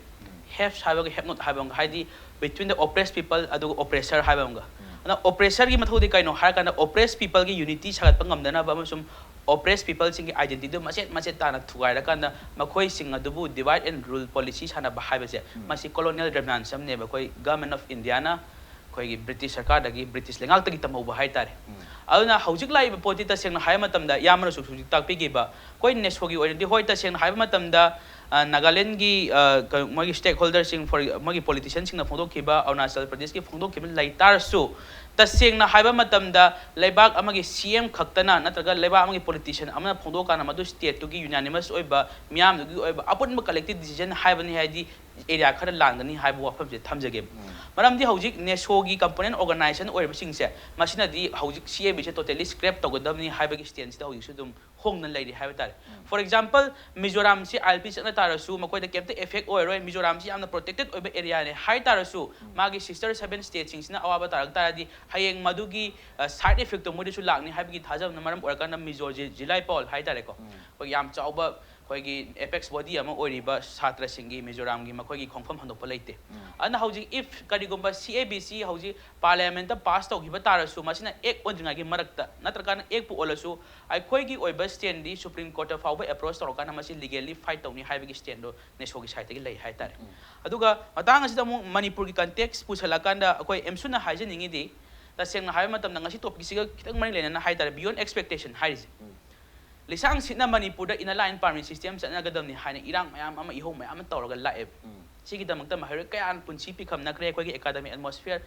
ꯍꯦꯐ ꯍꯥꯏꯕꯒ ꯍꯦꯐ ꯅꯣꯠ ꯍꯥꯏꯕ ꯑꯃꯒ, ꯍꯥꯏꯗꯤ between the oppressed people ꯑꯗꯨꯒ ꯑꯣꯄ꯭ꯔꯦꯁꯔ ꯍꯥꯏꯕ ꯑꯃꯒ꯫ ꯑꯗꯨꯅ ꯑꯣꯄ꯭ꯔꯦꯁꯔꯒꯤ ꯃꯊꯧꯗꯤ ꯀꯩꯅꯣ ꯍꯥꯏꯔꯀꯥꯟꯗ ꯑꯣꯄ꯭ꯔꯦꯁ ꯄꯤꯄꯜꯒꯤ ꯌꯨꯅꯤꯇꯤ ꯁꯥꯒꯠꯄ ꯉꯝꯗꯅꯕ ꯑꯃꯁꯨꯡ oppressed peopleꯁꯤꯡꯒꯤ identityꯗꯨ ꯃꯆꯦꯠ ꯃꯆꯦꯠ ꯇꯥꯅ ꯊꯨꯒꯥꯏꯔꯀꯥꯟꯗ ꯃꯈꯣꯏꯁꯤꯡ ꯑꯗꯨꯕꯨ divide and rule policy ꯁꯥꯟꯅꯕ ꯍꯥꯏꯕꯁꯦ, ꯃꯁꯤ colonial revancheismꯅꯦꯕ꯫ ꯑꯩꯈꯣꯏ Government of Indiaꯅ ꯑꯩꯈꯣꯏꯒꯤ British ꯁꯔꯀꯥꯔꯗꯒꯤ, British ꯂꯩꯉꯥꯛꯇꯒꯤ ꯇꯝꯍꯧꯕ ꯍꯥꯏꯇꯥꯔꯦ꯫ ꯑꯗꯨꯅ ꯍꯧꯖꯤꯛ ꯂꯥꯛꯏꯕ ꯄꯣꯠꯇꯤ ꯇꯁꯦꯡꯅ ꯍꯥꯏꯕ ꯃꯇꯝꯗ ꯏꯌꯥꯝꯕꯅꯁꯨ ꯍꯧꯖꯤꯛ ꯇꯥꯛꯄꯤꯈꯤꯕ, ꯑꯩꯈꯣꯏ ꯅꯦꯁꯣꯒꯤ ꯑꯣꯏꯅꯗꯤ, ꯍꯣꯏ, ꯇꯁꯦꯡꯅ ꯍꯥꯏꯕ ꯃꯇꯝꯗ ꯑ, ꯅꯥꯒꯥꯂꯦꯟꯒꯤ ꯑ, ꯀ- ꯃꯣꯏꯒꯤ stakeholderꯁꯤꯡ, for ꯃꯣꯏꯒꯤ politicianꯁꯤꯡꯅ ꯐꯣꯡꯗꯣꯛꯈꯤꯕ, ꯑꯔꯨꯅꯥꯆꯜ ꯄ꯭ꯔꯗꯦꯁꯀꯤ ꯐꯣꯡꯗꯣꯛꯈꯤꯕ ꯂꯩ ꯇꯥꯔꯁꯨ, ꯇꯁꯦꯡꯅ ꯍꯥꯏꯕ ꯃꯇꯝꯗ ꯂꯩꯕꯥꯛ ꯑꯃꯒꯤ C M ꯈꯛꯇꯅ ꯅꯠꯇ꯭ꯔꯒ ꯂꯩꯕꯥꯛ ꯑꯃꯒꯤ politician ꯑꯃꯅ ꯐꯣꯡꯗꯣꯛꯑꯀꯥꯟꯗ ꯃꯗꯨ stateꯇꯨꯒꯤ unanimous ꯑꯣꯏꯕ, ꯃꯤꯌꯥꯝꯗꯨꯒꯤ ꯑꯣꯏꯕ ꯑꯄꯨꯟꯕ collective decision ꯍꯥꯏꯕꯅꯤ ꯍꯥꯏꯗꯤ, area ꯈꯔ ꯂꯥꯟꯒꯅꯤ ꯍꯥꯏꯕ ꯋꯥꯐꯝꯁꯦ ꯊꯝꯖꯒꯦꯕ꯫ ꯃꯔꯝꯗꯤ ꯍꯧꯖꯤꯛ ꯅꯦꯁꯣꯒꯤ component organisation ꯑꯣꯏꯔꯤꯕꯁꯤꯡꯁꯦ, ꯃꯁꯤꯅꯗꯤ ꯍꯧꯖꯤꯛ C A Bꯁꯦ totally scrap ꯇꯧꯒꯗꯕꯅꯤ ꯍꯥꯏꯕꯒꯤ stanceꯁꯤꯗ ꯍꯧꯖꯤꯛꯁꯨ ꯑꯗꯨꯝ ꯍꯣꯡꯗꯅ ꯂꯩꯔꯤ ꯍꯥꯏꯕ ꯇꯥꯔꯦ꯫ For example, ꯃꯤꯖꯣꯔꯥꯝꯁꯤ I L P ꯆꯠꯅ ꯇꯥꯔꯁꯨ ꯃꯈꯣꯏꯗ ꯀꯩꯝꯇ effect ꯑꯣꯏꯔꯣꯏ, ꯃꯤꯖꯣꯔꯥꯝꯁꯤ ꯌꯥꯝꯅ protected ꯑꯣꯏꯕ areaꯅꯦ ꯍꯥꯏ ꯇꯥꯔꯁꯨ, ꯃꯥꯒꯤ sister seven stateꯁꯤꯡꯁꯤꯅ ꯑꯋꯥꯕ ꯇꯥꯔꯛ ꯇꯥꯔꯗꯤ ꯍꯌꯦꯡ ꯃꯗꯨꯒꯤ ꯑ, side effectꯇꯣ ꯃꯣꯏꯗꯁꯨ ꯂꯥꯛꯅꯤ ꯍꯥꯏꯕꯒꯤ ꯊꯥꯖꯕꯅ ꯃꯔꯝ ꯑꯣꯏꯔꯀꯥꯟꯗ ꯃꯤꯖꯣ ꯖꯤ- ꯖꯤꯂꯥꯏ ꯄꯥꯎꯜ ꯍꯥꯏ ꯇꯥꯔꯦꯀꯣ, ꯑꯩꯈꯣꯏ ꯌꯥꯝ ꯆꯥꯎꯕ ꯑꯩꯈꯣꯏꯒꯤ apex body ꯑꯃ ꯑꯣꯏꯔꯤꯕ ꯁꯥꯇ꯭ꯔꯁꯤꯡꯒꯤ, ꯃꯤꯖꯣꯔꯥꯝꯒꯤ, ꯃꯈꯣꯏꯒꯤ ꯈꯣꯡꯐꯝ ꯍꯟꯗꯣꯛꯄ ꯂꯩꯇꯦ꯫ ꯑꯗꯨꯅ ꯍꯧꯖꯤꯛ if ꯀꯔꯤꯒꯨꯝꯕ C A Bꯁꯤ ꯍꯧꯖꯤꯛ parliamentꯇ pass ꯇꯧꯈꯤꯕ ꯇꯥꯔꯁꯨ, ꯃꯁꯤꯅ act ꯑꯣꯟꯗ꯭ꯔꯤꯉꯩꯒꯤ ꯃꯔꯛꯇ ꯅꯠꯇ꯭ꯔꯒꯅ actꯄꯨ ꯑꯣꯜꯂꯁꯨ, ꯑꯩꯈꯣꯏꯒꯤ ꯑꯣꯏꯕ standꯗꯤ Supreme Courtꯇ ꯐꯥꯎꯕ approach ꯇꯧꯔꯀꯥꯟꯗ ꯃꯁꯤ legally fight ꯇꯧꯅꯤ ꯍꯥꯏꯕꯒꯤ standꯗꯣ ꯅꯦꯁꯣꯒꯤ sideꯇꯒꯤ ꯂꯩ ꯍꯥꯏꯇꯥꯔꯦ꯫ ꯑꯗꯨꯒ ꯃꯇꯥꯡ ꯑꯁꯤꯗ ꯑꯃꯨꯛ ꯃꯅꯤꯄꯨꯔꯒꯤ context ꯄꯨꯁꯜꯂꯛꯀꯥꯟꯗ ꯑꯩꯈꯣꯏ ꯑꯦꯝꯁꯨꯅ ꯍꯥꯏꯖꯅꯤꯡꯉꯤꯗꯤ, ꯇꯁꯦꯡꯅ ꯍꯥꯏꯕ ꯃꯇꯝꯗ ꯉꯁꯤ topicꯁꯤꯒ ꯈꯤꯇꯪ ꯃꯔꯤ ꯂꯩꯅꯅ ꯍꯥꯏꯇꯥꯔꯦ, beyond expectation ꯍꯥꯏꯔꯤꯁꯦ꯫ ꯂꯤꯁꯥꯡ ꯁꯤꯠꯅ ꯃꯅꯤꯄꯨꯔꯗ inner line permit system ꯆꯠꯅꯒꯗꯕꯅꯤ ꯍꯥꯏꯅ ꯏꯔꯥꯡ ꯃꯌꯥꯝ ꯑꯃ, ꯏꯍꯧ ꯃꯌꯥꯝ ꯑꯃ ꯇꯧꯔꯒ ꯂꯥꯛꯑꯦꯕ꯫ ꯁꯤꯒꯤꯗꯃꯛꯇ ꯃꯍꯩꯔꯣꯏ ꯀꯌꯥꯅ ꯄꯨꯟꯁꯤ ꯄꯤꯈꯝꯅꯈ꯭ꯔꯦ, ꯑꯩꯈꯣꯏꯒꯤ academic atmosphere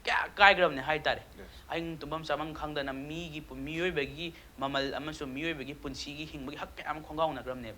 ꯀꯌꯥ ꯀꯥꯏꯈ꯭ꯔꯕꯅꯦ ꯍꯥꯏꯇꯥꯔꯦ꯫ ꯑꯍꯤꯡ ꯇꯨꯝꯐꯝ ꯆꯥꯐꯝ ꯈꯪꯗꯅ ꯃꯤꯒꯤ ꯄꯨ-, ꯃꯤꯑꯣꯏꯕꯒꯤ ꯃꯃꯜ ꯑꯃꯁꯨꯡ ꯃꯤꯑꯣꯏꯕꯒꯤ ꯄꯨꯟꯁꯤꯒꯤ ꯍꯤꯡꯕꯒꯤ ꯍꯛ ꯀꯌꯥ ꯑꯃ ꯈꯣꯡꯒꯥꯎꯅꯈ꯭ꯔꯕꯅꯦꯕ꯫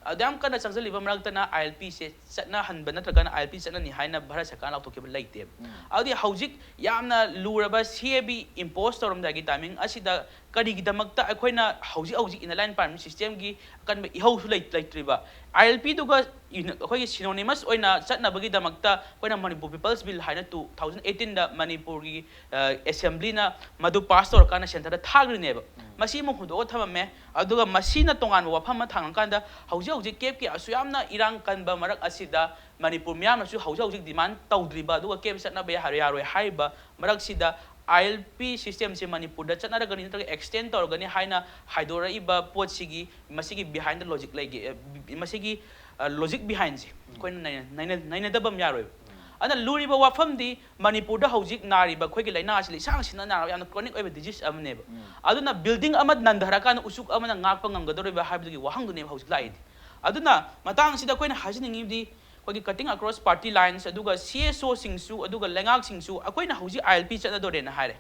ꯑꯗꯨ ꯌꯥꯝ ꯀꯟꯅ ꯆꯪꯁꯤꯜꯂꯤꯕ ꯃꯔꯛꯇꯅ I L Pꯁꯦ ꯆꯠꯅꯍꯟꯕ ꯅꯠꯇ꯭ꯔꯒꯅ I L P ꯆꯠꯅꯅꯤ ꯍꯥꯏꯅ ꯚꯥꯔꯠ ꯁꯔꯀꯥꯔꯅ ꯂꯥꯎꯊꯣꯛꯈꯤꯕ ꯂꯩꯇꯦꯕ꯫ ꯑꯗꯨꯗꯤ ꯍꯧꯖꯤꯛ ꯌꯥꯝꯅ ꯂꯨꯔꯕ C A B impose ꯇꯧꯔꯝꯗꯥꯏꯒꯤ timing ꯑꯁꯤꯗ ꯀꯔꯤꯒꯤꯗꯃꯛꯇ ꯑꯩꯈꯣꯏꯅ ꯍꯧꯖꯤꯛ ꯍꯧꯖꯤꯛ inner line permit systemꯒꯤ ꯑꯀꯟꯕ ꯏꯍꯧꯁꯨ ꯂꯩ-, ꯂꯩꯇ꯭ꯔꯤꯕ? I L Pꯗꯨꯒ ꯏꯅ-, ꯑꯩꯈꯣꯏꯒꯤ synonymous ꯑꯣꯏꯅ ꯆꯠꯅꯕꯒꯤꯗꯃꯛꯇ ꯑꯩꯈꯣꯏꯅ Manipur People's Bill ꯍꯥꯏꯅ two thousand eighteenꯗ ꯃꯅꯤꯄꯨꯔꯒꯤ, ꯑ, assemblyꯅ ꯃꯗꯨ pass ꯇꯧꯔꯀꯥꯟꯗ centreꯗ ꯊꯥꯈ꯭ꯔꯤꯅꯦꯕ꯫ ꯃꯁꯤ ꯑꯃꯨꯛ ꯍꯨꯟꯗꯣꯛꯑ ꯊꯝꯃꯝꯃꯦ꯫ ꯑꯗꯨꯒ ꯃꯁꯤꯅ ꯇꯣꯉꯥꯟꯕ ꯋꯥꯐꯝ ꯑꯃ ꯊꯥꯡꯉꯀꯥꯟꯗ ꯍꯧꯖꯤꯛ ꯍꯧꯖꯤꯛ ꯀꯦꯞꯀꯤ ꯑꯁꯨꯛ ꯌꯥꯝꯅ ꯏꯔꯥꯡ ꯀꯟꯕ ꯃꯔꯛ ꯑꯁꯤꯗ ꯃꯅꯤꯄꯨꯔ ꯃꯤꯌꯥꯝꯅꯁꯨ ꯍꯧꯖꯤꯛ ꯍꯧꯖꯤꯛ demand ꯇꯧꯗ꯭ꯔꯤꯕ, ꯑꯗꯨꯒ ꯀꯦꯞ ꯆꯠꯅꯕ ꯌꯥꯔꯣꯏ, ꯌꯥꯔꯣꯏ ꯍꯥꯏꯔꯤꯕ ꯃꯔꯛꯁꯤꯗ I L P systemꯁꯦ ꯃꯅꯤꯄꯨꯔꯗ ꯆꯠꯅꯔꯒꯅꯤ ꯅꯠꯇ꯭ꯔꯒ extend ꯇꯧꯔꯒꯅꯤ ꯍꯥꯏꯅ ꯍꯥꯏꯗꯣꯔꯛꯏꯕ ꯄꯣꯠꯁꯤꯒꯤ ꯃꯁꯤꯒꯤ behind the logic ꯂꯩꯒꯦ, ꯑꯦ, ꯕꯤ-, ꯃꯁꯤꯒꯤ, ꯑ, logic behindꯁꯦ ꯑꯩꯈꯣꯏꯅ ꯅꯩꯅ-, ꯅꯩꯅ-, ꯅꯩꯅꯗꯕ ꯑꯃ ꯌꯥꯔꯣꯏꯕ꯫ ꯑꯗꯨꯅ ꯂꯨꯔꯤꯕ ꯋꯥꯐꯝꯗꯤ ꯃꯅꯤꯄꯨꯔꯗ ꯍꯧꯖꯤꯛ ꯅꯥꯔꯤꯕ ꯑꯩꯈꯣꯏꯒꯤ ꯂꯥꯏꯅꯥ ꯑꯁꯤ ꯂꯩꯁꯥꯡ ꯁꯤꯟꯅ ꯅꯥꯔꯕ ꯌꯥꯝꯅ chronic ꯑꯣꯏꯕ disease ꯑꯃꯅꯦꯕ꯫ ꯑꯗꯨꯅ building ꯑꯃ ꯅꯟꯊꯔꯀꯥꯟꯗ ꯎꯆꯨꯛ ꯑꯃꯅ ꯉꯥꯛꯄ ꯉꯝꯒꯗꯧꯔꯤꯕ ꯍꯥꯏꯕꯗꯨꯒꯤ ꯋꯥꯍꯪꯗꯨꯅꯦꯕ ꯍꯧꯖꯤꯛ ꯂꯥꯛꯏꯗꯤ꯫ ꯑꯗꯨꯅ ꯃꯇꯥꯡꯁꯤꯗ ꯑꯩꯈꯣꯏꯅ ꯍꯥꯏꯖꯅꯤꯡꯉꯤꯕꯗꯤ ꯑꯩꯈꯣꯏꯒꯤ cutting across party lines ꯑꯗꯨꯒ C S Oꯁꯤꯡꯁꯨ ꯑꯗꯨꯒ ꯂꯩꯉꯥꯛꯁꯤꯡꯁꯨ ꯑꯩꯈꯣꯏꯅ ꯍꯧꯖꯤꯛ I L P ꯆꯠꯅꯗꯣꯔꯦꯅ ꯍꯥꯏꯔꯦ꯫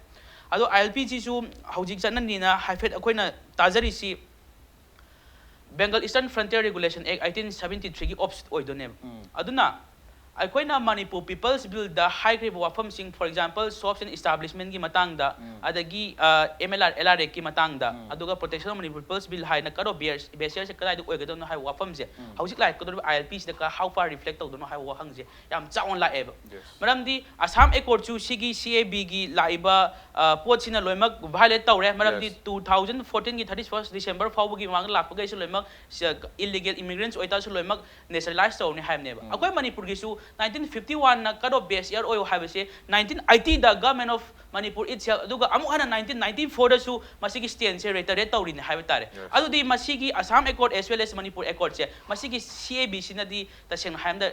ꯑꯗꯣ I L Pꯁꯤꯁꯨ ꯍꯧꯖꯤꯛ ꯆꯠꯅꯅꯤꯅ ꯍꯥꯏꯐꯦꯠ ꯑꯩꯈꯣꯏꯅ ꯇꯥꯖꯔꯤꯁꯤ Bengal Eastern Frontier Regulation Act eighteen seventy threeꯒꯤ opposite ꯑꯣꯏꯗꯣꯏꯅꯦꯕ꯫ ꯑꯗꯨꯅ ꯑꯩꯈꯣꯏꯅ Manipur People's Billꯗ ꯍꯥꯏꯈ꯭ꯔꯤꯕ ꯋꯥꯐꯝꯁꯤꯡ, for example, shops and establishmentꯀꯤ ꯃꯇꯥꯡꯗ, ꯑꯗꯒꯤ, ꯑ, M L R, L R Actꯀꯤ ꯃꯇꯥꯡꯗ, ꯑꯗꯨꯒ Protection of Manipur People's Bill ꯍꯥꯏꯅ cut off base, baseꯁꯦ ꯀꯗꯥꯏꯗ ꯑꯣꯏꯒꯗꯕꯅꯣ ꯍꯥꯏꯕ ꯋꯥꯐꯝꯁꯦ ꯍꯧꯖꯤꯛ ꯂꯥꯛꯀꯗꯧꯔꯤꯕ I L Pꯁꯤꯗ ꯀ-, how far reflect ꯇꯧꯗꯣꯏꯅꯣ ꯍꯥꯏꯕ ꯋꯥꯍꯪꯁꯦ ꯌꯥꯝ ꯆꯥꯎꯅ ꯂꯥꯛꯑꯦꯕ꯫ Yes. ꯃꯔꯝꯗꯤ Assam Accordꯁꯨ ꯁꯤꯒꯤ C A Bꯒꯤ ꯂꯥꯛꯏꯕ, ꯑ, ꯄꯣꯠꯁꯤꯅ ꯂꯣꯏꯅꯃꯛ violate ꯇꯧꯔꯦ꯫ ꯃꯔꯝꯗꯤ Yes. two thousand fourteenꯒꯤ thirty first December ꯐꯥꯎꯕꯒꯤ ꯃꯃꯥꯡꯗ ꯂꯥꯛꯄꯈꯩꯁꯨ ꯂꯣꯏꯅꯃꯛ ꯁ-, illegal immigrants ꯑꯣꯏꯇꯥꯔꯁꯨ ꯂꯣꯏꯅꯃꯛ naturalize ꯇꯧꯔꯅꯤ ꯍꯥꯏꯕꯅꯦꯕ꯫ ꯑꯩꯈꯣꯏ ꯃꯅꯤꯄꯨꯔꯒꯤꯁꯨ nineteen fifty oneꯅ cut off base year ꯑꯣꯏꯌꯨ ꯍꯥꯏꯕꯁꯦ nineteen eightyꯗ Government of Manipur itself, ꯑꯗꯨꯒ ꯑꯃꯨꯛ ꯍꯟꯅ nineteen ninety fourꯗꯁꯨ ꯃꯁꯤꯒꯤ standꯁꯦ reiterate ꯇꯧꯔꯤꯅꯦ ꯍꯥꯏꯕ ꯇꯥꯔꯦ꯫ Yes. ꯑꯗꯨꯗꯤ ꯃꯁꯤꯒꯤ Assam Accord as well as Manipur Accordꯁꯦ ꯃꯁꯤꯒꯤ C A Bꯁꯤꯅꯗꯤ ꯇꯁꯦꯡꯅ ꯍꯥꯏꯔꯕꯗ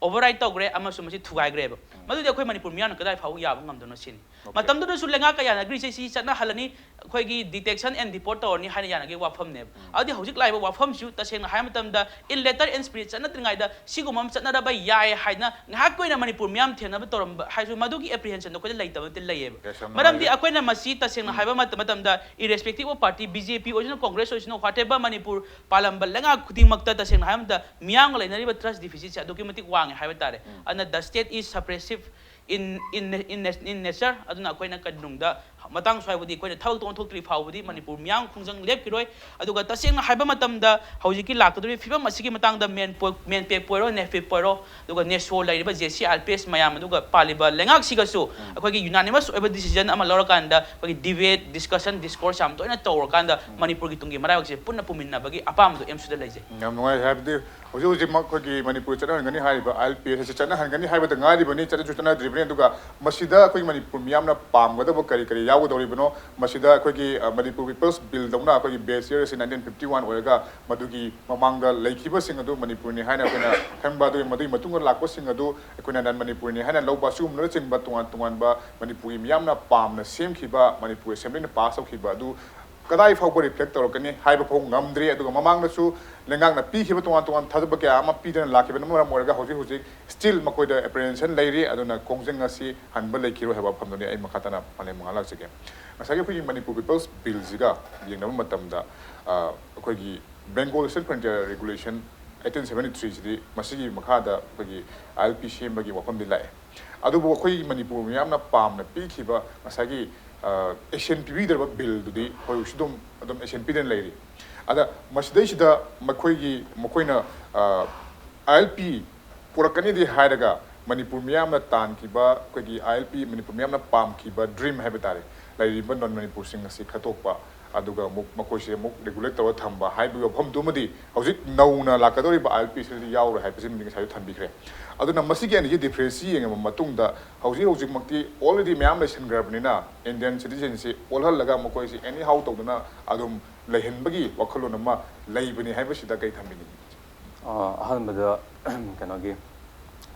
override ꯇꯧꯈ꯭ꯔꯦ ꯑꯃꯁꯨꯡ ꯃꯁꯤ ꯊꯨꯒꯥꯏꯈ꯭ꯔꯦꯕ꯫ ꯃꯗꯨꯗꯤ ꯑꯩꯈꯣꯏ ꯃꯅꯤꯄꯨꯔ ꯃꯤꯌꯥꯝꯅ ꯀꯗꯥꯏ ꯐꯥꯎꯕ ꯌꯥꯕ ꯉꯝꯗꯣꯏꯅꯣ ꯁꯤꯅꯤ꯫ Okay. ꯃꯇꯝꯗꯨꯗꯁꯨ ꯂꯩꯉꯥꯛꯀ ꯌꯥꯅꯈ꯭ꯔꯤꯁꯦ ꯁꯤ ꯆꯠꯅꯍꯜꯂꯅꯤ, ꯑꯩꯈꯣꯏꯒꯤ detention and deport ꯇꯧꯔꯅꯤ ꯍꯥꯏꯅ ꯌꯥꯅꯈꯤꯕ ꯋꯥꯐꯝꯅꯦꯕ꯫ ꯑꯗꯨꯗꯤ ꯍꯧꯖꯤꯛ ꯂꯥꯛꯏꯕ ꯋꯥꯐꯝꯁꯤꯁꯨ ꯇꯁꯦꯡꯅ ꯍꯥꯏꯕ ꯃꯇꯝꯗ in letter and spirit ꯆꯠꯅꯗ꯭ꯔꯤꯉꯩꯗ ꯁꯤꯒꯨꯝꯕ ꯑꯃ ꯆꯠꯅꯔꯕ ꯌꯥꯏ ꯍꯥꯏꯅ ꯉꯥꯏꯍꯥꯛꯀꯤ ꯑꯣꯏꯅ ꯃꯅꯤꯄꯨꯔ ꯃꯤꯌꯥꯝ ꯊꯦꯡꯅꯕ ꯇꯧꯔꯝꯕ ꯍꯥꯏꯁꯨ ꯃꯗꯨꯒꯤ apprehensionꯗꯣ ꯑꯩꯈꯣꯏꯗ ꯂꯩꯇꯕ ꯅꯠꯇꯦ, ꯂꯩꯌꯦꯕ꯫ Yes, ꯌꯥꯝ ꯃꯔꯝꯗꯤ ꯅꯨꯡꯉꯥꯏꯖꯔꯦ꯫ ꯑꯩꯈꯣꯏꯅ ꯃꯁꯤ ꯇꯁꯦꯡꯅ ꯍꯥꯏꯕ ꯃꯇꯝ-, ꯃꯇꯝꯗ irrespective of party, B J P ꯑꯣꯏꯁꯅꯨ, Congress ꯑꯣꯏꯁꯅꯨ, whatever ꯃꯅꯤꯄꯨꯔ ꯄꯥꯜꯂꯝꯕ ꯂꯩꯉꯥꯛ ꯈꯨꯗꯤꯡꯃꯛꯇ ꯇꯁꯦꯡꯅ ꯍꯥꯏꯕ ꯃꯇꯝꯗ ꯃꯤꯌꯥꯝꯒ ꯂꯩꯅꯔꯤꯕ trust deficitꯁꯦ ꯑꯗꯨꯛꯀꯤ ꯃꯇꯤꯛ ꯋꯥꯡꯉꯦ ꯍꯥꯏꯕ ꯇꯥꯔꯦ꯫ ꯑꯗꯨꯅ the state is suppressive in, in, in, in nature꯫ ꯑꯗꯨꯅ ꯑꯩꯈꯣꯏꯅ ꯀꯔꯤꯅꯨꯡꯗ ꯃꯇꯥꯡ ꯁ꯭ꯋꯥꯏꯕꯨꯗꯤ ꯑꯩꯈꯣꯏꯅ ꯊꯕꯛꯇꯣ ꯑꯣꯟꯊꯣꯛꯇ꯭ꯔꯤ ꯐꯥꯎꯕꯗꯤ ꯃꯅꯤꯄꯨꯔ ꯃꯤꯌꯥꯝ ꯈꯣꯡꯖꯪ ꯂꯦꯞꯈꯤꯔꯣꯏ꯫ ꯑꯗꯨꯒ ꯇꯁꯦꯡꯅ ꯍꯥꯏꯕ ꯃꯇꯝꯗ ꯍꯧꯖꯤꯛꯀꯤ ꯂꯥꯛꯀꯗꯧꯔꯤꯕ ꯐꯤꯕꯝ ꯑꯁꯤꯒꯤ ꯃꯇꯥꯡꯗ ꯃꯦꯟ ꯄꯣ-, ꯃꯦꯟꯄꯦꯛꯄꯨ ꯑꯣꯏꯔꯣ, ꯅꯦꯐꯤꯞꯄꯨ ꯑꯣꯏꯔꯣ, ꯑꯗꯨꯒ ꯅꯦꯁꯣ ꯂꯩꯔꯤꯕ J C R P S ꯃꯌꯥꯝ ꯑꯗꯨꯒ ꯄꯥꯜꯂꯤꯕ ꯂꯩꯉꯥꯛꯁꯤꯒꯁꯨ ꯑꯩꯈꯣꯏꯒꯤ unanimous ꯑꯣꯏꯕ decision ꯑꯃ ꯂꯧꯔꯀꯥꯟꯗ ꯑꯩꯈꯣꯏꯒꯤ debate, discussion, discourse ꯌꯥꯝ ꯇꯣꯏꯅ ꯇꯧꯔꯀꯥꯟꯗ ꯃꯅꯤꯄꯨꯔꯒꯤ ꯇꯨꯡꯒꯤ ꯃꯔꯥꯏꯕꯛꯁꯦ ꯄꯨꯟꯅ ꯄꯨꯃꯤꯟꯅꯕꯒꯤ ꯑꯄꯥꯝꯕꯗꯣ ꯑꯦꯝꯁꯨꯗ ꯂꯩꯖꯩ꯫ ꯌꯥꯝ ꯅꯨꯡꯉꯥꯏ꯫ ꯍꯥꯏꯕꯗꯤ ꯍꯧꯖꯤꯛ ꯍꯧꯖꯤꯛꯃꯛ ꯑꯩꯈꯣꯏꯒꯤ ꯃꯅꯤꯄꯨꯔ ꯆꯠꯅꯍꯟꯒꯅꯤ ꯍꯥꯏꯔꯤꯕ ꯑꯥꯏ ꯑꯦꯜ ꯄꯤ ꯑꯦꯁ ꯑꯁꯤ ꯆꯠꯅꯍꯟꯒꯅꯤ ꯍꯥꯏꯕꯗ ꯉꯥꯏꯔꯤꯕꯅꯤ, ꯆꯠꯅꯁꯨ ꯆꯠꯅꯗ꯭ꯔꯤꯕꯅꯤ꯫ ꯑꯗꯨꯒ ꯃꯁꯤꯗ ꯑꯩꯈꯣꯏ ꯃꯅꯤꯄꯨꯔ ꯃꯤꯌꯥꯝꯅ ꯄꯥꯝꯒꯗꯕ ꯀꯔꯤ ꯀꯔꯤ ꯌꯥꯎꯒꯗꯧꯔꯤꯕꯅꯣ? ꯃꯁꯤꯗ ꯑꯩꯈꯣꯏꯒꯤ, ꯑ, ꯃꯅꯤꯄꯨꯔ ꯄꯤꯄꯜꯁ ꯕꯤꯜꯗꯧꯅ ꯑꯩꯈꯣꯏꯒꯤ ꯕꯦꯁ ꯌꯔ ꯑꯁꯤ ꯅꯥꯏꯟꯇꯤꯟ ꯐꯤꯐꯇꯤ ꯋꯥꯟ ꯑꯣꯏꯔꯒ ꯃꯗꯨꯒꯤ ꯃꯃꯥꯡꯗ ꯂꯩꯈꯤꯕꯁꯤꯡ ꯑꯗꯨ ꯃꯅꯤꯄꯨꯔꯅꯤ ꯍꯥꯏꯅ ꯑꯩꯈꯣꯏꯅ ꯈꯟꯕ, ꯑꯗꯨꯒ ꯃꯗꯨꯒꯤ ꯃꯇꯨꯡꯗ ꯂꯥꯛꯄꯁꯤꯡ ꯑꯗꯨ ꯑꯩꯈꯣꯏꯅ ꯅꯟ ꯃꯅꯤꯄꯨꯔꯅꯤ ꯍꯥꯏꯅ ꯂꯧꯕ, ꯑꯁꯤꯒꯨꯝꯕꯅꯆꯤꯡꯕ ꯇꯣꯉꯥꯟ ꯇꯣꯉꯥꯟꯕ ꯃꯅꯤꯄꯨꯔꯒꯤ ꯃꯤꯌꯥꯝꯅ ꯄꯥꯝꯅ ꯁꯦꯝꯈꯤꯕ, ꯃꯅꯤꯄꯨꯔ ꯑꯦꯁꯦꯝꯕ꯭ꯂꯤꯅ ꯄꯥꯁ ꯇꯧꯈꯤꯕ ꯑꯗꯨ ꯀꯗꯥꯏ ꯐꯥꯎꯕ ꯔꯤꯐ꯭ꯂꯦꯛ ꯇꯧꯔꯛꯀꯅꯤ ꯍꯥꯏꯕ ꯐꯥꯎ ꯉꯝꯗ꯭ꯔꯤ꯫ ꯑꯗꯨꯒ ꯃꯃꯥꯡꯗꯁꯨ ꯂꯩꯉꯥꯛꯅ ꯄꯤꯈꯤꯕ ꯇꯣꯉꯥꯟ ꯇꯣꯉꯥꯟ ꯊꯥꯖꯕ ꯀꯌꯥ ꯑꯃ ꯄꯤꯗꯅ ꯂꯥꯛꯈꯤꯕꯅ ꯃꯔꯝ ꯑꯣꯏꯔꯒ ꯍꯧꯖꯤꯛ ꯍꯧꯖꯤꯛ ꯁ꯭ꯇꯤꯜ ꯃꯈꯣꯏꯗ ꯑꯦꯄ꯭ꯔꯤꯍꯦꯟꯁꯟ ꯂꯩꯔꯤ꯫ ꯑꯗꯨꯅ ꯈꯣꯡꯖꯪ ꯑꯁꯤ ꯍꯟꯕ ꯂꯩꯈꯤꯔꯣꯏ ꯍꯥꯏꯕ ꯋꯥꯐꯝꯗꯨꯅꯤ ꯑꯩ ꯃꯈꯥ ꯇꯥꯅ ꯃꯥꯂꯦꯝ ꯃꯉꯥꯜ ꯂꯥꯛꯆꯒꯦ꯫ ꯉꯁꯥꯏꯒꯤ ꯑꯩꯈꯣꯏꯒꯤ ꯃꯅꯤꯄꯨꯔ ꯄꯤꯄꯜꯁ ꯕꯤꯜꯁꯤꯒ ꯌꯦꯡꯅꯕ ꯃꯇꯝꯗ, ꯑ, ꯑꯩꯈꯣꯏꯒꯤ Bengal state frontier regulation eighteen seventy ꯊ꯭ꯔꯤꯁꯤꯗꯤ ꯃꯁꯤꯒꯤ ꯃꯈꯥꯗ ꯑꯩꯈꯣꯏꯒꯤ ꯑꯥꯏ ꯑꯦꯜ ꯄꯤ ꯁꯦꯝꯕꯒꯤ ꯋꯥꯐꯝꯗꯤ ꯂꯥꯛꯑꯦ꯫ ꯑꯗꯨꯕꯨ ꯑꯩꯈꯣꯏꯒꯤ ꯃꯅꯤꯄꯨꯔ ꯃꯤꯌꯥꯝꯅ ꯄꯥꯝꯅ ꯄꯤꯈꯤꯕ ꯉꯁꯥꯏꯒꯤ, ꯑ, ꯑꯦꯛꯁꯟ ꯄꯤꯕꯤꯗ꯭ꯔꯕ ꯕꯤꯜꯗꯨꯗꯤ ꯍꯧꯖꯤꯛꯁꯨ ꯑꯗꯨꯝ, ꯑꯗꯨꯝ ꯑꯦꯛꯁꯟ ꯄꯤꯗꯅ ꯂꯩꯔꯤ꯫ ꯑꯗ ꯃꯁꯤꯗꯩꯁꯤꯗ ꯃꯈꯣꯏꯒꯤ, ꯃꯈꯣꯏꯅ, ꯑ, ꯑꯥꯏ ꯑꯦꯜ ꯄꯤ ꯄꯨꯔꯛꯀꯅꯤꯗꯤ ꯍꯥꯏꯔꯒ ꯃꯅꯤꯄꯨꯔ ꯃꯤꯌꯥꯝꯅ ꯇꯥꯟꯈꯤꯕ, ꯑꯩꯈꯣꯏꯒꯤ ꯑꯥꯏ ꯑꯦꯜ ꯄꯤ, ꯃꯅꯤꯄꯨꯔ ꯃꯤꯌꯥꯝꯅ ꯄꯥꯝꯈꯤꯕ ꯗ꯭ꯔꯤꯝ ꯍꯥꯏꯕ ꯇꯥꯔꯦ, ꯂꯩꯔꯤꯕ ꯅꯟ ꯃꯅꯤꯄꯨꯔꯁꯤꯡ ꯑꯁꯤ ꯈꯠꯇꯣꯛꯄ, ꯑꯗꯨꯒ ꯑꯃꯨꯛ ꯃꯈꯣꯏꯁꯦ ꯑꯃꯨꯛ ꯔꯤꯒꯨꯂꯦꯠ ꯇꯧꯔ ꯊꯝꯕ ꯍꯥꯏꯕꯒꯤ ꯋꯥꯐꯝꯗꯨꯃꯗꯤ ꯍꯧꯖꯤꯛ ꯅꯧꯅ ꯂꯥꯛꯀꯗꯧꯔꯤꯕ ꯑꯥꯏ ꯑꯦꯜ ꯄꯤ ꯁꯤꯗꯗꯤ ꯌꯥꯎꯔꯣꯏ ꯍꯥꯏꯕꯁꯤꯃꯗꯤ ꯉꯁꯥꯏꯁꯨ ꯊꯝꯕꯤꯈ꯭ꯔꯦ꯫ ꯑꯗꯨꯅ ꯃꯁꯤꯒꯤ ꯑꯅꯤꯒꯤ ꯗꯤꯐ꯭ꯔꯦꯟꯁꯁꯤ ꯌꯦꯡꯉꯕ ꯃꯇꯨꯡꯗ ꯍꯧꯖꯤꯛ ꯍꯧꯖꯤꯛꯃꯛꯇꯤ ꯑꯣꯜꯔꯦꯗꯤ ꯃꯌꯥꯝ ꯂꯩꯁꯟꯈ꯭ꯔꯕꯅꯤꯅ ꯏꯟꯗꯤꯌꯟ ꯁꯤꯇꯤꯖꯦꯟꯁꯤ ꯑꯣꯜꯍꯜꯂꯒ ꯃꯈꯣꯏꯁꯤ ꯑꯦꯅꯤ ꯍꯥꯎ ꯇꯧꯗꯅ ꯑꯗꯨꯝ ꯂꯩꯍꯟꯕꯒꯤ ꯋꯥꯈꯜꯂꯣꯟ ꯑꯃ ꯂꯩꯕꯅꯤ ꯍꯥꯏꯕꯁꯤꯗ ꯀꯩ ꯊꯝꯕꯤꯅꯤꯡꯉꯤ? ꯑ, ꯑꯍꯥꯟꯕꯗ ꯀꯩꯅꯣꯒꯤ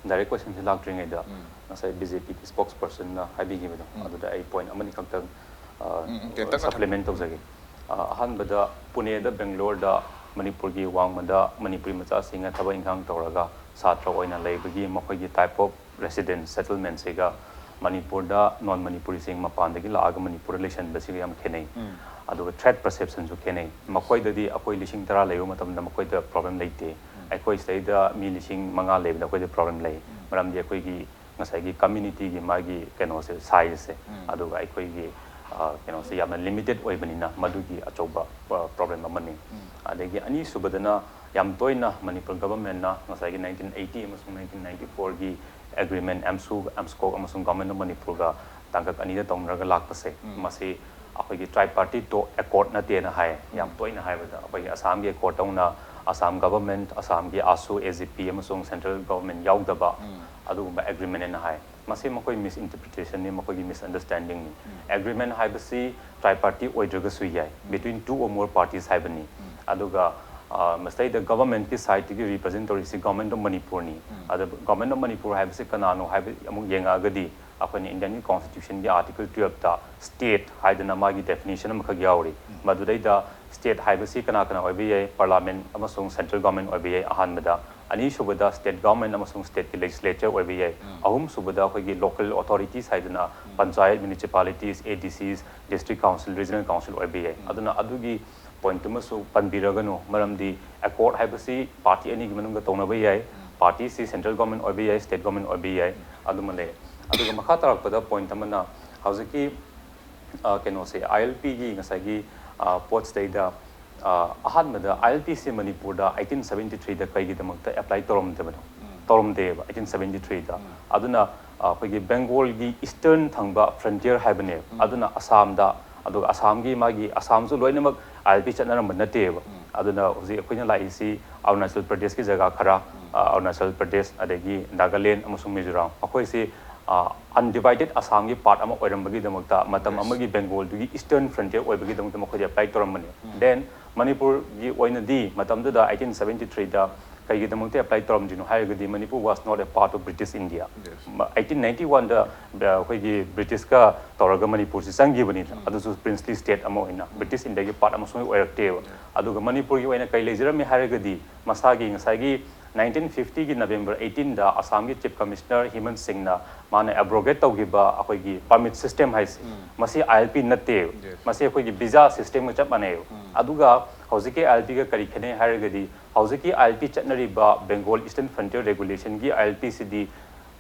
ꯗꯥꯏꯔꯦꯛ ꯀꯣꯏꯁꯟꯁꯦ ꯂꯥꯛꯇ꯭ꯔꯤꯉꯩꯗ ꯎꯝ꯫ ꯉꯁꯥꯏ ꯕꯤ ꯖꯦ ꯄꯤꯒꯤ ꯁ꯭ꯄꯣꯛꯁ ꯄꯔꯁꯟꯅ ꯍꯥꯏꯕꯤꯈꯤꯕꯗꯣ, ꯎꯝ꯫ ꯑꯗꯨꯗ ꯑꯩ ꯄꯣꯏꯟ ꯑꯃꯅꯤ ꯈꯛꯇꯪ, ꯑ, ꯎꯝ, ꯎꯝ, ꯇꯦꯟꯇꯛꯅ ꯁꯄ꯭ꯂꯤꯃꯦꯟ ꯇꯧꯖꯒꯦ꯫ ꯑ, ꯑꯍꯥꯟꯕꯗ ꯄꯨꯅꯦꯗ, ꯕꯦꯡꯒ꯭ꯂꯣꯔꯗ ꯃꯅꯤꯄꯨꯔꯒꯤ ꯋꯥꯡꯃꯗ ꯃꯅꯤꯄꯨꯔꯤ ꯃꯆꯥꯁꯤꯡꯅ ꯊꯕꯛ ꯏꯪꯈꯥꯡ ꯇꯧꯔꯒ ꯁꯥꯇ꯭ꯔ ꯑꯣꯏꯅ ꯂꯩꯕꯒꯤ ꯃꯈꯣꯏꯒꯤ ꯇꯥꯏꯞ ꯑꯣꯐ ꯔꯦꯁꯤꯗꯦꯟꯁ ꯁꯦꯇꯜꯃꯦꯟꯁꯤꯒ ꯃꯅꯤꯄꯨꯔꯗ ꯅꯣꯟ ꯃꯅꯤꯄꯨꯔꯤꯁꯤꯡ ꯃꯄꯥꯟꯗꯒꯤ ꯂꯥꯛꯑꯒ ꯃꯅꯤꯄꯨꯔꯗ ꯂꯩꯁꯟꯕꯁꯤꯒ ꯌꯥꯝ ꯈꯦꯠꯅꯩ꯫ ꯎꯝ꯫ ꯑꯗꯨꯒ ꯊ꯭ꯔꯦꯠ ꯄꯔꯁꯦꯞꯁꯟꯁꯨ ꯈꯦꯠꯅꯩ꯫ ꯃꯈꯣꯏꯗꯗꯤ ꯑꯩꯈꯣꯏ ꯂꯤꯁꯤꯡ ꯇꯔꯥ ꯂꯩꯕ ꯃꯇꯝꯗ ꯃꯈꯣꯏꯗ ꯄ꯭ꯔꯣꯕ꯭ꯂꯦꯝ ꯂꯩꯇꯦ꯫ ꯎꯝ꯫ ꯑꯩꯈꯣꯏ ꯁꯤꯗꯩꯗ ꯃꯤ ꯂꯤꯁꯤꯡ ꯃꯉꯥ ꯂꯩꯕꯗ ꯑꯩꯈꯣꯏꯗ ꯄ꯭ꯔꯣꯕ꯭ꯂꯦꯝ ꯂꯩ꯫ ꯎꯝ꯫ ꯃꯔꯝꯗꯤ ꯑꯩꯈꯣꯏꯒꯤ ꯉꯁꯥꯏꯒꯤ ꯀꯝꯃ꯭ꯌꯨꯅꯤꯇꯤꯒꯤ ꯃꯥꯒꯤ ꯀꯩꯅꯣꯁꯦ, ꯁꯥꯏꯖꯁꯦ, ꯎꯝ꯫ ꯑꯗꯨꯒ ꯑꯩꯈꯣꯏꯒꯤ, ꯑ, ꯀꯩꯅꯣꯁꯦ ꯌꯥꯝꯅ ꯂꯤꯃꯤꯇꯦꯠ ꯑꯣꯏꯕꯅꯤꯅ ꯃꯗꯨꯒꯤ ꯑꯆꯧꯕ, ꯑ, ꯄ꯭ꯔꯣꯕ꯭ꯂꯦꯝ ꯑꯃꯅꯤ꯫ ꯎꯝ꯫ ꯑꯗꯒꯤ ꯑꯅꯤꯁꯨꯕꯗꯅ ꯌꯥꯝ ꯇꯣꯏꯅ ꯃꯅꯤꯄꯨꯔ ꯒꯚꯔꯟꯃꯦꯟꯠꯅ ꯉꯁꯥꯏꯒꯤ ꯅꯥꯏꯟꯇꯤꯟ ꯑꯩꯠꯇꯤ ꯑꯃꯁꯨꯡ ꯅꯥꯏꯟꯇꯤꯟ ꯅꯥꯏꯟꯇꯤ ꯐꯣꯔꯒꯤ ꯑꯦꯒ꯭ꯔꯤꯃꯦꯟꯠ, ꯑꯦꯝꯁꯨ, ꯑꯦꯝꯁꯀꯣꯛ ꯑꯃꯁꯨꯡ ꯒꯚꯔꯟꯃꯦꯟꯠ ꯑꯣꯐ ꯃꯅꯤꯄꯨꯔꯒ ꯇꯥꯡꯀꯛ ꯑꯅꯤꯗ ꯇꯧꯅꯔꯒ ꯂꯥꯛꯄꯁꯦ, ꯎꯝ꯫ ꯃꯁꯤ ꯑꯩꯈꯣꯏꯒꯤ ꯇ꯭ꯔꯥꯏꯄꯥꯔꯇꯤꯇꯣ ꯑꯦꯀꯣꯔꯠ ꯅꯠꯇꯦꯅ ꯍꯥꯏ꯫ ꯌꯥꯝ ꯎꯝ꯫ ꯇꯣꯏꯅ ꯍꯥꯏꯕꯗ ꯑꯩꯈꯣꯏꯒꯤ ꯑꯁꯥꯝꯒꯤ ꯑꯦꯀꯣꯔꯠ ꯇꯧꯅ, ꯑꯁꯥꯝ ꯒꯚꯔꯟꯃꯦꯟꯠ, ꯑꯁꯥꯝꯒꯤ ꯑꯥꯁꯨ, ꯑꯦ ꯖꯤ ꯄꯤ ꯑꯃꯁꯨꯡ ꯁꯦꯟꯇ꯭ꯔꯦꯜ ꯒꯚꯔꯟꯃꯦꯟꯠ ꯌꯥꯎꯗꯕ ꯑꯗꯨꯒꯨꯝꯕ ꯑꯦꯒ꯭ꯔꯤꯃꯦꯟꯠꯅ ꯍꯥꯏ꯫ ꯃꯁꯤ ꯃꯈꯣꯏ ꯃꯤꯁꯏꯟꯇꯔꯄ꯭ꯔꯤꯇꯦꯁꯟꯅꯤ, ꯃꯈꯣꯏꯒꯤ ꯃꯤꯁꯑꯟꯗꯔꯁ꯭ꯇꯦꯟꯗꯤꯡꯅꯤ꯫ ꯑꯦꯒ꯭ꯔꯤꯃꯦꯟꯠ ꯍꯥꯏꯕꯁꯤ ꯇ꯭ꯔꯥꯏ ꯄꯥꯔꯇꯤ ꯑꯣꯏꯗ꯭ꯔꯒꯁꯨ ꯌꯥꯏ, between two or more parties ꯍꯥꯏꯕꯅꯤ꯫ ꯑꯗꯨꯒ ꯃꯁꯤꯗꯩꯗ ꯒꯚꯔꯟꯃꯦꯟꯠꯀꯤ ꯁꯥꯏꯠꯇꯒꯤ ꯔꯤꯄ꯭ꯔꯖꯦꯟ ꯇꯧꯔꯤꯁꯤ ꯒꯚꯔꯟꯃꯦꯟꯠ ꯑꯣꯐ ꯃꯅꯤꯄꯨꯔꯅꯤ꯫ ꯑꯗ ꯒꯚꯔꯟꯃꯦꯟꯠ ꯑꯣꯐ ꯃꯅꯤꯄꯨꯔ ꯍꯥꯏꯕꯁꯤ ꯀꯅꯥꯅꯣ ꯍꯥꯏꯕ ꯑꯃꯨꯛ ꯌꯦꯡꯉꯛꯑꯒꯗꯤ, ꯑꯩꯈꯣꯏꯅ ꯏꯟꯗꯤꯌꯟꯒꯤ ꯀꯣꯟꯁꯇꯤꯇ꯭ꯌꯨꯁꯟꯒꯤ ꯑꯥꯔꯇꯤꯀꯜ ꯇꯨꯌꯦꯜꯞꯇ ꯁ꯭ꯇꯦꯠ ꯍꯥꯏꯗꯅ ꯃꯥꯒꯤ ꯗꯦꯐꯤꯅꯤꯁꯟ ꯑꯃꯈꯛ ꯌꯥꯎꯔꯤ꯫ ꯃꯗꯨꯗꯩꯗ ꯁ꯭ꯇꯦꯠ ꯍꯥꯏꯕꯁꯤ ꯀꯅꯥ ꯀꯅꯥ ꯑꯣꯏꯕ ꯌꯥꯏ? ꯄꯥꯔꯂꯥꯃꯦꯟꯠ ꯑꯃꯁꯨꯡ ꯁꯦꯟꯇ꯭ꯔꯦꯜ ꯒꯚꯔꯟꯃꯦꯟꯠ ꯑꯣꯏꯕ ꯌꯥꯏ ꯑꯍꯥꯟꯕꯗ꯫ ꯑꯅꯤꯁꯨꯕꯗ ꯁ꯭ꯇꯦꯠ ꯒꯚꯔꯟꯃꯦꯟꯠ ꯑꯃꯁꯨꯡ ꯁ꯭ꯇꯦꯠꯀꯤ ꯂꯦꯖꯤꯁꯂꯦꯆꯔ ꯑꯣꯏꯕ ꯌꯥꯏ꯫ ꯑꯍꯨꯝꯁꯨꯕꯗ ꯑꯩꯈꯣꯏꯒꯤ ꯂꯣꯀꯦꯜ ꯑꯣꯊꯣꯔꯤꯇꯤꯁ ꯍꯥꯏꯗꯅ ꯄꯟꯆꯥꯌꯠ, ꯃ꯭ꯌꯨꯅꯤꯁꯤꯄꯥꯂꯤꯇꯤꯁ, ꯑꯦ ꯗꯤ ꯁꯤꯁ, ꯗꯤꯁꯇ꯭ꯔꯤꯛ ꯀꯥꯎꯟꯁꯤꯜ, ꯔꯤꯖꯅꯦꯜ ꯀꯥꯎꯟꯁꯤꯜ ꯑꯣꯏꯕ ꯌꯥꯏ꯫ ꯑꯗꯨꯅ ꯑꯗꯨꯒꯤ ꯄꯣꯏꯟꯠꯇꯨꯃꯁꯨ ꯄꯟꯕꯤꯔꯒꯅꯨ, ꯃꯔꯝꯗꯤ ꯑꯦꯀꯣꯔꯗ ꯍꯥꯏꯕꯁꯤ ꯄꯥꯔꯇꯤ ꯑꯅꯤꯒꯤ ꯃꯅꯨꯡꯗ ꯇꯧꯅꯕ ꯌꯥꯏ꯫ ꯄꯥꯔꯇꯤꯁꯤ ꯁꯦꯟꯇ꯭ꯔꯦꯜ ꯒꯚꯔꯟꯃꯦꯟꯠ ꯑꯣꯏꯕ ꯌꯥꯏ, ꯁ꯭ꯇꯦꯠ ꯒꯚꯔꯟꯃꯦꯟꯠ ꯑꯣꯏꯕ ꯌꯥꯏ, ꯑꯗꯨꯃ ꯂꯩ꯫ ꯑꯗꯨꯒ ꯃꯈꯥ ꯇꯥꯔꯛꯄꯗ ꯄꯣꯏꯟꯠ ꯑꯃꯅ ꯍꯧꯖꯤꯛꯀꯤ, ꯑ, ꯀꯩꯅꯣꯁꯦ, ꯑꯥꯏ ꯑꯦꯜ ꯄꯤꯒꯤ ꯉꯁꯥꯏꯒꯤ, ꯑ, ꯄꯣꯠꯁꯤꯗꯩꯗ, ꯑ, ꯑꯍꯥꯟꯕꯗ ꯑꯥꯏ ꯑꯦꯜ ꯄꯤꯁꯤ ꯃꯅꯤꯄꯨꯔꯗ ꯑꯩꯠꯇꯤꯟ ꯁꯕꯦꯟꯇꯤ ꯊ꯭ꯔꯤꯗ ꯀꯩꯒꯤꯗꯃꯛꯇ ꯑꯦꯄ꯭ꯂꯥꯏ ꯇꯧꯔꯝꯗꯕꯅꯣ? ꯇꯧꯔꯝꯗꯦꯕ ꯑꯩꯠꯇꯤꯟ ꯁꯕꯦꯟꯇꯤ ꯊ꯭ꯔꯤꯗ꯫ ꯑꯗꯨꯅ, ꯑ, ꯑꯩꯈꯣꯏꯒꯤ ꯕꯦꯡꯒꯣꯜꯒꯤ ꯏꯁꯇꯔꯟ ꯊꯪꯕ ꯐ꯭ꯔꯟꯇꯤꯌꯔ ꯍꯥꯏꯕꯅꯦꯕ꯫ ꯑꯗꯨꯅ ꯑꯁꯥꯝꯗ, ꯑꯗꯨꯒ ꯑꯁꯥꯝꯒꯤ ꯃꯥꯒꯤ, ꯑꯁꯥꯝꯁꯨ ꯂꯣꯏꯅꯃꯛ ꯑꯥꯏ ꯑꯦꯜ ꯄꯤ ꯆꯠꯅꯔꯝꯕ ꯅꯠꯇꯦꯕ꯫ ꯑꯗꯨꯅ ꯍꯧꯖꯤꯛ ꯑꯩꯈꯣꯏꯅ ꯂꯥꯛꯏꯁꯤ ꯑꯔꯨꯅꯥꯆꯜ ꯄ꯭ꯔꯗꯦꯁꯀꯤ ꯖꯒꯥ ꯈꯔ, ꯑ, ꯑꯔꯨꯅꯥꯆꯜ ꯄ꯭ꯔꯗꯦꯁ, ꯑꯗꯒꯤ ꯅꯥꯒꯥꯂꯦꯟ ꯑꯃꯁꯨꯡ ꯃꯤꯖꯣꯔꯥꯝ, ꯃꯈꯣꯏꯁꯤ, ꯑ, ꯑꯟꯗꯤꯚꯥꯏꯗꯦꯠ ꯑꯁꯥꯝꯒꯤ ꯄꯥꯔꯠ ꯑꯃ ꯑꯣꯏꯔꯝꯕꯒꯤꯗꯃꯛꯇ, ꯃꯇꯝ ꯑꯃꯒꯤ ꯕꯦꯡꯒꯣꯜꯗꯨꯒꯤ ꯏꯁꯇꯔꯟ ꯐ꯭ꯔꯟꯇꯤꯌꯔ ꯑꯣꯏꯕꯒꯤꯗꯃꯛꯇ ꯃꯈꯣꯏꯗ ꯑꯦꯄ꯭ꯂꯥꯏ ꯇꯧꯔꯝꯕꯅꯤ꯫ ꯗꯦꯟ ꯃꯅꯤꯄꯨꯔꯒꯤ ꯑꯣꯏꯅꯗꯤ ꯃꯇꯝꯗꯨꯗ ꯑꯩꯠꯇꯤꯟ ꯁꯕꯦꯟꯇꯤ ꯊ꯭ꯔꯤꯗ ꯀꯩꯒꯤꯗꯃꯛꯇ ꯑꯦꯄ꯭ꯂꯥꯏ ꯇꯧꯔꯝꯗ꯭ꯔꯤꯅꯣ ꯍꯥꯏꯔꯒꯗꯤ, Manipur was not a part of British India꯫ Eighteen ninety ꯋꯥꯟꯗ ꯑꯩꯈꯣꯏꯒꯤ ꯕ꯭ꯔꯤꯇꯤꯁꯀ ꯇꯧꯔꯒ ꯃꯅꯤꯄꯨꯔꯁꯤ ꯆꯪꯈꯤꯕꯅꯤꯅ, ꯑꯗꯨꯁꯨ ꯄ꯭ꯔꯤꯟꯁꯂꯤ ꯁ꯭ꯇꯦꯠ ꯑꯃ ꯑꯣꯏꯅ ꯕ꯭ꯔꯤꯇꯤꯁ ꯏꯟꯗꯤꯌꯥꯒꯤ ꯄꯥꯔꯠ ꯑꯃ ꯁꯨꯡꯑꯣꯏ ꯑꯣꯏꯔꯛꯇꯦꯕ꯫ ꯑꯗꯨꯒ ꯃꯅꯤꯄꯨꯔꯒꯤ ꯑꯣꯏꯅ ꯀꯩ ꯂꯩꯖꯔꯝꯃꯤ ꯍꯥꯏꯔꯒꯗꯤ, ꯃꯁꯥꯒꯤ ꯉꯁꯥꯏꯒꯤ ꯅꯥꯏꯟꯇꯤꯟ ꯐꯤꯐꯇꯤꯒꯤ ꯅꯕꯦꯝꯕꯔ ꯑꯩꯠꯇꯤꯟꯗ ꯑꯁꯥꯝꯒꯤ ꯆꯤꯐ ꯀꯃꯤꯁꯅꯔ ꯍꯤꯃꯟ ꯁꯤꯡꯅ ꯃꯥꯅ ꯑꯦꯕ꯭ꯔꯣꯒꯦꯠ ꯇꯧꯈꯤꯕ ꯑꯩꯈꯣꯏꯒꯤ ꯄꯔꯃꯤꯠ ꯁꯤꯁꯇꯦꯝ ꯍꯥꯏꯁꯦ, ꯃꯁꯤ ꯑꯥꯏ ꯑꯦꯜ ꯄꯤ ꯅꯠꯇꯦꯕ꯫ ꯃꯁꯤ ꯑꯩꯈꯣꯏꯒꯤ ꯚꯤꯖꯥ ꯁꯤꯁꯇꯦꯝꯒ ꯆꯞ ꯃꯥꯟꯅꯩꯕ꯫ ꯑꯗꯨꯒ ꯍꯧꯖꯤꯛꯀꯤ ꯑꯥꯏ ꯑꯦꯜ ꯄꯤꯒ ꯀꯔꯤ ꯈꯦꯠꯅꯩ ꯍꯥꯏꯔꯒꯗꯤ, ꯍꯧꯖꯤꯛꯀꯤ ꯑꯥꯏ ꯑꯦꯜ ꯄꯤ ꯆꯠꯅꯔꯤꯕ ꯕꯦꯡꯒꯣꯜ ꯏꯁꯇꯔꯟ ꯐ꯭ꯔꯟꯇꯤꯌꯔ ꯔꯦꯒꯨꯂꯦꯁꯟꯒꯤ ꯑꯥꯏ ꯑꯦꯜ ꯄꯤꯁꯤꯗꯤ,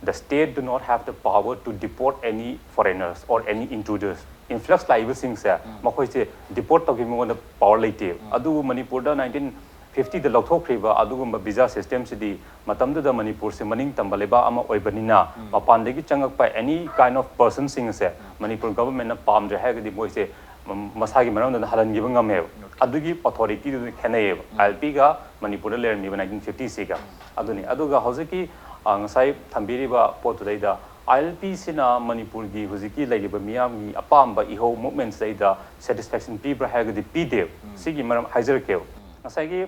"The state do not have the power to deport any foreigners or any intruders." Influx ꯂꯥꯛꯏꯕꯁꯤꯡꯁꯦ, ꯃꯈꯣꯏꯁꯦ ꯗꯤꯄꯣꯔꯠ ꯇꯧꯈꯤꯕ ꯃꯉꯣꯟꯗ ꯄꯋꯥꯔ ꯂꯩꯇꯦꯕ꯫ ꯑꯗꯨꯕꯨ ꯃꯅꯤꯄꯨꯔꯗ ꯅꯥꯏꯟꯇꯤꯟ ꯐꯤꯐꯇꯤꯗ ꯂꯧꯊꯣꯛꯈ꯭ꯔꯤꯕ ꯑꯗꯨꯒꯨꯝꯕ ꯚꯤꯖꯥ ꯁꯤꯁꯇꯦꯝꯁꯤꯗꯤ, ꯃꯇꯝꯗꯨꯗ ꯃꯅꯤꯄꯨꯔꯁꯦ ꯃꯅꯤꯡ ꯇꯝꯕ ꯂꯩꯕꯥꯛ ꯑꯃ ꯑꯣꯏꯕꯅꯤꯅ, ꯃꯄꯥꯟꯗꯒꯤ ꯆꯪꯉꯛꯄ any kind of ꯄꯔꯁꯟꯁꯤꯡ ꯑꯁꯦ ꯃꯅꯤꯄꯨꯔ ꯒꯚꯔꯟꯃꯦꯟꯠꯅ ꯄꯥꯝꯗ꯭ꯔꯦ ꯍꯥꯏꯔꯒꯗꯤ, ꯃꯣꯏꯁꯦ ꯃ- ꯃꯁꯥꯒꯤ ꯃꯔꯝꯗꯅ ꯍꯜꯍꯟꯈꯤꯕ ꯉꯝꯃꯦꯕ꯫ ꯑꯗꯨꯒꯤ ꯑꯣꯊꯣꯔꯤꯇꯤꯗꯨꯗꯤ ꯈꯦꯠꯅꯩꯌꯦꯕ, ꯑꯥꯏ ꯑꯦꯜ ꯄꯤꯒ ꯃꯅꯤꯄꯨꯔꯗ ꯂꯩꯔꯝꯃꯤꯕ ꯅꯥꯏꯟꯇꯤꯟ ꯐꯤꯐꯇꯤ ꯁꯤꯒ꯫ ꯑꯗꯨꯅꯤ꯫ ꯑꯗꯨꯒ ꯍꯧꯖꯤꯛꯀꯤ, ꯑ, ꯉꯁꯥꯏ ꯊꯝꯕꯤꯔꯤꯕ ꯄꯣꯠꯇꯨꯗꯩꯗ, ꯑꯥꯏ ꯑꯦꯜ ꯄꯤꯁꯤꯅ ꯃꯅꯤꯄꯨꯔꯒꯤ ꯍꯧꯖꯤꯛꯀꯤ ꯂꯩꯔꯤꯕ ꯃꯤꯌꯥꯝꯒꯤ ꯑꯄꯥꯝꯕ ꯏꯍꯧ ꯃꯨꯞꯃꯦꯟꯁꯤꯗꯩꯗ ꯁꯦꯇꯤꯁꯐꯦꯛꯁꯟ ꯄꯤꯕ꯭ꯔꯥ ꯍꯥꯏꯔꯒꯗꯤ ꯄꯤꯗꯦꯕ꯫ ꯁꯤꯒꯤ ꯃꯔꯝ ꯍꯥꯏꯖꯔꯛꯀꯦꯕ꯫ ꯉꯁꯥꯏꯒꯤ,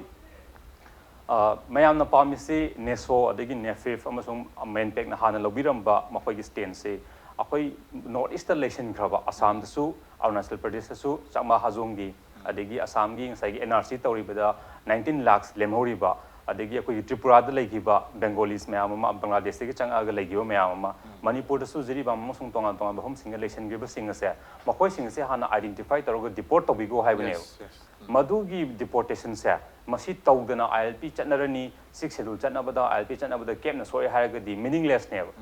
ꯑ, ꯃꯌꯥꯝꯅ ꯄꯥꯝꯃꯤꯁꯤ ꯅꯦꯁꯣ ꯑꯗꯒꯤ ꯅꯦꯐꯤꯐ ꯑꯃꯁꯨꯡ ꯃꯦꯟꯄꯦꯛꯅ ꯍꯥꯟꯅ ꯂꯧꯕꯤꯔꯝꯕ ꯃꯈꯣꯏꯒꯤ ꯁ꯭ꯇꯦꯟꯁꯤ ꯑꯩꯈꯣꯏ ꯅꯣꯔꯠ ꯏꯁꯇ ꯂꯩꯁꯤꯟꯈ꯭ꯔꯕ ꯑꯁꯥꯝꯗꯁꯨ, ꯑꯔꯨꯅꯥꯆꯜ ꯄ꯭ꯔꯗꯦꯁꯇꯁꯨ ꯆꯥꯛꯃꯥ ꯍꯥꯖꯣꯡꯒꯤ, ꯑꯗꯒꯤ ꯑꯁꯥꯝꯒꯤ ꯉꯁꯥꯏꯒꯤ and R C ꯇꯧꯔꯤꯕꯗ nineteen lakhs ꯂꯦꯝꯍꯧꯔꯤꯕ, ꯑꯗꯒꯤ ꯑꯩꯈꯣꯏꯒꯤ ꯇ꯭ꯔꯤꯄꯨꯔꯥꯗ ꯂꯩꯈꯤꯕ ꯕꯦꯡꯒꯣꯂꯤꯁ ꯃꯌꯥꯝ ꯑꯃ, ꯕꯪꯒ꯭ꯂꯥꯗꯦꯁꯇꯒꯤ ꯆꯪꯉꯛꯑꯒ ꯂꯩꯈꯤꯕ ꯃꯌꯥꯝ ꯑꯃ, ꯃꯅꯤꯄꯨꯔꯗꯁꯨ ꯖꯤꯔꯤꯕꯥꯝ ꯑꯃꯁꯨꯡ ꯇꯣꯉꯥꯟ ꯇꯣꯉꯥꯟꯕ ꯃꯐꯝꯁꯤꯡꯗ ꯂꯩꯁꯤꯟꯈ꯭ꯔꯤꯕꯁꯤꯡ ꯑꯁꯦ, ꯃꯈꯣꯏꯁꯤꯡ ꯑꯁꯦ ꯍꯥꯟꯅ ꯑꯥꯏꯗꯦꯟꯇꯤꯐꯥꯏ ꯇꯧꯔꯒ ꯗꯤꯄꯣꯔꯠ ꯇꯧꯕꯤꯈꯣ ꯍꯥꯏꯕꯅꯦꯕ꯫ ꯃꯗꯨꯒꯤ ꯗꯤꯄꯣꯔꯇꯦꯁꯟꯁꯦ ꯃꯁꯤ ꯇꯧꯗꯅ ꯑꯥꯏ ꯑꯦꯜ ꯄꯤ ꯆꯠꯅꯔꯅꯤ, ꯁꯤꯛꯁ ꯁꯦꯗꯨꯜ ꯆꯠꯅꯕꯗ, ꯑꯥꯏ ꯑꯦꯜ ꯄꯤ ꯆꯠꯅꯕꯗ ꯀꯦꯞꯅ ꯁꯣꯛꯑꯦ ꯍꯥꯏꯔꯒꯗꯤ ꯃꯤꯅꯤꯡꯂꯦꯁꯅꯦꯕ꯫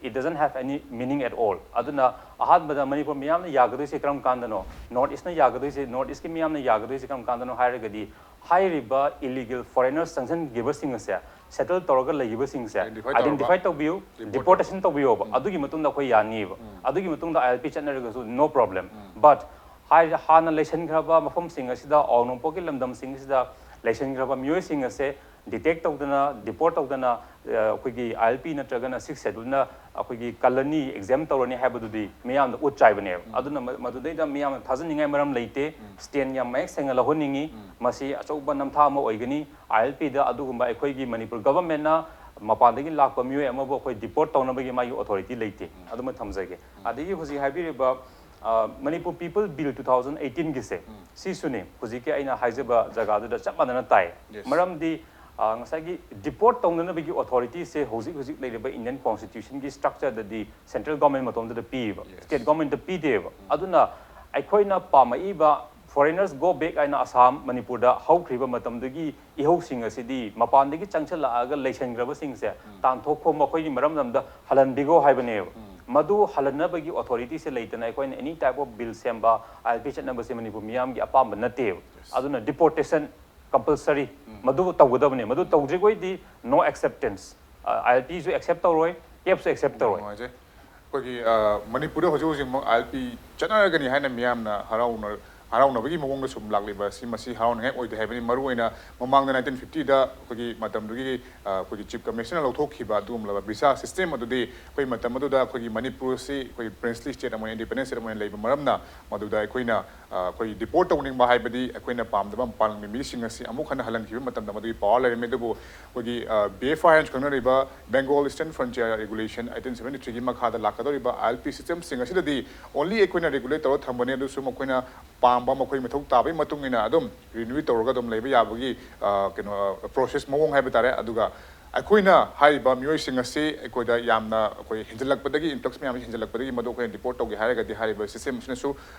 It doesn't have any meaning at all. ꯑꯗꯨꯅ ꯑꯍꯥꯟꯕꯗ ꯃꯅꯤꯄꯨꯔ ꯃꯤꯌꯥꯝꯅ ꯌꯥꯒꯗꯣꯏꯁꯦ ꯀꯔꯝ ꯀꯥꯟꯗꯅꯣ? ꯅꯣꯔꯠ ꯏꯁꯅ ꯌꯥꯒꯗꯣꯏꯁꯦ, ꯅꯣꯔꯠ ꯏꯁꯀꯤ ꯃꯤꯌꯥꯝꯅ ꯌꯥꯒꯗꯣꯏꯁꯦ ꯀꯔꯝ ꯀꯥꯟꯗꯅꯣ ꯍꯥꯏꯔꯒꯗꯤ, ꯍꯥꯏꯔꯤꯕ ꯏꯂꯤꯒꯦꯜ ꯐꯣꯔꯦꯅꯔꯁ ꯆꯪꯁꯤꯟꯈꯤꯕꯁꯤꯡ ꯑꯁꯦ, ꯁꯦꯇꯜ ꯇꯧꯔꯒ ꯂꯩꯈꯤꯕꯁꯤꯡꯁꯦ, identify ꯇꯧꯔꯕ? Identify ꯇꯧꯕꯤꯌꯨ, Deport ꯗꯤꯄꯣꯔꯇꯦꯁꯟ ꯇꯧꯕꯤꯌꯣꯕ꯫ ꯑꯗꯨꯒꯤ ꯃꯇꯨꯡꯗ ꯑꯩꯈꯣꯏ ꯌꯥꯅꯤꯕ꯫ ꯑꯗꯨꯒꯤ ꯃꯇꯨꯡꯗ ꯑꯥꯏ ꯑꯦꯜ ꯄꯤ ꯆꯠꯅꯔꯒꯁꯨ no problem. But ꯍꯥꯏ-, ꯍꯥꯟꯅ ꯂꯩꯁꯤꯟꯈ꯭ꯔꯕ ꯃꯐꯝꯁꯤꯡ ꯑꯁꯤꯗ, ꯑꯋꯥꯡ ꯅꯣꯡꯄꯣꯛꯀꯤ ꯂꯝꯗꯝꯁꯤꯡ ꯑꯁꯤꯗ ꯂꯩꯁꯤꯟꯈ꯭ꯔꯕ ꯃꯤꯑꯣꯏꯁꯤꯡ ꯑꯁꯦ ꯗꯤꯇꯦꯛ ꯇꯧꯗꯅ, ꯗꯤꯄꯣꯔꯠ ꯇꯧꯗꯅ, ꯑ, ꯑꯩꯈꯣꯏꯒꯤ ꯑꯥꯏ ꯑꯦꯜ ꯄꯤ ꯅꯠꯇ꯭ꯔꯒꯅ ꯁꯤꯛꯁ ꯁꯦꯗꯨꯜꯅ ꯑꯩꯈꯣꯏꯒꯤ ꯀꯜꯂꯅꯤ, ꯑꯦꯛꯖꯦꯝ ꯇꯧꯔꯅꯤ ꯍꯥꯏꯕꯗꯨꯗꯤ ꯃꯤꯌꯥꯝꯗ ꯎꯠ ꯆꯥꯏꯕꯅꯦꯕ꯫ ꯑꯗꯨꯅ ꯃ-, ꯃꯗꯨꯗꯩꯗ ꯃꯤꯌꯥꯝꯅ ꯊꯥꯖꯅꯤꯡꯉꯥꯏ ꯃꯔꯝ ꯂꯩꯇꯦ꯫ ꯁ꯭ꯇꯦꯟ ꯌꯥꯝ ꯃꯌꯦꯛ ꯁꯦꯡꯅ ꯂꯧꯍꯟꯅꯤꯡꯉꯤ꯫ ꯃꯁꯤ ꯑꯆꯧꯕ ꯅꯝꯊꯥꯛ ꯑꯃ ꯑꯣꯏꯒꯅꯤ꯫ ꯑꯥꯏ ꯑꯦꯜ ꯄꯤꯗ ꯑꯗꯨꯒꯨꯝꯕ ꯑꯩꯈꯣꯏꯒꯤ ꯃꯅꯤꯄꯨꯔ ꯒꯚꯔꯟꯃꯦꯟꯠꯅ ꯃꯄꯥꯟꯗꯒꯤ ꯂꯥꯛꯄ ꯃꯤꯑꯣꯏ ꯑꯃꯕꯨ ꯑꯩꯈꯣꯏ ꯗꯤꯄꯣꯔꯠ ꯇꯧꯅꯕꯒꯤ ꯃꯥꯒꯤ ꯑꯣꯊꯣꯔꯤꯇꯤ ꯂꯩꯇꯦ꯫ ꯑꯗꯨꯃ ꯊꯝꯖꯒꯦ꯫ ꯑꯗꯒꯤ ꯍꯧꯖꯤꯛ ꯍꯥꯏꯕꯤꯔꯤꯕ, ꯑ, Manipur people bill two thousand ꯑꯩꯠꯇꯤꯟꯒꯤꯁꯦ, ꯁꯤꯁꯨꯅꯦ ꯍꯧꯖꯤꯛꯀꯤ ꯑꯩꯅ ꯍꯥꯏꯖꯕ ꯖꯒꯥꯗꯨꯗ ꯆꯞ ꯃꯥꯟꯅꯅ ꯇꯥꯏ꯫ ꯃꯔꯝꯗꯤ, ꯑ, ꯉꯁꯥꯏꯒꯤ ꯗꯤꯄꯣꯔꯠ ꯇꯧꯅꯅꯕꯒꯤ ꯑꯣꯊꯣꯔꯤꯇꯤꯁꯦ ꯍꯧꯖꯤꯛ ꯍꯧꯖꯤꯛ ꯂꯩꯔꯤꯕ ꯏꯟꯗꯤꯌꯟ ꯀꯣꯟꯁꯇꯤꯇ꯭ꯌꯨꯁꯟꯒꯤ ꯁ꯭ꯇ꯭ꯔꯛꯆꯔꯗꯗꯤ ꯁꯦꯟꯇ꯭ꯔꯦꯜ ꯒꯚꯔꯟꯃꯦꯟꯠ ꯃꯇꯣꯝꯗꯗ ꯄꯤꯌꯦꯕ, ꯁ꯭ꯇꯦꯠ ꯒꯚꯔꯟꯃꯦꯟꯠꯇ ꯄꯤꯗꯦꯕ꯫ ꯑꯗꯨꯅ ꯑꯩꯈꯣꯏꯅ ꯄꯥꯝꯃꯛꯏꯕ ꯐꯣꯔꯦꯅꯔꯁ ꯒꯣ ꯕꯦꯛ ꯍꯥꯏꯅ ꯑꯁꯥꯝ, ꯃꯅꯤꯄꯨꯔꯗ ꯍꯧꯈ꯭ꯔꯤꯕ ꯃꯇꯝꯗꯒꯤ ꯏꯍꯧꯁꯤꯡ ꯑꯁꯤꯗꯤ ꯃꯄꯥꯟꯗꯒꯤ ꯆꯪꯁꯤꯜꯂꯛꯑꯒ ꯂꯩꯁꯟꯈ꯭ꯔꯕꯁꯤꯡꯁꯦ ꯇꯥꯟꯊꯣꯛꯈꯣ, ꯃꯈꯣꯏꯒꯤ ꯃꯔꯝꯗꯝꯗ ꯍꯜꯍꯟꯕꯤꯈꯣ ꯍꯥꯏꯕꯅꯦꯕ꯫ ꯃꯗꯨ ꯍꯜꯍꯟꯅꯕꯒꯤ ꯑꯣꯊꯣꯔꯤꯇꯤꯁꯦ ꯂꯩꯇꯅ ꯑꯩꯈꯣꯏꯅ ꯑꯦꯅꯤ ꯇꯥꯏꯞ ꯑꯣꯐ ꯕꯤꯜ ꯁꯦꯝꯕ, ꯑꯥꯏ ꯑꯦꯜ ꯄꯤ ꯆꯠꯅꯕꯁꯦ ꯃꯅꯤꯄꯨꯔ ꯃꯤꯌꯥꯝꯒꯤ ꯑꯄꯥꯝꯕ ꯅꯠꯇꯦꯕ꯫ ꯑꯗꯨꯅ ꯗꯤꯄꯣꯔꯇꯦꯁꯟ ꯀꯝꯄꯜꯁꯔꯤ ꯃꯗꯨ ꯇꯧꯒꯗꯕꯅꯦ꯫ ꯃꯗꯨ ꯇꯧꯗ꯭ꯔꯤꯈꯣꯏꯗꯤ no acceptance, ꯑꯥꯏ ꯑꯦꯜ ꯄꯤꯁꯨ ꯑꯦꯛꯁꯦꯞ ꯇꯧꯔꯣꯏ, ꯀꯦꯞꯁꯨ ꯑꯦꯛꯁꯦꯞ ꯇꯧꯔꯣꯏ꯫ ꯑꯩꯈꯣꯏꯒꯤ ꯑ, ꯃꯅꯤꯄꯨꯔꯗ ꯍꯧꯖꯤꯛ ꯍꯧꯖꯤꯛꯃꯛ ꯑꯥꯏ ꯑꯦꯜ ꯄꯤ ꯆꯠꯅꯔꯒꯅꯤ ꯍꯥꯏꯅ ꯃꯤꯌꯥꯝꯅ ꯍꯔꯥꯎꯅ ꯍꯔꯥꯎꯅꯕꯒꯤ ꯃꯑꯣꯡꯗ ꯁꯨꯝ ꯂꯥꯛꯂꯤꯕ ꯑꯁꯤ, ꯃꯁꯤ ꯍꯔꯥꯎꯅꯤꯡꯉꯥꯏ ꯑꯣꯏꯗꯦ ꯍꯥꯏꯕꯅꯤ꯫ ꯃꯔꯨꯑꯣꯏꯅ ꯃꯃꯥꯡꯗ ꯅꯥꯏꯟꯇꯤꯟ ꯐꯤꯐꯇꯤꯗ ꯑꯩꯈꯣꯏꯒꯤ ꯃꯇꯝꯗꯨꯒꯤ ꯑ, ꯑꯩꯈꯣꯏꯒꯤ ꯆꯤꯐ ꯀꯃꯤꯁꯅꯔ ꯂꯧꯊꯣꯛꯈꯤꯕ ꯑꯗꯨꯒꯨꯝꯂꯕ ꯚꯤꯁꯥ ꯁꯤꯁꯇꯦꯝ ꯑꯗꯨꯗꯤ ꯑꯩꯈꯣꯏ ꯃꯇꯝ ꯑꯗꯨꯗ ꯑꯩꯈꯣꯏꯒꯤ ꯃꯅꯤꯄꯨꯔ ꯑꯁꯤ ꯑꯩꯈꯣꯏꯒꯤ ꯄ꯭ꯔꯤꯟꯁꯂꯤ ꯁ꯭ꯇꯦꯠ ꯑꯃ ꯑꯣꯏꯅ, ꯏꯟꯗꯤꯄꯦꯟꯗꯦꯟ ꯁ꯭ꯇꯦꯠ ꯑꯃ ꯑꯣꯏꯅ ꯂꯩꯕ ꯃꯔꯝꯅ ꯃꯗꯨꯗ ꯑꯩꯈꯣꯏꯅ ꯑ, ꯑꯩꯈꯣꯏ ꯗꯤꯄꯣꯔꯠ ꯇꯧꯅꯤꯡꯕ ꯍꯥꯏꯕꯗꯤ ꯑꯩꯈꯣꯏꯅ ꯄꯥꯝꯗꯕ ꯃꯄꯥꯟ ꯂꯝꯒꯤ ꯃꯤꯁꯤꯡ ꯑꯁꯤ ꯑꯃꯨꯛ ꯍꯟꯅ ꯍꯜꯍꯟꯈꯤꯕ ꯃꯇꯝꯗ ꯃꯗꯨꯒꯤ ꯄꯋꯥꯔ ꯂꯩꯔꯝꯃꯤ꯫ ꯑꯗꯨꯕꯨ ꯑꯩꯈꯣꯏꯒꯤ ꯕꯤ ꯑꯦꯐ ꯑꯥꯏ ꯍꯥꯏꯅꯁꯨ ꯈꯪꯅꯔꯤꯕ Bengal Eastern Frontier Regulation eighteen seventy three ꯒꯤ ꯃꯈꯥꯗ ꯂꯥꯛꯀꯗꯧꯔꯤꯕ ꯑꯥꯏ ꯑꯦꯜ ꯄꯤ ꯁꯤꯁꯇꯦꯝꯁꯤꯡ ꯑꯁꯤꯗꯗꯤ ꯑꯣꯟꯂꯤ ꯑꯩꯈꯣꯏꯅ ꯔꯤꯒꯨꯂꯦꯠ ꯇꯧꯔ ꯊꯝꯕꯅꯤ꯫ ꯑꯗꯨꯁꯨ ꯃꯈꯣꯏꯅ ꯄꯥꯝꯕ, ꯃꯈꯣꯏ ꯃꯊꯧ ꯇꯥꯕꯒꯤ ꯃꯇꯨꯡ ꯏꯟꯅ ꯑꯗꯨꯝ ꯔꯤꯅ꯭ꯌꯨ ꯇꯧꯔꯒ ꯑꯗꯨꯝ ꯂꯩꯕ ꯌꯥꯕꯒꯤ ꯑ, ꯀꯩꯅꯣ, ꯄ꯭ꯔꯣꯁꯦꯁ ꯃꯑꯣꯡ ꯍꯥꯏꯕ ꯇꯥꯔꯦ꯫ ꯑꯗꯨꯒ ꯑꯩꯈꯣꯏꯅ ꯍꯥꯏꯔꯤꯕ ꯃꯤꯑꯣꯏꯁꯤꯡ ꯑꯁꯤ ꯑꯩꯈꯣꯏꯗ ꯌꯥꯝꯅ ꯑꯩꯈꯣꯏ ꯍꯦꯟꯖꯜꯂꯛꯄꯗꯒꯤ, ꯏꯟꯐ꯭ꯂꯛꯁ ꯃꯌꯥꯝ ꯑꯁꯤ ꯍꯦꯟꯖꯜꯂꯛꯄꯗꯒꯤ ꯃꯗꯨ ꯑꯩꯈꯣꯏꯅ ꯗꯤꯄꯣꯔꯠ ꯇꯧꯒꯦ ꯍꯥꯏꯔꯒꯗꯤ ꯍꯥꯏꯔꯤꯕ ꯁꯤꯁꯇꯦꯝ ꯑꯁꯤꯅꯁꯨ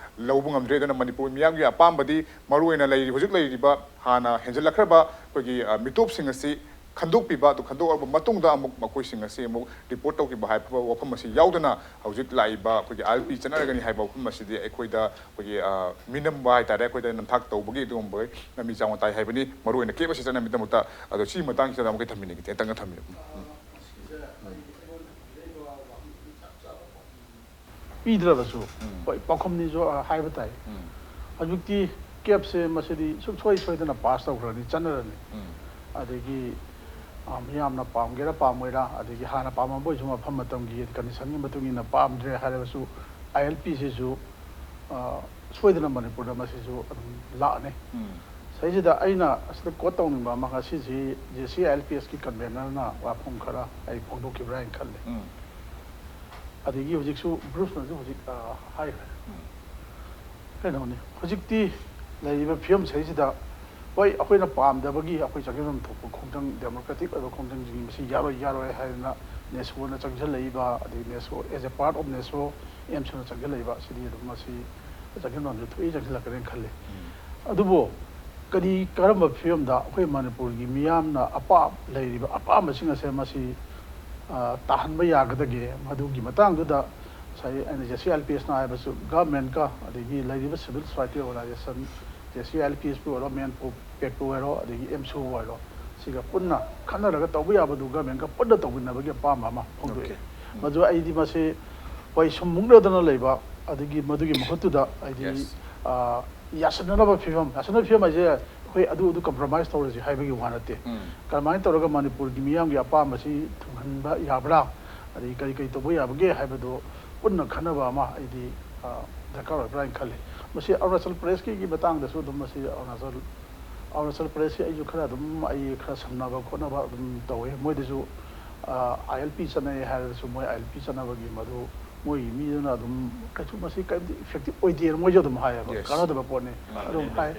ꯂꯧꯕ ꯉꯝꯗ꯭ꯔꯦ꯫ ꯑꯗꯨꯅ ꯃꯅꯤꯄꯨꯔ ꯃꯤꯌꯥꯝꯒꯤ ꯑꯄꯥꯝꯕꯗꯤ ꯃꯔꯨꯑꯣꯏꯅ ꯂꯩꯔꯤ-, ꯍꯧꯖꯤꯛ ꯂꯩꯔꯤꯕ ꯍꯥꯟꯅ ꯍꯦꯟꯖꯜꯂꯛꯈ꯭ꯔꯕ ꯑꯩꯈꯣꯏꯒꯤ ꯑ, ꯃꯤꯇꯣꯞꯁꯤꯡ ꯑꯁꯤ ꯈꯟꯗꯣꯛꯄꯤꯕ, ꯑꯗꯨ ꯈꯟꯗꯣꯛꯂꯕ ꯃꯇꯨꯡꯗ ꯑꯃꯨꯛ ꯃꯈꯣꯏꯁꯤꯡ ꯑꯁꯤ ꯑꯃꯨꯛ ꯗꯤꯄꯣꯔꯠ ꯇꯧꯈꯤꯕ ꯍꯥꯏꯕ ꯋꯥꯐꯝ ꯑꯁꯤ ꯌꯥꯎꯗꯅ ꯍꯧꯖꯤꯛ ꯂꯥꯛꯏꯕ ꯑꯩꯈꯣꯏꯒꯤ ꯑꯥꯏ ꯑꯦꯜ ꯄꯤ ꯆꯠꯅꯔꯒꯅꯤ ꯍꯥꯏꯕ ꯋꯥꯐꯝ ꯑꯁꯤꯗꯤ ꯑꯩꯈꯣꯏꯗ ꯑꯩꯈꯣꯏꯒꯤ ꯑ, ꯃꯤꯅꯝꯕ ꯍꯥꯏꯇꯥꯔꯦ, ꯑꯩꯈꯣꯏꯗ ꯅꯝꯊꯥꯛ ꯇꯧꯕꯒꯤ ꯑꯗꯨꯒꯨꯝꯕ ꯂꯝꯕꯤ ꯆꯥꯎꯅ ꯇꯥꯏ ꯍꯥꯏꯕꯅꯤ꯫ ꯃꯔꯨꯑꯣꯏꯅ ꯀꯦꯞ ꯑꯁꯤ ꯆꯠꯅꯕꯒꯤꯗꯃꯛꯇ꯫ ꯑꯗꯣ ꯁꯤꯒꯤ ꯃꯇꯥꯡꯁꯤꯗ ꯑꯃꯨꯛꯀ ꯊꯝꯕꯤꯅꯤꯡꯉꯤ, ꯇꯦꯟꯇꯛꯅ ꯊꯝꯕꯤꯌꯨ꯫ ꯎꯝ, ꯎꯝ, ꯎꯝ, ꯄꯤꯗ꯭ꯔꯕꯁꯨ ꯎꯝ, ꯍꯣꯏ, ꯄꯥꯎꯈꯨꯝꯅꯤꯁꯨ ꯑ, ꯍꯥꯏꯕ ꯇꯥꯏ꯫ ꯎꯝ, ꯍꯧꯖꯤꯛꯇꯤ ꯀꯦꯞꯁꯦ ꯃꯁꯤꯗꯤ ꯁꯨꯡꯁꯣꯏ ꯁꯣꯏꯗꯅ ꯄꯥꯁ ꯇꯧꯈ꯭ꯔꯅꯤ, ꯆꯠꯅꯔꯅꯤ꯫ ꯎꯝ, ꯑꯗꯒꯤ ꯑ, ꯃꯤꯌꯥꯝꯅ ꯄꯥꯝꯒꯦꯔꯥ ꯄꯥꯝꯃꯣꯏꯔꯥ, ꯑꯗꯒꯤ ꯍꯥꯟꯅ ꯄꯥꯝꯃꯝꯕ ꯑꯣꯏꯁꯨ ꯃꯐꯝ ꯃꯇꯝꯒꯤ ꯀꯟꯗꯤꯁꯟꯒꯤ ꯃꯇꯨꯡ ꯏꯟꯅ ꯄꯥꯝꯗ꯭ꯔꯦ ꯍꯥꯏꯔꯒꯁꯨ ꯑꯥꯏ ꯑꯦꯜ ꯄꯤꯁꯤꯁꯨ ꯁꯣꯏꯗꯅ ꯃꯅꯤꯄꯨꯔꯗ ꯃꯁꯤꯁꯨ ꯑꯗꯨꯝ ꯂꯥꯛꯑꯅꯤ꯫ ꯎꯝ, ꯁꯤꯁꯤꯗ ꯑꯩꯅ ꯑꯁꯤꯗ ꯀꯣꯠ ꯇꯧꯅꯤꯡꯕ ꯑꯃ, ꯉꯁꯤꯁꯤ ꯖꯦ ꯁꯤ ꯑꯥꯏ ꯑꯦꯜ ꯄꯤ ꯑꯦꯁꯀꯤ ꯀꯟꯚꯦꯅꯔꯅ ꯋꯥꯐꯝ ꯈꯔ ꯑꯩ ꯐꯣꯡꯗꯣꯛꯈꯤꯕ꯭ꯔꯥ ꯍꯥꯏꯅ ꯈꯜꯂꯤ꯫ ꯎꯝ, ꯑꯗꯒꯤ ꯍꯧꯖꯤꯛꯁꯨ ꯕ꯭ꯔꯨꯁꯅꯁꯨ ꯍꯧꯖꯤꯛ ꯑ, ꯍꯥꯏꯈ꯭ꯔꯦ꯫ ꯎꯝ, ꯀꯩꯅꯣꯅꯤ, ꯍꯧꯖꯤꯛꯇꯤ ꯂꯩꯔꯤꯕ ꯐꯤꯕꯝꯁꯤꯗꯩꯁꯤꯗ, ꯍꯣꯏ, ꯑꯩꯈꯣꯏꯅ ꯄꯥꯝꯗꯕꯒꯤ ꯑꯩꯈꯣꯏ ꯆꯪꯁꯤꯟꯐꯝ ꯊꯣꯛꯄ ꯈꯣꯡꯖꯪ, ꯗꯦꯃꯣꯀ꯭ꯔꯦꯇꯤꯛ ꯑꯣꯏꯕ ꯈꯣꯡꯖꯪꯁꯤꯡ ꯃꯁꯤ ꯌꯥꯔꯣꯏ, ꯌꯥꯔꯣꯏ ꯍꯥꯏꯗꯅ ꯅꯦꯁꯣꯅ ꯆꯪꯁꯤꯜꯂꯛꯏꯕ, ꯑꯗꯒꯤ ꯅꯦꯁꯣ, as a part of ꯅꯦꯁꯣ, ꯑꯦꯝꯁꯨꯅ ꯆꯪꯁꯤꯜꯂꯛꯏꯕ, ꯁꯤꯗꯤ ꯑꯗꯨꯝ ꯃꯁꯤ ꯆꯪꯁꯤꯟꯐꯝꯁꯦ ꯊꯣꯛꯏ, ꯆꯪꯁꯤꯜꯂꯛꯀꯅꯤꯅ ꯈꯜꯂꯤ꯫ ꯎꯝ, ꯑꯗꯨꯕꯨ ꯀꯔꯤ, ꯀꯔꯝꯕ ꯐꯤꯕꯝꯗ ꯑꯩꯈꯣꯏ ꯃꯅꯤꯄꯨꯔꯒꯤ ꯃꯤꯌꯥꯝꯅ ꯑꯄꯥꯝ, ꯂꯩꯔꯤꯕ ꯑꯄꯥꯝꯕꯁꯤꯡ ꯑꯁꯦ ꯃꯁꯤ ꯑ, ꯇꯥꯍꯟꯕ ꯌꯥꯒꯗꯒꯦ, ꯃꯗꯨꯒꯤ ꯃꯇꯥꯡꯗꯨꯗ ꯉꯁꯥꯏ ꯑꯩꯅ J C I L P ꯑꯦꯁꯅ ꯍꯥꯏꯕꯁꯨ ꯒꯚꯔꯟꯃꯦꯟꯠꯀ ꯑꯗꯒꯤ ꯂꯩꯔꯤꯕ civil society organisation, J C I L ꯄꯤ ꯑꯦꯁꯄꯨ ꯑꯣꯏꯔꯣ, ꯃꯦꯟ ꯄꯦꯛꯄꯨ ꯑꯣꯏꯔꯣ, ꯑꯗꯒꯤ ꯑꯦꯝꯁꯨꯕꯨ ꯑꯣꯏꯔꯣ, ꯁꯤꯒ ꯄꯨꯟꯅ ꯈꯟꯅꯔꯒ ꯇꯧꯕ ꯌꯥꯕꯗꯨ ꯒꯚꯔꯟꯃꯦꯟꯠꯀ ꯄꯨꯟꯅ ꯇꯧꯃꯤꯟꯅꯕꯒꯤ ꯑꯄꯥꯝꯕ ꯑꯃ ꯐꯣꯡꯗꯣꯛꯑꯦ꯫ Okay. ꯎꯝ꯫ ꯃꯗꯨ ꯑꯩꯗꯤ ꯃꯁꯤ ꯍꯣꯏ, ꯁꯨꯝ ꯃꯨꯛꯅꯗꯅ ꯂꯩꯕ, ꯑꯗꯒꯤ ꯃꯗꯨꯒꯤ ꯃꯍꯨꯠꯇꯨꯗ ꯍꯥꯏꯗꯤ Yes. ꯑ, ꯌꯥꯁꯟꯅꯅꯕ ꯐꯤꯕꯝ, ꯌꯥꯁꯟꯅꯕ ꯐꯤꯕꯝ ꯍꯥꯏꯁꯦ ꯑꯩꯈꯣꯏ ꯑꯗꯨ ꯑꯗꯨ compromise ꯇꯧꯔꯁꯤ ꯍꯥꯏꯕꯒꯤ ꯋꯥ ꯅꯠꯇꯦ꯫ ꯎꯝ. ꯀꯔꯝꯍꯥꯏꯅ ꯇꯧꯔꯒ ꯃꯅꯤꯄꯨꯔꯒꯤ ꯃꯤꯌꯥꯝꯒꯤ ꯑꯄꯥꯝꯕꯁꯤ ꯊꯨꯡꯍꯟꯕ ꯌꯥꯕ꯭ꯔꯥ, ꯑꯗꯒꯤ ꯀꯔꯤ ꯀꯔꯤ ꯇꯧꯕ ꯌꯥꯕꯒꯦ ꯍꯥꯏꯕꯗꯨ ꯄꯨꯟꯅ ꯈꯟꯅꯕ ꯑꯃ ꯑꯩꯗꯤ ꯑ, ꯗꯔꯀꯥꯔ ꯑꯣꯏꯕ꯭ꯔꯥ ꯍꯥꯏꯅ ꯈꯜꯂꯤ꯫ ꯃꯁꯤ ꯑꯔꯨꯅꯥꯆꯜ ꯄ꯭ꯔꯗꯦꯁꯀꯤ ꯃꯇꯥꯡꯗꯁꯨ ꯑꯗꯨꯝ ꯃꯁꯤ ꯑꯔꯨꯅꯥꯆꯜ ꯑꯔꯨꯅꯥꯆꯜ ꯄ꯭ꯔꯗꯦꯁꯁꯤ ꯑꯩꯁꯨ ꯈꯔ ꯑꯗꯨꯝ ꯑꯩ ꯈꯔ ꯁꯝꯅꯕ ꯈꯣꯠꯅꯕ ꯑꯗꯨꯝ ꯇꯧꯋꯤ꯫ ꯃꯣꯏꯗꯁꯨ ꯑꯥꯏ ꯑꯦꯜ ꯄꯤ ꯆꯠꯅꯩ ꯍꯥꯏꯔꯒꯁꯨ ꯃꯣꯏ ꯑꯥꯏ ꯑꯦꯜ ꯄꯤ ꯆꯠꯅꯕꯒꯤ ꯃꯗꯨ ꯃꯣꯏꯒꯤ ꯃꯤꯗꯨꯅ ꯑꯗꯨꯝ ꯀꯩꯁꯨ ꯃꯁꯤ ꯀꯔꯤꯝꯇ effective ꯑꯣꯏꯗꯦꯅ ꯃꯣꯏꯁꯨ ꯑꯗꯨꯝ ꯍꯥꯏꯌꯦꯕ꯫ Yes. ꯀꯥꯟꯅꯗꯕ ꯄꯣꯠꯅꯤ ꯃꯥꯅꯦ. ꯑꯗꯨꯝ ꯍꯥꯏ꯫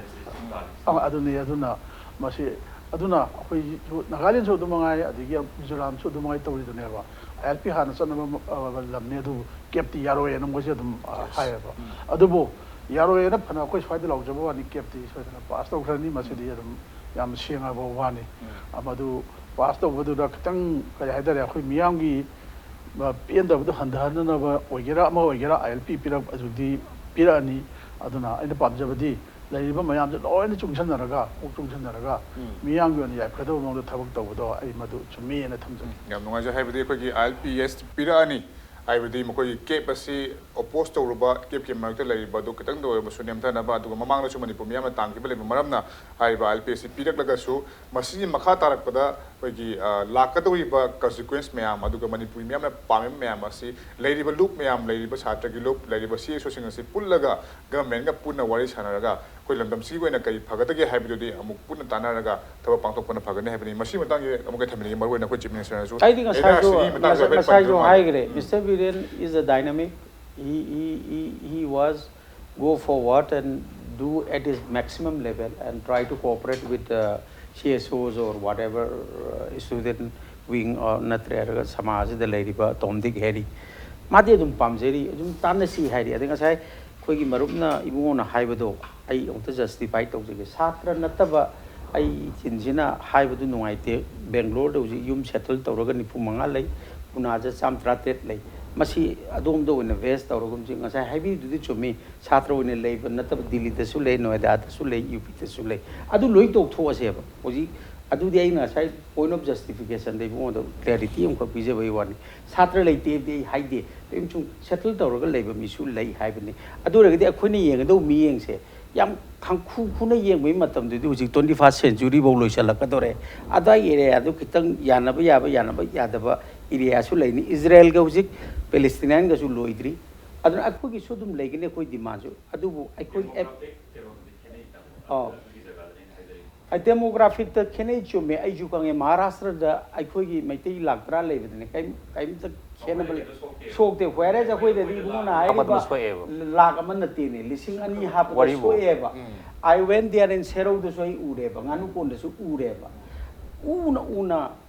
ꯑ, ꯑꯗꯨꯅꯤ꯫ ꯑꯗꯨꯅ ꯃꯁꯤ ꯑꯗꯨꯅ ꯑꯩꯈꯣꯏꯁꯨ ꯅꯥꯒꯥꯂꯦꯟꯁꯨ ꯑꯗꯨꯝ ꯃꯉꯥꯏ, ꯑꯗꯒꯤ ꯃꯤꯖꯣꯔꯥꯝꯁꯨ ꯑꯗꯨꯝ ꯃꯉꯥꯏ ꯇꯧꯔꯤꯗꯨꯅꯦꯕ꯫ ꯑꯥꯏ ꯑꯦꯜ ꯄꯤ ꯍꯥꯟꯅ ꯆꯠꯅꯕ ꯑ, ꯂꯝꯅꯤ, ꯑꯗꯨꯕꯨ ꯀꯦꯞꯇꯤ ꯌꯥꯔꯣꯏꯅ ꯃꯣꯏꯁꯦ ꯑꯗꯨꯝ ꯑ, Yes. ꯍꯥꯏꯌꯦꯕ꯫ ꯎꯝ. ꯑꯗꯨꯕꯨ ꯌꯥꯔꯣꯏꯅ ꯐꯅ ꯑꯩꯈꯣꯏ ꯁ꯭ꯋꯥꯏꯗ ꯂꯥꯎꯖꯕ ꯋꯥꯅꯤ, ꯀꯦꯞꯇꯤ ꯁꯣꯏꯗꯅ ꯄꯥꯁ ꯇꯧꯈ꯭ꯔꯅꯤ꯫ ꯃꯁꯤꯗꯤ ꯑꯗꯨꯝ ꯌꯥꯝ ꯁꯦꯡꯉꯕ ꯋꯥꯅꯤ꯫ ꯎꯝ. ꯑ, ꯃꯗꯨ ꯄꯥꯁ ꯇꯧꯕꯗꯨꯗ ꯈꯤꯇꯪ ꯀꯔꯤ ꯍꯥꯏꯇꯥꯔꯦ, ꯑꯩꯈꯣꯏ ꯃꯤꯌꯥꯝꯒꯤ ꯑ, ꯄꯦꯟꯗꯕꯗꯨ ꯍꯟꯊꯍꯟꯅꯕ ꯑꯣꯏꯒꯦꯔꯥ ꯑꯃ ꯑꯣꯏꯒꯦꯔꯥ ꯑꯥꯏ ꯑꯦꯜ ꯄꯤ ꯄꯤꯔꯛ ꯑꯗꯨꯗꯤ ꯄꯤꯔꯛꯑꯅꯤ꯫ ꯑꯗꯨꯅ ꯑꯩꯅ ꯄꯥꯝꯖꯕꯗꯤ ꯂꯩꯔꯤꯕ ꯃꯌꯥꯝꯁꯦ ꯂꯣꯏꯅ ꯆꯨꯡꯁꯤꯟꯅꯔꯒ, ꯀꯣꯛ ꯆꯨꯡꯁꯤꯟꯅꯔꯒ ꯎꯝ. ꯃꯤꯌꯥꯝꯒꯤ ꯑꯣꯏꯅ ꯌꯥꯏꯐꯒꯗꯕ ꯃꯑꯣꯡꯗ ꯊꯕꯛ ꯇꯧꯕꯗꯣ ꯑꯩ ꯃꯗꯨ ꯆꯨꯝꯃꯦꯅ ꯊꯝꯖꯒꯦ꯫ ꯌꯥꯝ ꯅꯨꯡꯉꯥꯏꯖꯩ꯫ ꯍꯥꯏꯕꯗꯤ ꯑꯩꯈꯣꯏꯒꯤ ꯑꯥꯏ ꯑꯦꯜ ꯄꯤ ꯑꯦꯁ ꯄꯤꯔꯛꯑꯅꯤ, ꯍꯥꯏꯕꯗꯤ ꯃꯈꯣꯏꯒꯤ ꯀꯦꯞ ꯑꯁꯤ ꯑꯣꯄꯣꯁ ꯇꯧꯔꯨꯕ, ꯀꯦꯞꯀꯤ ꯃꯔꯛꯇ ꯂꯩꯔꯤꯕ ꯑꯗꯨ ꯈꯤꯇꯪꯗ ꯑꯣꯏꯔꯕꯁꯨ ꯅꯦꯝꯊꯅꯕ, ꯑꯗꯨꯒ ꯃꯃꯥꯡꯗꯁꯨ ꯃꯅꯤꯄꯨꯔ ꯃꯤꯌꯥꯝꯅ ꯇꯥꯟꯈꯤꯕ ꯂꯩꯕ ꯃꯔꯝꯅ ꯍꯥꯏꯔꯤꯕ ꯑꯥꯏ ꯑꯦꯜ ꯄꯤ ꯑꯦꯁ ꯁꯤ ꯄꯤꯔꯛꯂꯒꯁꯨ ꯃꯁꯤꯒꯤ ꯃꯈꯥ ꯇꯥꯔꯛꯄꯗ ꯑꯩꯈꯣꯏꯒꯤ ꯑ, ꯂꯥꯛꯀꯗꯧꯔꯤꯕ consequence ꯃꯌꯥꯝ, ꯑꯗꯨꯒ ꯃꯅꯤꯄꯨꯔꯤ ꯃꯤꯌꯥꯝꯅ ꯄꯥꯝꯃꯤꯕ ꯃꯌꯥꯝ ꯑꯁꯤ ꯂꯩꯔꯤꯕ ꯂꯨꯞ ꯃꯌꯥꯝ, ꯂꯩꯔꯤꯕ ꯁꯥꯇ꯭ꯔꯒꯤ ꯂꯨꯞ, ꯂꯩꯔꯤꯕ ꯁꯤ ꯑꯦꯁ ꯑꯣꯁꯤꯡ ꯑꯁꯤ ꯄꯨꯜꯂꯒ ꯒꯚꯔꯟꯃꯦꯟꯒ ꯄꯨꯟꯅ ꯋꯥꯔꯤ ꯁꯥꯟꯅꯔꯒ ꯑꯩꯈꯣꯏ ꯂꯝꯗꯝꯁꯤꯒꯤ ꯑꯣꯏꯅ ꯀꯔꯤ ꯐꯒꯗꯒꯦ ꯍꯥꯏꯕꯗꯨꯗꯤ ꯑꯃꯨꯛ ꯄꯨꯟꯅ ꯇꯥꯟꯅꯔꯒ ꯊꯕꯛ ꯄꯥꯡꯊꯣꯛꯄꯅ ꯐꯒꯅꯤ ꯍꯥꯏꯕꯅꯤ꯫ ꯃꯁꯤꯒꯤ ꯃꯇꯥꯡꯁꯦ ꯑꯃꯨꯛꯀ ꯊꯝꯖꯅꯤꯡꯉꯤ, ꯃꯔꯨꯑꯣꯏꯅ ꯑꯩꯈꯣꯏ ꯆꯤꯐ ꯃꯤꯅꯤꯁꯇꯔꯅꯁꯨ ꯑꯩꯗꯤ ꯉꯁꯥꯏꯁꯨ ꯁꯤꯒꯤ ꯃꯇꯥꯡꯗ ꯉꯁꯥꯏ- ꯍꯥꯏꯐꯦꯠ ꯉꯁꯥꯏꯁꯨ ꯄꯟꯕꯤꯔꯝꯃꯣ꯫ ꯍꯥꯏꯈ꯭ꯔꯦ, Mister Biren is a dynamic, he, he, he, he was go forward and do at his maximum level and try to cooperate with the C S Os or whatever, uh, student wing or ꯅꯠꯇ꯭ꯔꯒ ꯁꯃꯥꯖꯁꯤꯗ ꯂꯩꯔꯤꯕ ꯇꯣꯝ DIG Harry, ꯃꯥꯗꯤ ꯑꯗꯨꯝ ꯄꯥꯝꯖꯔꯤ, ꯑꯗꯨꯝ ꯇꯥꯟꯅꯁꯤ ꯍꯥꯏꯔꯤ꯫ ꯑꯗꯩ ꯉꯁꯥꯏ ꯑꯩꯈꯣꯏꯒꯤ ꯃꯔꯨꯞꯅ ꯏꯕꯨꯡꯉꯣꯅ ꯍꯥꯏꯕꯗꯣ ꯑꯩ ꯑꯃꯨꯛꯇ justify ꯇꯧꯖꯒꯦ꯫ ꯁꯥꯇ꯭ꯔ ꯅꯠꯇꯕ ꯑꯩ ꯏꯆꯤꯟꯁꯤꯅ ꯍꯥꯏꯕꯗꯨ ꯅꯨꯡꯉꯥꯏꯇꯦ꯫ ꯕꯦꯡꯒ꯭ꯂꯣꯔꯗ ꯍꯧꯖꯤꯛ ꯌꯨꯝ settle ꯇꯧꯔꯒ ꯅꯤꯐꯨ ꯃꯉꯥ ꯂꯩ, ꯄꯨꯅꯥꯗ ꯆꯥꯝ ꯇꯔꯥꯇꯔꯦꯠ ꯂꯩ꯫ ꯃꯁꯤ ꯑꯗꯣꯝꯗ ꯑꯣꯏꯅ base ꯇꯧꯔꯒꯨꯝꯁꯤ꯫ ꯉꯁꯥꯏ ꯍꯥꯏꯕꯤꯗꯨꯗꯤ ꯆꯨꯝꯃꯤ, ꯁꯥꯇ꯭ꯔ ꯑꯣꯏꯅ ꯂꯩꯕ ꯅꯠꯇꯕ ꯗꯤꯜꯂꯤꯗꯁꯨ ꯂꯩ, ꯅꯣꯏꯗꯥꯗꯁꯨ ꯂꯩ, ꯌꯨ ꯄꯤꯗꯁꯨ ꯂꯩ꯫ ꯑꯗꯨ ꯂꯣꯏ ꯇꯣꯛꯊꯣꯛꯑꯁꯦꯕ꯫ ꯍꯧꯖꯤꯛ ꯑꯗꯨꯗꯤ ꯑꯩꯅ ꯉꯁꯥꯏ point of justificationꯗ ꯏꯕꯨꯡꯉꯣꯗ clarity ꯑꯃꯈꯛ ꯄꯤꯖꯕꯒꯤ ꯋꯥꯅꯤ꯫ ꯁꯥꯇ꯭ꯔ ꯂꯩꯇꯦꯗꯤ ꯑꯩ ꯍꯥꯏꯗꯦ꯫ ꯑꯗꯨꯝ ꯁꯨꯝ settle ꯇꯧꯔꯒ ꯂꯩꯕ ꯃꯤꯁꯨ ꯂꯩ ꯍꯥꯏꯕꯅꯤ꯫ ꯑꯗꯨ ꯑꯣꯏꯔꯒꯗꯤ ꯑꯩꯈꯣꯏꯅ ꯌꯦꯡꯒꯗꯧꯕ ꯃꯤꯠꯌꯦꯡꯁꯦ ꯌꯥꯝ ꯈꯪꯈꯨ ꯈꯨꯅ ꯌꯦꯡꯕꯒꯤ ꯃꯇꯝꯗꯨꯗꯤ ꯍꯧꯖꯤꯛ twenty first centuryꯐꯥꯎ ꯂꯣꯏꯁꯤꯜꯂꯛꯀꯗꯧꯔꯦ꯫ ꯑꯗꯥꯏ areaꯗꯨ ꯈꯤꯇꯪ ꯌꯥꯅꯕ ꯌꯥꯕ, ꯌꯥꯅꯕ ꯌꯥꯗꯕ areaꯁꯨ ꯂꯩꯅꯤ꯫ ꯏꯖꯔꯦꯜꯒ ꯍꯧꯖꯤꯛ ꯄꯦꯂꯦꯁꯇꯤꯅꯥꯏꯟꯒꯁꯨ ꯂꯣꯏꯗ꯭ꯔꯤ꯫ ꯑꯗꯨꯅ ꯑꯩꯈꯣꯏꯒꯤꯁꯨ ꯑꯗꯨꯝ ꯂꯩꯒꯅꯤ ꯑꯩꯈꯣꯏ demandꯁꯨ꯫ ꯑꯗꯨꯕꯨ ꯑꯩꯈꯣꯏ ꯑꯦꯞ-, ꯑꯧ꯫ ꯑꯩ demographyꯗ ꯈꯦꯠꯅꯩ ꯆꯨꯝꯃꯦ, ꯑꯩꯁꯨ ꯈꯪꯉꯦ꯫ ꯃꯍꯥꯔꯥꯁꯇ꯭ꯔꯗ ꯑꯩꯈꯣꯏꯒꯤ ꯃꯩꯇꯩ ꯂꯥꯛ ꯇꯔꯥ ꯂꯩꯕꯗꯅꯦ, ꯀꯩꯝ-, ꯀꯩꯝꯇ ꯈꯦꯠꯅꯕ ꯂꯩ-, ꯁꯣꯛꯇꯦ꯫ Whereas ꯑꯩꯈꯣꯏꯗꯗꯤ ꯏꯕꯨꯡꯉꯣꯅ ꯍꯥꯏꯔꯤꯕ ꯑꯃꯅ ꯁꯣꯛꯑꯦꯕ꯫ ꯂꯥꯛ ꯑꯃ ꯅꯠꯇꯦꯅꯦ, ꯂꯤꯁꯤꯡ ꯑꯅꯤ ꯍꯥꯞꯄꯗ ꯋꯥꯔꯤꯕꯨ꯫ ꯁꯣꯛꯑꯦꯕ꯫ ꯎꯝ꯫ I went there in ꯁꯦꯔꯧꯗꯁꯨ ꯑꯩ ꯎꯔꯦꯕ, ꯉꯥꯅꯨꯀꯣꯟꯗꯁꯨ ꯎꯔꯦꯕ꯫ ꯎꯅ ꯎꯅ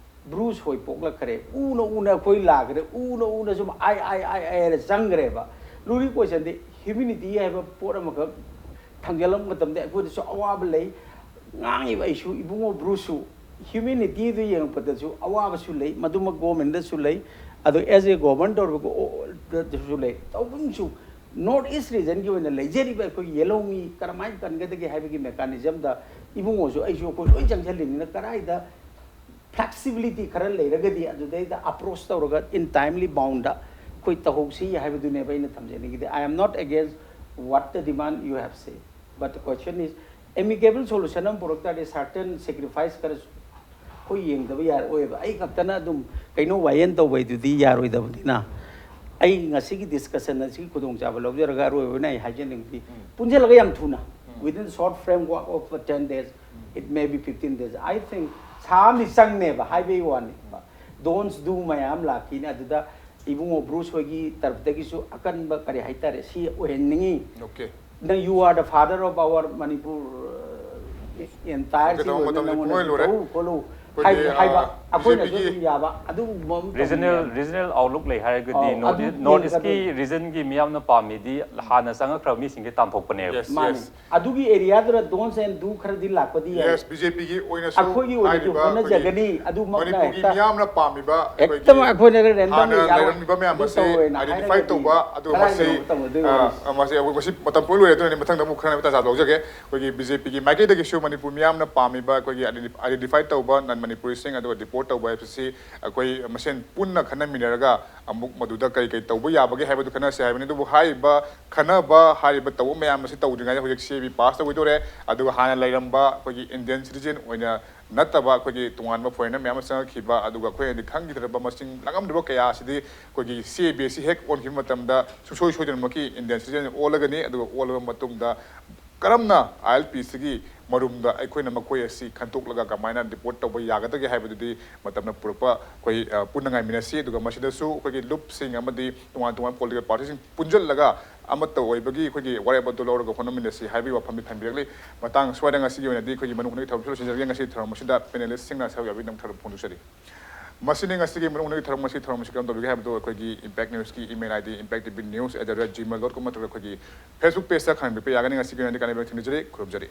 ꯕ꯭ꯔꯨꯁ ꯍꯣꯏ ꯄꯣꯛꯂꯛꯈ꯭ꯔꯦ, ꯎꯅ ꯎꯅ ꯑꯩꯈꯣꯏ ꯂꯥꯛꯈ꯭ꯔꯦ, ꯎꯅ ꯎꯅ ꯁꯨꯝ ꯑꯥꯏ ꯑꯥꯏ ꯑꯥꯏ ꯑꯥꯏ ꯍꯥꯏꯅ ꯆꯪꯈ꯭ꯔꯦꯕ꯫ ꯂꯨꯔꯤ ꯀꯣꯏꯁꯟꯗꯤ humanity ꯍꯥꯏꯕ ꯄꯣꯠ ꯑꯃꯈꯛ ꯊꯝꯖꯤꯜꯂꯛꯄ ꯃꯇꯝꯗ ꯑꯩꯈꯣꯏꯗꯁꯨ ꯑꯋꯥꯕ ꯂꯩ꯫ ꯉꯥꯡꯉꯤꯕ ꯑꯩꯁꯨ, ꯏꯕꯨꯡꯉꯣ ꯕ꯭ꯔꯨꯁꯁꯨ, humanityꯗꯨ ꯌꯦꯡꯉꯛꯄꯗꯁꯨ ꯑꯋꯥꯕꯁꯨ ꯂꯩ, ꯃꯗꯨꯃꯛ governmentꯗꯁꯨ ꯂꯩ, ꯑꯗꯣ as a government ꯇꯧꯔꯤꯕ ꯗꯁꯨ ꯂꯩ꯫ ꯇꯧꯕꯅꯁꯨ North East regionꯒꯤ ꯑꯣꯏꯅ ꯂꯩꯖꯔꯤꯕ ꯑꯩꯈꯣꯏꯒꯤ ꯌꯦꯜꯍꯧꯃꯤ ꯀꯔꯝꯍꯥꯏꯅ ꯀꯟꯒꯗꯒꯦ ꯍꯥꯏꯕꯒꯤ mechanismꯗ ꯏꯕꯨꯡꯉꯣꯁꯨ ꯑꯩꯁꯨ ꯑꯩꯈꯣꯏ ꯂꯣꯏ ꯆꯪꯁꯤꯜꯂꯤꯅꯤꯅ ꯀꯗꯥꯏꯗ flexibility ꯈꯔ ꯂꯩꯔꯒꯗꯤ ꯑꯗꯨꯗꯩꯗ approach ꯇꯧꯔꯒ in timely boundꯗ ꯑꯩꯈꯣꯏ ꯇꯧꯍꯧꯁꯤ ꯍꯥꯏꯕꯗꯨꯅꯦꯕ ꯑꯩꯅ ꯊꯝꯖꯅꯤꯡꯉꯤꯗꯤ꯫ I am not against what the demand you have said, but the question is, amicable solution ꯑꯃ ꯄꯨꯔꯛ ꯇꯥꯔꯗꯤ certain sacrifice ꯈꯔꯁꯨ ꯑꯩꯈꯣꯏ ꯌꯦꯡꯗꯕ ꯌꯥꯔꯛꯑꯣꯏꯕ꯫ ꯑꯩ ꯈꯛꯇꯅ ꯑꯗꯨꯝ ꯀꯩꯅꯣ ꯋꯥꯌꯦꯜ ꯇꯧꯕꯩꯗꯨꯗꯤ ꯌꯥꯔꯣꯏꯗꯕꯅꯤꯅ, ꯑꯩ ꯉꯁꯤꯒꯤ discussion ꯑꯁꯤꯒꯤ ꯈꯨꯗꯣꯡꯆꯥꯕ ꯂꯧꯖꯔꯒ ꯑꯔꯣꯏꯕ ꯑꯣꯏꯅ ꯑꯩ ꯍꯥꯏꯖꯅꯤꯡꯕꯗꯤ, ꯎꯝ꯫ ꯄꯨꯟꯁꯤꯜꯂꯒ ꯌꯥꯝ ꯊꯨꯅ, ꯎꯝ꯫ Within short framework of ten days, um. It may be fifteen days, I think ꯊꯥ ꯑꯃꯗꯤ ꯆꯪꯅꯦꯕ ꯍꯥꯏꯕꯒꯤ ꯋꯥꯅꯤ꯫ Don'ts do ꯃꯌꯥꯝ ꯂꯥꯛꯈꯤꯅꯤ꯫ ꯑꯗꯨꯗ ꯏꯕꯨꯡꯉꯣ ꯕ꯭ꯔꯨꯁ ꯍꯣꯏꯒꯤ ꯇꯔꯐꯇꯒꯤꯁꯨ ꯑꯀꯟꯕ ꯀꯔꯤ ꯍꯥꯏꯇꯥꯔꯦ, ꯁꯤ ꯑꯣꯏꯍꯟꯅꯤꯡꯉꯤ꯫ Okay꯫ ꯅꯪ, you are the father of our Manipur, uh, entire ꯁꯤ ꯃꯇꯝ, ꯂꯣꯏꯅ ꯃꯇꯝꯗꯤ ꯅꯪꯉꯣꯟꯗ ꯄꯨꯡꯂꯣꯏ ꯂꯣꯏꯔꯦ꯫ ꯇꯧ ꯈꯣꯠꯂꯨ ꯑꯩꯈꯣꯏꯗꯤ, ꯍꯥꯏꯕ, ꯍꯥꯏꯕ꯫ ꯑꯥ, ꯑꯩꯈꯣꯏꯅꯁꯨ BJP ꯒꯤ ꯑꯗꯨꯝ ꯌꯥꯕ ꯑꯗꯨꯒꯨꯝꯕ ꯑꯃ ꯔꯤꯖꯅꯦꯜ ꯇꯧꯅꯤꯡꯉꯦ꯫ ꯔꯤꯖꯅꯦꯜ ꯑꯥꯎꯠꯂꯨꯛ ꯂꯩ ꯍꯥꯏꯔꯒꯗꯤ ꯑꯧ, ꯅꯣꯔꯠ ꯑꯗꯨ ꯏꯁ ꯅꯣꯔꯠ ꯌꯦꯡꯒꯗꯕꯅꯤ꯫ ꯏꯁꯀꯤ ꯔꯤꯖꯟꯒꯤ ꯃꯤꯌꯥꯝꯅ ꯄꯥꯝꯃꯤꯗꯤ ꯍꯥꯟꯅ ꯆꯪꯉꯛꯈ꯭ꯔꯕ ꯃꯤꯁꯤꯡꯁꯦ ꯇꯥꯟꯊꯣꯛꯄꯅꯦꯕ꯫ Yes, ꯃꯥꯅꯤ꯫ yes. ꯑꯗꯨꯒꯤ ꯑꯦꯔꯤꯌꯥꯗꯨꯗ ꯗꯣꯟꯁ ꯑꯦꯟ ꯗꯨ ꯈꯔꯗꯤ ꯂꯥꯛꯄꯗꯤ ꯌꯥꯏ꯫ ꯌꯦꯁ, ꯕꯤ ꯖꯦ ꯄꯤꯒꯤ ꯑꯣꯏꯅꯁꯨ ꯑꯩꯈꯣꯏꯒꯤ ꯑꯣꯏꯅꯗꯤ ꯍꯥꯏꯔꯤꯕ ꯍꯣꯠꯅꯖꯒꯅꯤ꯫ ꯑꯩꯈꯣꯏꯒꯤ ꯑꯗꯨꯃꯛꯅ ꯃꯅꯤꯄꯨꯔꯒꯤ ꯍꯦꯛꯇ ꯃꯤꯌꯥꯝꯅ ꯄꯥꯝꯃꯤꯕ ꯍꯦꯛꯇꯃꯛ ꯑꯩꯈꯣꯏꯅ ꯔꯦꯟꯗꯝ ꯍꯥꯟꯅ ꯌꯥꯕ ꯂꯩꯔꯝꯃꯤꯕ ꯃꯌꯥꯝ ꯑꯗꯨ ꯑꯁꯤ ꯇꯧꯔꯣꯏꯅ identify ꯍꯥꯏꯔꯒꯗꯤ ꯇꯧꯕ ꯑꯗꯨꯒ ꯀꯗꯥꯏꯗ ꯃꯁꯤ ꯑꯃꯨꯛ ꯇꯧꯅꯗꯣꯏꯅꯣ? ꯑ, ꯃꯁꯤ ꯑꯩꯈꯣꯏ ꯃꯁꯤ ꯃꯇꯝ ꯄꯨꯡ ꯂꯣꯏꯔꯦ꯫ ꯑꯗꯨꯅ ꯃꯊꯪꯗ ꯑꯃꯨꯛ ꯈꯔ ꯇꯥꯟꯖꯥ ꯂꯧꯖꯒꯦ꯫ ꯑꯩꯈꯣꯏꯒꯤ ꯕꯤ ꯖꯦ ꯄꯤꯒꯤ ꯃꯥꯏꯀꯩꯗꯒꯤꯁꯨ ꯃꯅꯤꯄꯨꯔ ꯃꯤꯌꯥꯝꯅ ꯄꯥꯝꯃꯤꯕ ꯑꯩꯈꯣꯏꯒꯤ identify ꯇꯧꯕ ꯅꯟ ꯃꯅꯤꯄꯨꯔꯤꯁꯤꯡ ꯑꯗꯨꯒ ꯗꯤꯄꯣꯔꯠ ꯇꯧꯕ ꯍꯥꯏꯕꯁꯤ ꯑꯩꯈꯣꯏ ꯃꯁꯦꯟ ꯄꯨꯟꯅ ꯈꯟꯅꯃꯤꯟꯅꯔꯒ ꯑꯃꯨꯛ ꯃꯗꯨꯗ ꯀꯔꯤ ꯀꯔꯤ ꯇꯧꯕ ꯌꯥꯕꯒꯦ ꯍꯥꯏꯕꯗꯨ ꯈꯟꯅꯁꯦ ꯍꯥꯏꯕꯅꯤ꯫ ꯑꯗꯨꯕꯨ ꯍꯥꯏꯔꯤꯕ ꯈꯟꯅꯕ, ꯍꯥꯏꯔꯤꯕ ꯇꯧꯕ ꯃꯌꯥꯝ ꯑꯁꯤ ꯇꯧꯗ꯭ꯔꯤꯉꯩꯗ ꯍꯧꯖꯤꯛ ꯁꯤ ꯑꯦ ꯕꯤ ꯄꯥꯁ ꯇꯧꯒꯗꯧꯔꯦ꯫ ꯑꯗꯨꯒ ꯍꯥꯟꯅ ꯂꯩꯔꯝꯕ ꯑꯩꯈꯣꯏꯒꯤ ꯏꯟꯗꯤꯌꯟ ꯁꯤꯇꯤꯖꯦꯟ ꯑꯣꯏꯅ ꯅꯠꯇꯕ ꯑꯩꯈꯣꯏꯒꯤ ꯇꯣꯉꯥꯟꯕ ꯐꯣꯔꯦꯟꯅꯔ ꯃꯌꯥꯝ ꯑꯃ ꯆꯪꯉꯛꯈꯤꯕ, ꯑꯗꯨꯒ ꯑꯩꯈꯣꯏꯅꯗꯤ ꯈꯪꯈꯤꯗ꯭ꯔꯕ ꯃꯁꯤꯡ ꯂꯥꯡꯉꯝꯗ꯭ꯔꯕ ꯀꯌꯥ ꯑꯁꯤꯗꯤ ꯑꯩꯈꯣꯏꯒꯤ ꯁꯤ ꯑꯦ ꯕꯤ ꯑꯁꯤ ꯍꯦꯛ ꯑꯣꯟꯈꯤꯕ ꯃꯇꯝꯗ ꯁꯨꯡꯁꯣꯏ ꯁꯣꯏꯗꯅꯃꯛꯀꯤ ꯏꯟꯗꯤꯌꯟ ꯁꯤꯇꯤꯖꯦꯟ ꯑꯣꯜꯂꯒꯅꯤ꯫ ꯑꯗꯨꯒ ꯑꯣꯜꯂꯕ ꯃꯇꯨꯡꯗ ꯀꯔꯝꯅ ꯑꯥꯏ ꯑꯦꯜ ꯄꯤ ꯁꯤꯒꯤ ꯃꯔꯨꯝꯗ ꯑꯩꯈꯣꯏꯅ ꯃꯈꯣꯏ ꯑꯁꯤ ꯈꯟꯇꯣꯛꯂꯒ ꯀꯃꯥꯏꯅ ꯗꯤꯄꯣꯔꯠ ꯇꯧꯕ ꯌꯥꯒꯗꯒꯦ ꯍꯥꯏꯕꯗꯨꯗꯤ ꯃꯇꯝꯅ ꯄꯨꯔꯛꯄ ꯑꯩꯈꯣꯏ, ꯑ, ꯄꯨꯟꯅ ꯉꯥꯏꯃꯤꯟꯅꯁꯤ꯫ ꯑꯗꯨꯒ ꯃꯁꯤꯗꯁꯨ ꯑꯩꯈꯣꯏꯒꯤ ꯂꯨꯞꯁꯤꯡ ꯑꯃꯗꯤ ꯇꯣꯉꯥꯟ ꯇꯣꯉꯥꯟꯕ ꯄꯣꯂꯤꯇꯤꯀꯦꯜ ꯄꯥꯔꯇꯤꯁꯤꯡ ꯄꯨꯟꯁꯤꯜꯂꯒ ꯑꯃꯠꯇ ꯑꯣꯏꯕꯒꯤ ꯑꯩꯈꯣꯏꯒꯤ ꯋꯥꯔꯦꯞ ꯑꯗꯨ ꯂꯧꯔꯒ ꯍꯣꯠꯅꯃꯤꯟꯅꯁꯤ ꯍꯥꯏꯕꯒꯤ ꯋꯥꯐꯝꯗꯤ ꯊꯝꯕꯤꯔꯛꯂꯤ꯫ ꯃꯇꯥꯡ ꯁ꯭ꯋꯥꯏꯗ ꯉꯁꯤꯒꯤ ꯑꯣꯏꯅꯗꯤ ꯑꯩꯈꯣꯏꯒꯤ ꯃꯅꯨꯡ ꯍꯨꯠꯅꯒꯤ ꯊꯧꯔꯝꯁꯨ ꯂꯣꯏꯁꯤꯟꯖꯔꯒꯦ꯫ ꯉꯁꯤ ꯊꯧꯔꯝ ꯑꯁꯤꯗ ꯄꯦꯅꯦꯂꯤꯁꯁꯤꯡꯅ ꯁꯔꯨꯛ ꯌꯥꯕꯤꯗꯨꯅ ꯊꯥꯒꯠꯄ ꯐꯣꯡꯗꯣꯛꯆꯔꯤ꯫ ꯃꯁꯤꯅꯤ ꯉꯁꯤꯒꯤ ꯃꯅꯨꯡ ꯍꯨꯠꯅꯒꯤ ꯊꯧꯔꯝ ꯑꯁꯤ ꯊꯧꯔꯝ ꯑꯁꯤ ꯀꯔꯝ ꯇꯧꯕꯤꯒꯦ ꯍꯥꯏꯕꯗꯨ ꯑꯩꯈꯣꯏꯒꯤ ꯏꯝꯄꯦꯛ ꯅ꯭ꯌꯨꯁꯀꯤ email I D impact T V news at the rate gmail dot com ꯅꯠꯇ꯭ꯔꯒ ꯑꯩꯈꯣꯏꯒꯤ ꯐꯦꯁꯕꯨꯛ ꯄꯦꯖꯇ ꯈꯪꯍꯟꯕꯤꯕ ꯌꯥꯒꯅꯤ꯫ ꯉꯁꯤꯒꯤ ꯑꯣꯏꯅꯗꯤ ꯀꯥꯏꯅꯕ ꯊꯦꯡꯅꯖꯔꯤ꯫ ꯈꯨꯔꯨꯝꯖꯔꯤ꯫